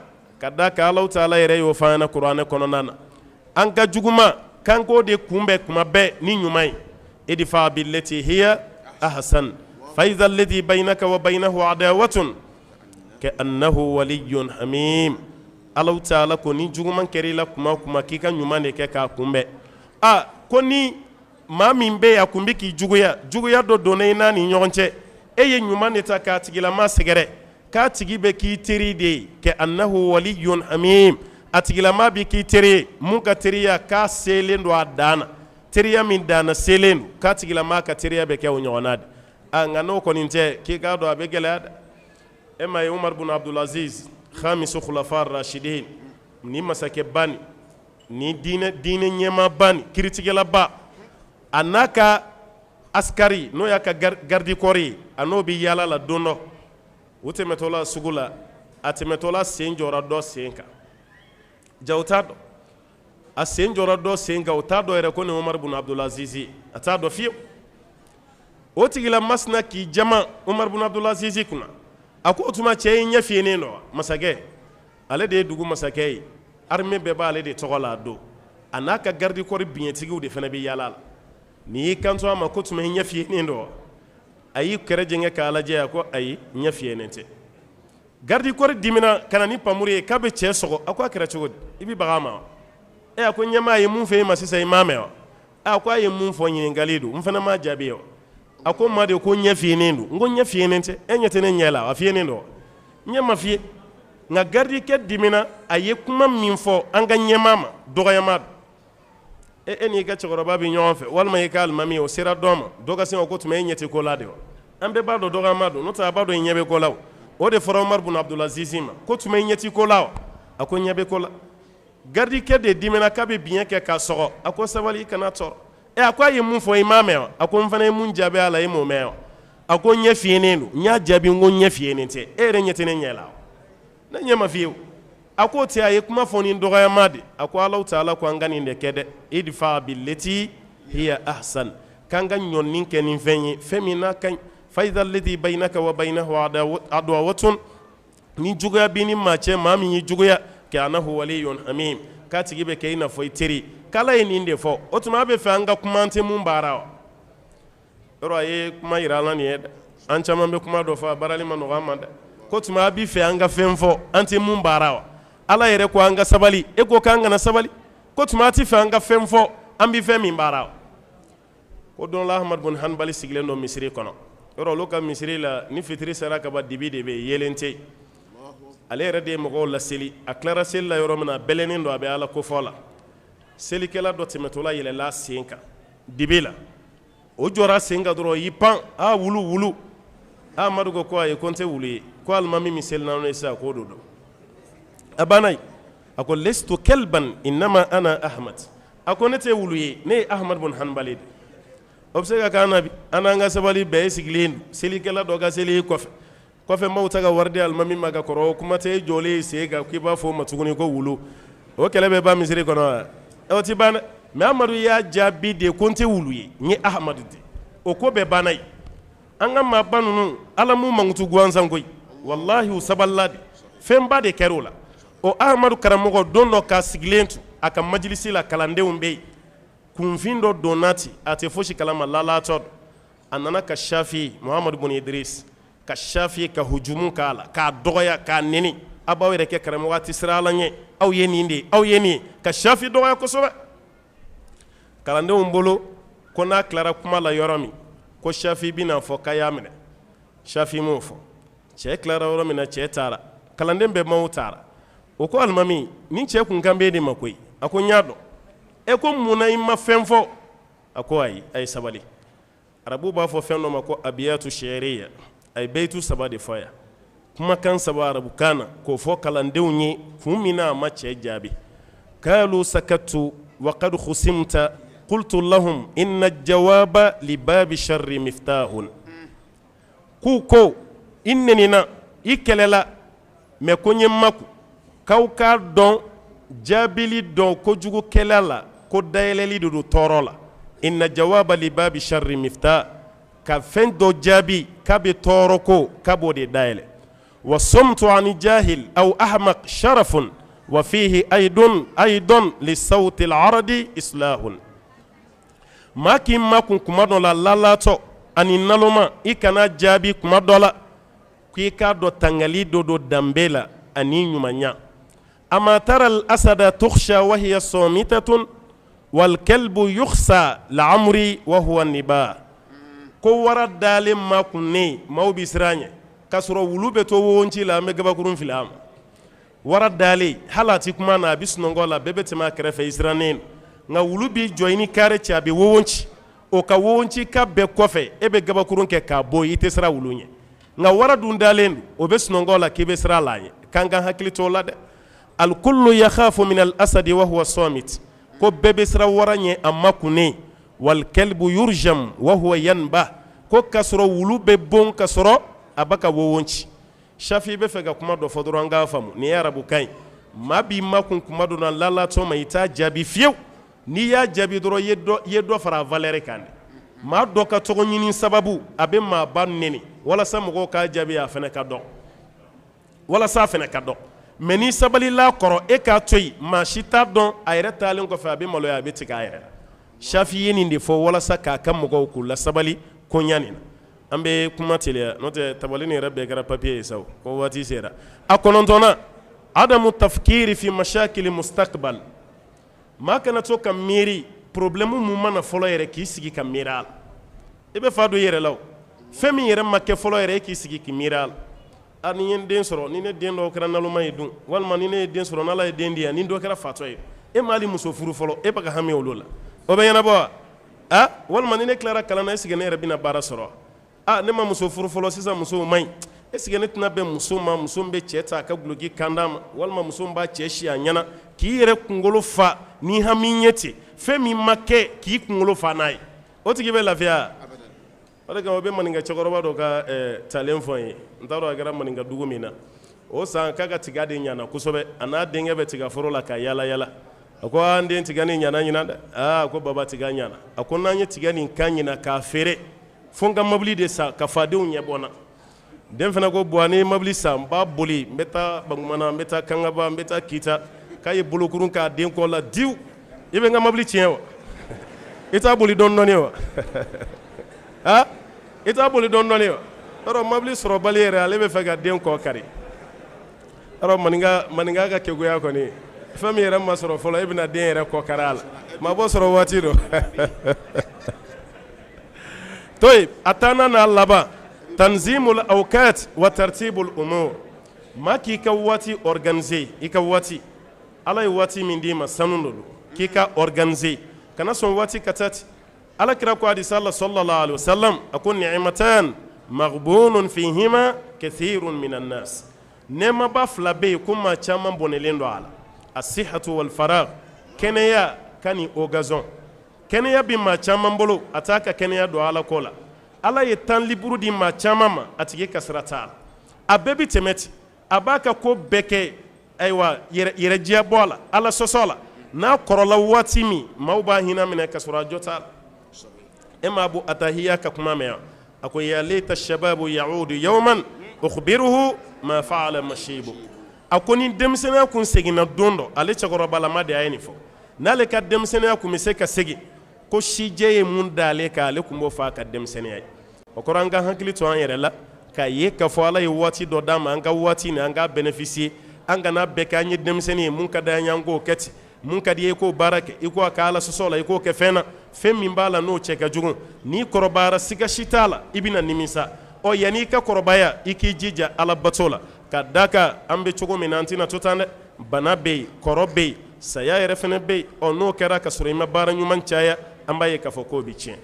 Ka d'a kan Alahu taala yɛrɛ y'o fɔ an ɲɛna kuranɛ kɔnɔna na, an ka juguman k'an k'o de kunbɛn kuma bɛɛ ni ɲuman ye. Idfa billati hiya ahsan fa iza alladhi baynaka wa baynahu adawatun ka annahu waliyyun hamim. Alahu taala ko ni juguman kɛra i la kuma o kuma, k'i ka ɲuman de kɛ k'a kunbɛn. A ko ni maa min bɛ yen, a kun bɛ k'i juguya, juguya dɔ donna i n'a ni ɲɔgɔn cɛ, e ye ɲuman de ta k'a tigilama sɛgɛrɛ, k'a tigi bɛ k'i teri de ye. Ka annahu waliyyun hamim, a tigilama bɛ k'i teri ye, mun ka teriya k'a selen don a dan na, teriya min danna selen don, k'a tigilama ka teriya bɛ kɛ o ɲɔgɔnna de. A nka n'o kɔni tɛ, k'i k'a dɔn a bɛ gɛlɛya dɛ. E ma ye Umar bin Abdulaziz, khamisu khulafa rashidin, ni masakɛba nin, ni diinɛ ɲɛmaaba nin, kiritigɛlaba, a n'a ka Askari n'o y'a ka garde corps ye, a n'o bɛ yaala la don dɔ, u tɛmɛtɔla sugu la, a tɛmɛtɔla sen jɔra dɔ sen kan. Ja u t'a dɔn, a sen jɔra dɔ sen kan, u t'a dɔn yɛrɛ ko nin Umaru bun Abdulazizi, a t'a dɔn fiyewu. O tigila masina k'i jama Umaru bun Abdulazizi kunna. A ko o tuma cɛ in ɲɛ fiyennen don wa? Masakɛ, ale de ye dugu masakɛ ye, armée bɛɛ b'ale de tɔgɔ la a don, a n'a ka garde corps biɲɛtigiw de fana bɛ yaala la. N'i y'i kanto a ma ko tuma i ɲɛ fiyennen don wa? A y'i kɛrɛ jɛngɛ k'a lajɛ, a ko ayi, n ɲɛ fiyennen tɛ. Garde corps dimina ka na ni pamuru ye k'a bɛ cɛ sɔgɔ. A ko a kɛra cogo di, i bɛ baga a ma wa? E, a ko ɲɛmaa ye mun fɔ e ma sisan, i m'a mɛn wa? A ko a ye mun fɔ ɲininkali don, n fana m'a jaabi wa. A ko ma de ko ɲɛ fiyennen don. N ko ɲɛ fiyennen tɛ, e ɲɛ tɛ ne ɲɛ la, a fiyennen don, ɲɛ ma fiye. Nka garidikɛ dimina, a ye kuma min fɔ an ka ɲɛmaa ma, dɔgɔyama don. E n'i ka cɛkɔrɔba bɛ ɲɔgɔn fɛ walima i ka alimami, o sera dɔ ma, dɔ ka sin ko tuma e ɲɛ tɛ ko la de wa? An bɛɛ b'a dɔn dɔgɔyama don, n'o tɛ a b'a dɔn i ɲɛ bɛ ko la. O de fɔra Umaru bun Abdulazizi ma ko tuma i ɲɛ tɛ ko la wa? A ko ɲɛ bɛ ko la. Garidikɛ de dimina k'a bɛ biɲɛ kɛ k'a sɔgɔ. A ko sabali, i kana tɔɔrɔ. E, a ko a ye mun fɔ, i m'a mɛn wa? A ko n fana ye mun jaabi a la, i m'o mɛn wa? A ko ɲɛ fiyennen don. N y'a jaabi n ko ɲɛ fiyennen tɛ, e yɛrɛ ɲɛ tɛ ne ɲɛ la, ne ɲɛ ma fiye. A ko tɛ, a ye kuma fɔ ni dɔgɔyama de. A ko Alahu taala ko an ka nin de kɛ dɛ, idfa billati hiya ahsan, k'an ka ɲɔni kɛ ni fɛn ye, fɛn min n'a ka ɲi. Fa idha alladhi baynaka wa baynahu adawatun, ni juguya b'i ni maa cɛ, maa min y'i juguya, ka'annahu waliyyun hamim, k'a tigi bɛ kɛ i n'a fɔ i teri. K'Ala ye nin de fɔ. O tuma a bɛ fɛ an ka kuma an tɛ mun baara wa? Yɔrɔ a ye kuma yira an na nin ye dɛ. An caman bɛ kuma dɔ fɔ, a baarali ma nɔgɔ an ma dɛ. Ko tuma a bɛ fɛ an ka fɛn fɔ an tɛ mun baara wa? Ala yɛrɛ ko an ka sabali, e ko k'an kana sabali. Ko tuma a tɛ fɛ an ka fɛn fɔ an bɛ fɛn min baara wa? Ko don la Ahmad bun Hanbali sigilen don misiri kɔnɔ. Yɔrɔ olu ka misiri la, ni fitiri sera ka ban, dibi de bɛ yen, yeelen tɛ yen. Ale yɛrɛ de ye mɔgɔw laseli. A tilara seli la yɔrɔ min na, a bɛlɛnnen don, a bɛ Ala kofɔ la. Selikɛla dɔ tɛmɛtɔla yɛlɛla sen kan dibi la, o jɔra sen kan dɔrɔn, y'i pan: a wulu, wulu! Amadu ko ko ayi, ko n tɛ wulu ye, ko alimami min selina n'o ye sisan, k'o don. A banna yen. A ko lestu kalban innama ana Ahmad. A ko ne tɛ wulu ye, ne ye Ahmad bun Hanbali de. O bɛ se ka k'an na bi, an n'an ka sabali bɛɛ, e sigilen don, selikɛla dɔ ka seli kɔfɛ, kɔfɛ maaw ta ka wari di alimami ma ka kɔrɔ, o kuma tɛ e jɔlen sen kan k'i b'a fɔ o ma tuguni ko wulu. O kɛlɛ bɛ ban misiri kɔnɔ wa? O tɛ ban dɛ. Mais Amadu y'a jaabi de ko n tɛ wulu ye, n ye Ahamadu de. O ko bɛɛ banna yen. An ka maaba ninnu, Ala m'u mankutu gansan koyi, walahi u sabalila de, fɛnba de kɛra o la. O Ahamadu karamɔgɔ, don dɔ k'a sigilen to a ka majilisi la, kalandenw bɛ yen, kunfin dɔ donna ten, a tɛ fosi kalama, lalatɔ don. A nana ka Shafi Muhamadu bun Idris, ka Shafi ka hujumu k'a la, k'a dɔgɔya, k'a neni: aw b'aw yɛrɛ kɛ karamɔgɔ, a tɛ siran Ala ɲɛ, aw ye nin de ye, aw ye nin ye, ka Shafi dɔgɔya kosɛbɛ. Kalandenw bolo ko n'a tilara kuma la yɔrɔ min, ko Shafi bɛna fɔ k'a y'a minɛ. Shafi m'o fɔ. Cɛ tilara yɔrɔ min na, cɛ taara, kalanden bɛɛ maaw taara. O ko alimami, nin cɛ kun kan b'e de ma koyi. A ko n y'a dɔn. E ko mun na i ma fɛn fɔ? A ko ayi, a ye sabali. Arabuw b'a fɔ fɛn dɔ ma ko abiyatu shi'riya. A ye beyitu saba de fɔ yan, kumakan saba arabukan na, k'o fɔ kalandenw ye kun min na a ma cɛ jaabi. Kalu sakatu wa qad khusimta qultu lahum inna jawaba li babi sharri miftahun. K'u ko i nenina, i kɛlɛla, mais ko n ye makun k'aw k'a dɔn jaabili dɔn kojugukɛla la ko dayɛlɛli de don tɔɔrɔ la. Inna jawaba li babi sharri miftah, ka fɛn dɔ jaabi k'a bɛ tɔɔrɔ ko k'a b'o de dayɛlɛ. Wa sumtu ani jahil aw ahmaq sharafun wa fihi aidun aidan li sawti al-aradi islahun. Maa k'i makun kuma dɔ la, lalatɔ ani naloma, i kana jaabi kuma dɔ la, k'i k'a dɔn tangali dɔ don danbe la ani ɲumanya. Ama tara al-asada tukhsha wa hiya samitatun wal kalbu yukhsa la'amri wa huwa niba. Ko wara dalen makunnen, maaw bɛ siran ɲɛ, k'a sɔrɔ wulu bɛ to wonci la, an bɛ gabakurun fili a ma. Wara dalen, hali a ti kuma na, a bɛ sunɔgɔ la, bɛɛ bɛ tɛmɛ a kɛrɛfɛ, i sirannen don. Nka wulu b'i jɔ i ni kare cɛ, a bɛ wonci. O ka wonci ka bɛɛ kɔfɛ, e bɛ gabakurun kɛ k'a bɔ, i tɛ siran wulu ɲɛ. Nka wara dun dalen don, o bɛ sunɔgɔ la, k'i bɛ siran la ɲɛ. K'an ka hakili to o la dɛ. Alkullu yakhafu min al-asadi wa huwa samit. Ko bɛɛ bɛ siran wara ɲɛ, a makunnen. Walkalbu yurjam wa huwa yanbah, ko k'a sɔrɔ wulu bɛ bon ka sɔrɔ a bɛ ka wowon ci. Shafi bɛ fɛ ka kuma dɔ fɔ dɔrɔn, an k'a faamu, nin ye arabukan ye. Maa b'i makun kuma dɔ la lalatɔ ma, i t'a jaabi fiyewu. N'i y'a jaabi dɔrɔn, i ye dɔ fara a valeur kan dɛ. Maa dɔ ka tɔgɔ ɲini sababu, a bɛ maaba neni walasa mɔgɔw k'a jaabi, a fana ka dɔn, walasa a fana ka dɔn. Mais n'i sabalila kɔrɔ, e k'a to yen, maa si t'a dɔn. A yɛrɛ taalen kɔfɛ, a bɛ maloya, a bɛ tigɛ a yɛrɛ la. Shafi ye nin de fɔ walasa k'a ka mɔgɔw k'u lasabali koɲa nin na. An bɛ kuma teliya, n'o tɛ tabali nin yɛrɛ bɛɛ kɛra papiye ye sa, ko waati sera. A kɔnɔntɔnnan, adamu tafkiri fi mashakili mustakbal. Maa kana to ka miiri problème mun ma na fɔlɔ yɛrɛ, k'i sigi ka miiri a la, i bɛ fa don i yɛrɛ la. O fɛn min yɛrɛ ma kɛ fɔlɔ yɛrɛ, e k'i sigi k'i miiri a la. A ni ye n den sɔrɔ, ni ne den dɔw kɛra naloma ye dun, walima ni ne ye den sɔrɔ, n'Ala ye den di yan, ni dɔ kɛra fatɔ ye. E m'ale muso furu fɔlɔ, e bɛ ka hami olu la, o bɛ ɲɛnabɔ wa? A walima ni ne tilara kalan na, est-ce que ne yɛrɛ bɛna baara sɔrɔ? A ne ma muso furu fɔlɔ, sisan musow man ɲi, est-ce que ne tɛna bɛn muso ma, muso bɛ cɛ ta a ka duloki kan d'a ma, walima muso b'a cɛ si a ɲɛna? K'i yɛrɛ kunkolo fa ni hami ye ten, fɛn min ma kɛ, k'i kunkolo fa n'a ye, o tigi bɛ lafiya? O de kama, o bɛ maninka cɛkɔrɔba dɔ ka talen fɔ n ye. N t'a dɔn a kɛra maninka dugu min na. O san k'a ka tiga de ɲana kosɛbɛ. A n'a denkɛ bɛ tigaforo la ka yala yala. A ko an den, tiga nin ɲana ɲinan dɛ. Aa, ko baba, tiga ɲana. A ko n'an ye tiga nin kan ɲina k'a feere, fo n ka mobili de san ka fadenw ɲɛ bɔ n na. Den fana ko buwa, ni mobili san, n b'a boli, n bɛ taa Bankumana, n bɛ taa Kangaba, n bɛ taa Kita. K'a ye bolokuru k'a den kɔ la diw. I bɛ n ka mobili tiɲɛ wa? I t'a boli dɔɔni dɔɔni wa? A i t'a boli dɔɔni dɔɔni wa? Yɔrɔ mobili sɔrɔbali yɛrɛ, ale bɛ fɛ ka den kɔ kari. Yɔrɔ maninka, maninka ka keguya kɔni, fɛn min yɛrɛ ma sɔrɔ fɔlɔ, e bɛna den yɛrɛ kɔ kari a la. Maa bɔ sɔrɔ waati don to yen. A tannan n'a laban, tanzimul awqat wa tartibul umur. Maa k'i ka waati organiser. I ka waati, Ala ye waati min d'i ma, sanu dɔ don, k'i ka organiser, kana sɔn waati ka taa ten. Ala kira ko hadisa la, sallallahu alaihi wasallam, a ko ni'matan maghbunun fihima kathirun minan nas, nɛɛmaba fila bɛ yen ko maa caman bɔnɛlen don a la, asihatu wal faragh, kɛnɛya ka ni occasion. Kɛnɛya bɛ maa caman bolo, a t'a ka kɛnɛya don Ala ko la. Ala ye temps libre di maa caman ma, a tigi ka sira t'a la, a bɛɛ bɛ tɛmɛ ten. A b'a ka ko bɛɛ kɛ, ayiwa, yɛrɛ diya bɔ a la, Ala sɔsɔ la. N'a kɔrɔla waati min, maaw b'a hinɛ minɛ ka sɔrɔ a jo t'a la. E m'a bɔ Atahiya ka kuma mɛn yan? A ko ya layta shababu yaudu yawman ukhbiruhu ma fa'ala mashibu. A ko ni denmisɛnninya kun seginna don dɔ, ale cɛkɔrɔbalama de y'a ye nin fɔ, n'ale ka denmisɛnninya kun bɛ se ka segin, ko sijɛ ye mun da ale kan, ale kun b'o fɔ a ka denmisɛnninya ye. O kɔrɔ, an ka hakili to an yɛrɛ la k'a ye k'a fɔ Ala ye waati dɔ d'an ma, an ka waati nin, an k'a bénéficier. An kana bɛɛ kɛ an ye denmisɛnnin ye. Mun ka di an ye, an k'o kɛ ten. Mun ka di i ye, k'o baara kɛ, i ko a ka Ala sɔsɔ la, i k'o kɛ fɛn na, fɛn min b'a la n'o cɛ ka jugu. N'i kɔrɔbayara, siga si t'a la, i bɛna nimisa. Ɔ yanni i ka kɔrɔbaya, i k'i jija Ala bato la, ka da kan an bɛ cogo min na, an tɛna to tan dɛ. Bana bɛ yen, kɔrɔ bɛ yen, saya yɛrɛ fana bɛ yen. Ɔ n'o kɛra ka sɔrɔ i ma baara ɲuman caya, an b'a ye k'a fɔ k'o bɛ tiɲɛ.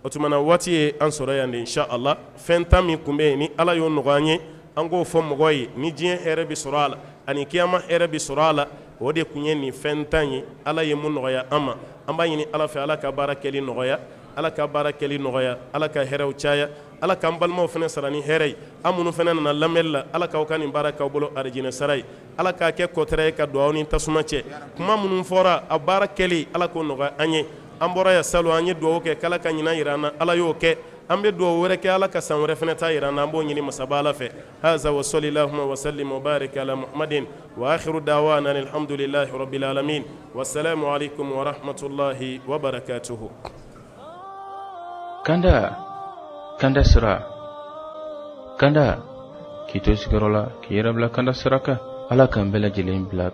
O tuma na, waati ye an sɔrɔ yan de. Insha Allah, fɛn 10 min tun bɛ yen, ni Ala y'o nɔgɔya an ye, an k'o fɔ mɔgɔ ye, ni diɲɛ hɛrɛ bɛ sɔrɔ a la ani kiyama hɛrɛ bɛ sɔrɔ a la, o de tun ye nin fɛn 10 ye. Ala ye mun nɔgɔya an ma, an b'a ɲini Ala fɛ, Ala ka baara kɛli nɔgɔya, Ala ka baara kɛli nɔgɔya, Ala ka hɛrɛw caya, Ala k'an balimaw fana sara ni hɛrɛ ye. An minnu fana nana lamɛnli la, Ala k'aw ka nin baara k'aw bolo arijinɛ sara ye, Ala k'a kɛ kɔtɛrɛ ye ka don aw ni tasuma cɛ. Kuma minnu fɔra, a baara kɛli, Ala k'o nɔgɔya an ye. An bɔra yan salon, an ye dugawu kɛ k'Ala ka ɲinan yira an na, Ala y'o kɛ. An bɛ dugawu wɛrɛ kɛ, Ala ka san wɛrɛ fana ta yira an na. An b'o ɲini masaba Ala fɛ. Haza wa sɔli lahuma wa salim wa barik ala muhammadin wa akhiru dawana alhamdulillahi rabbil alamin wa salamu alaikum wa rahmatullahi wa barakatuhu. Kanda, kanda sira, kanda, k'i to sigiyɔrɔ la, k'i yɛrɛ bila kanda sira kan. Ala k'an bɛɛ lajɛlen bila.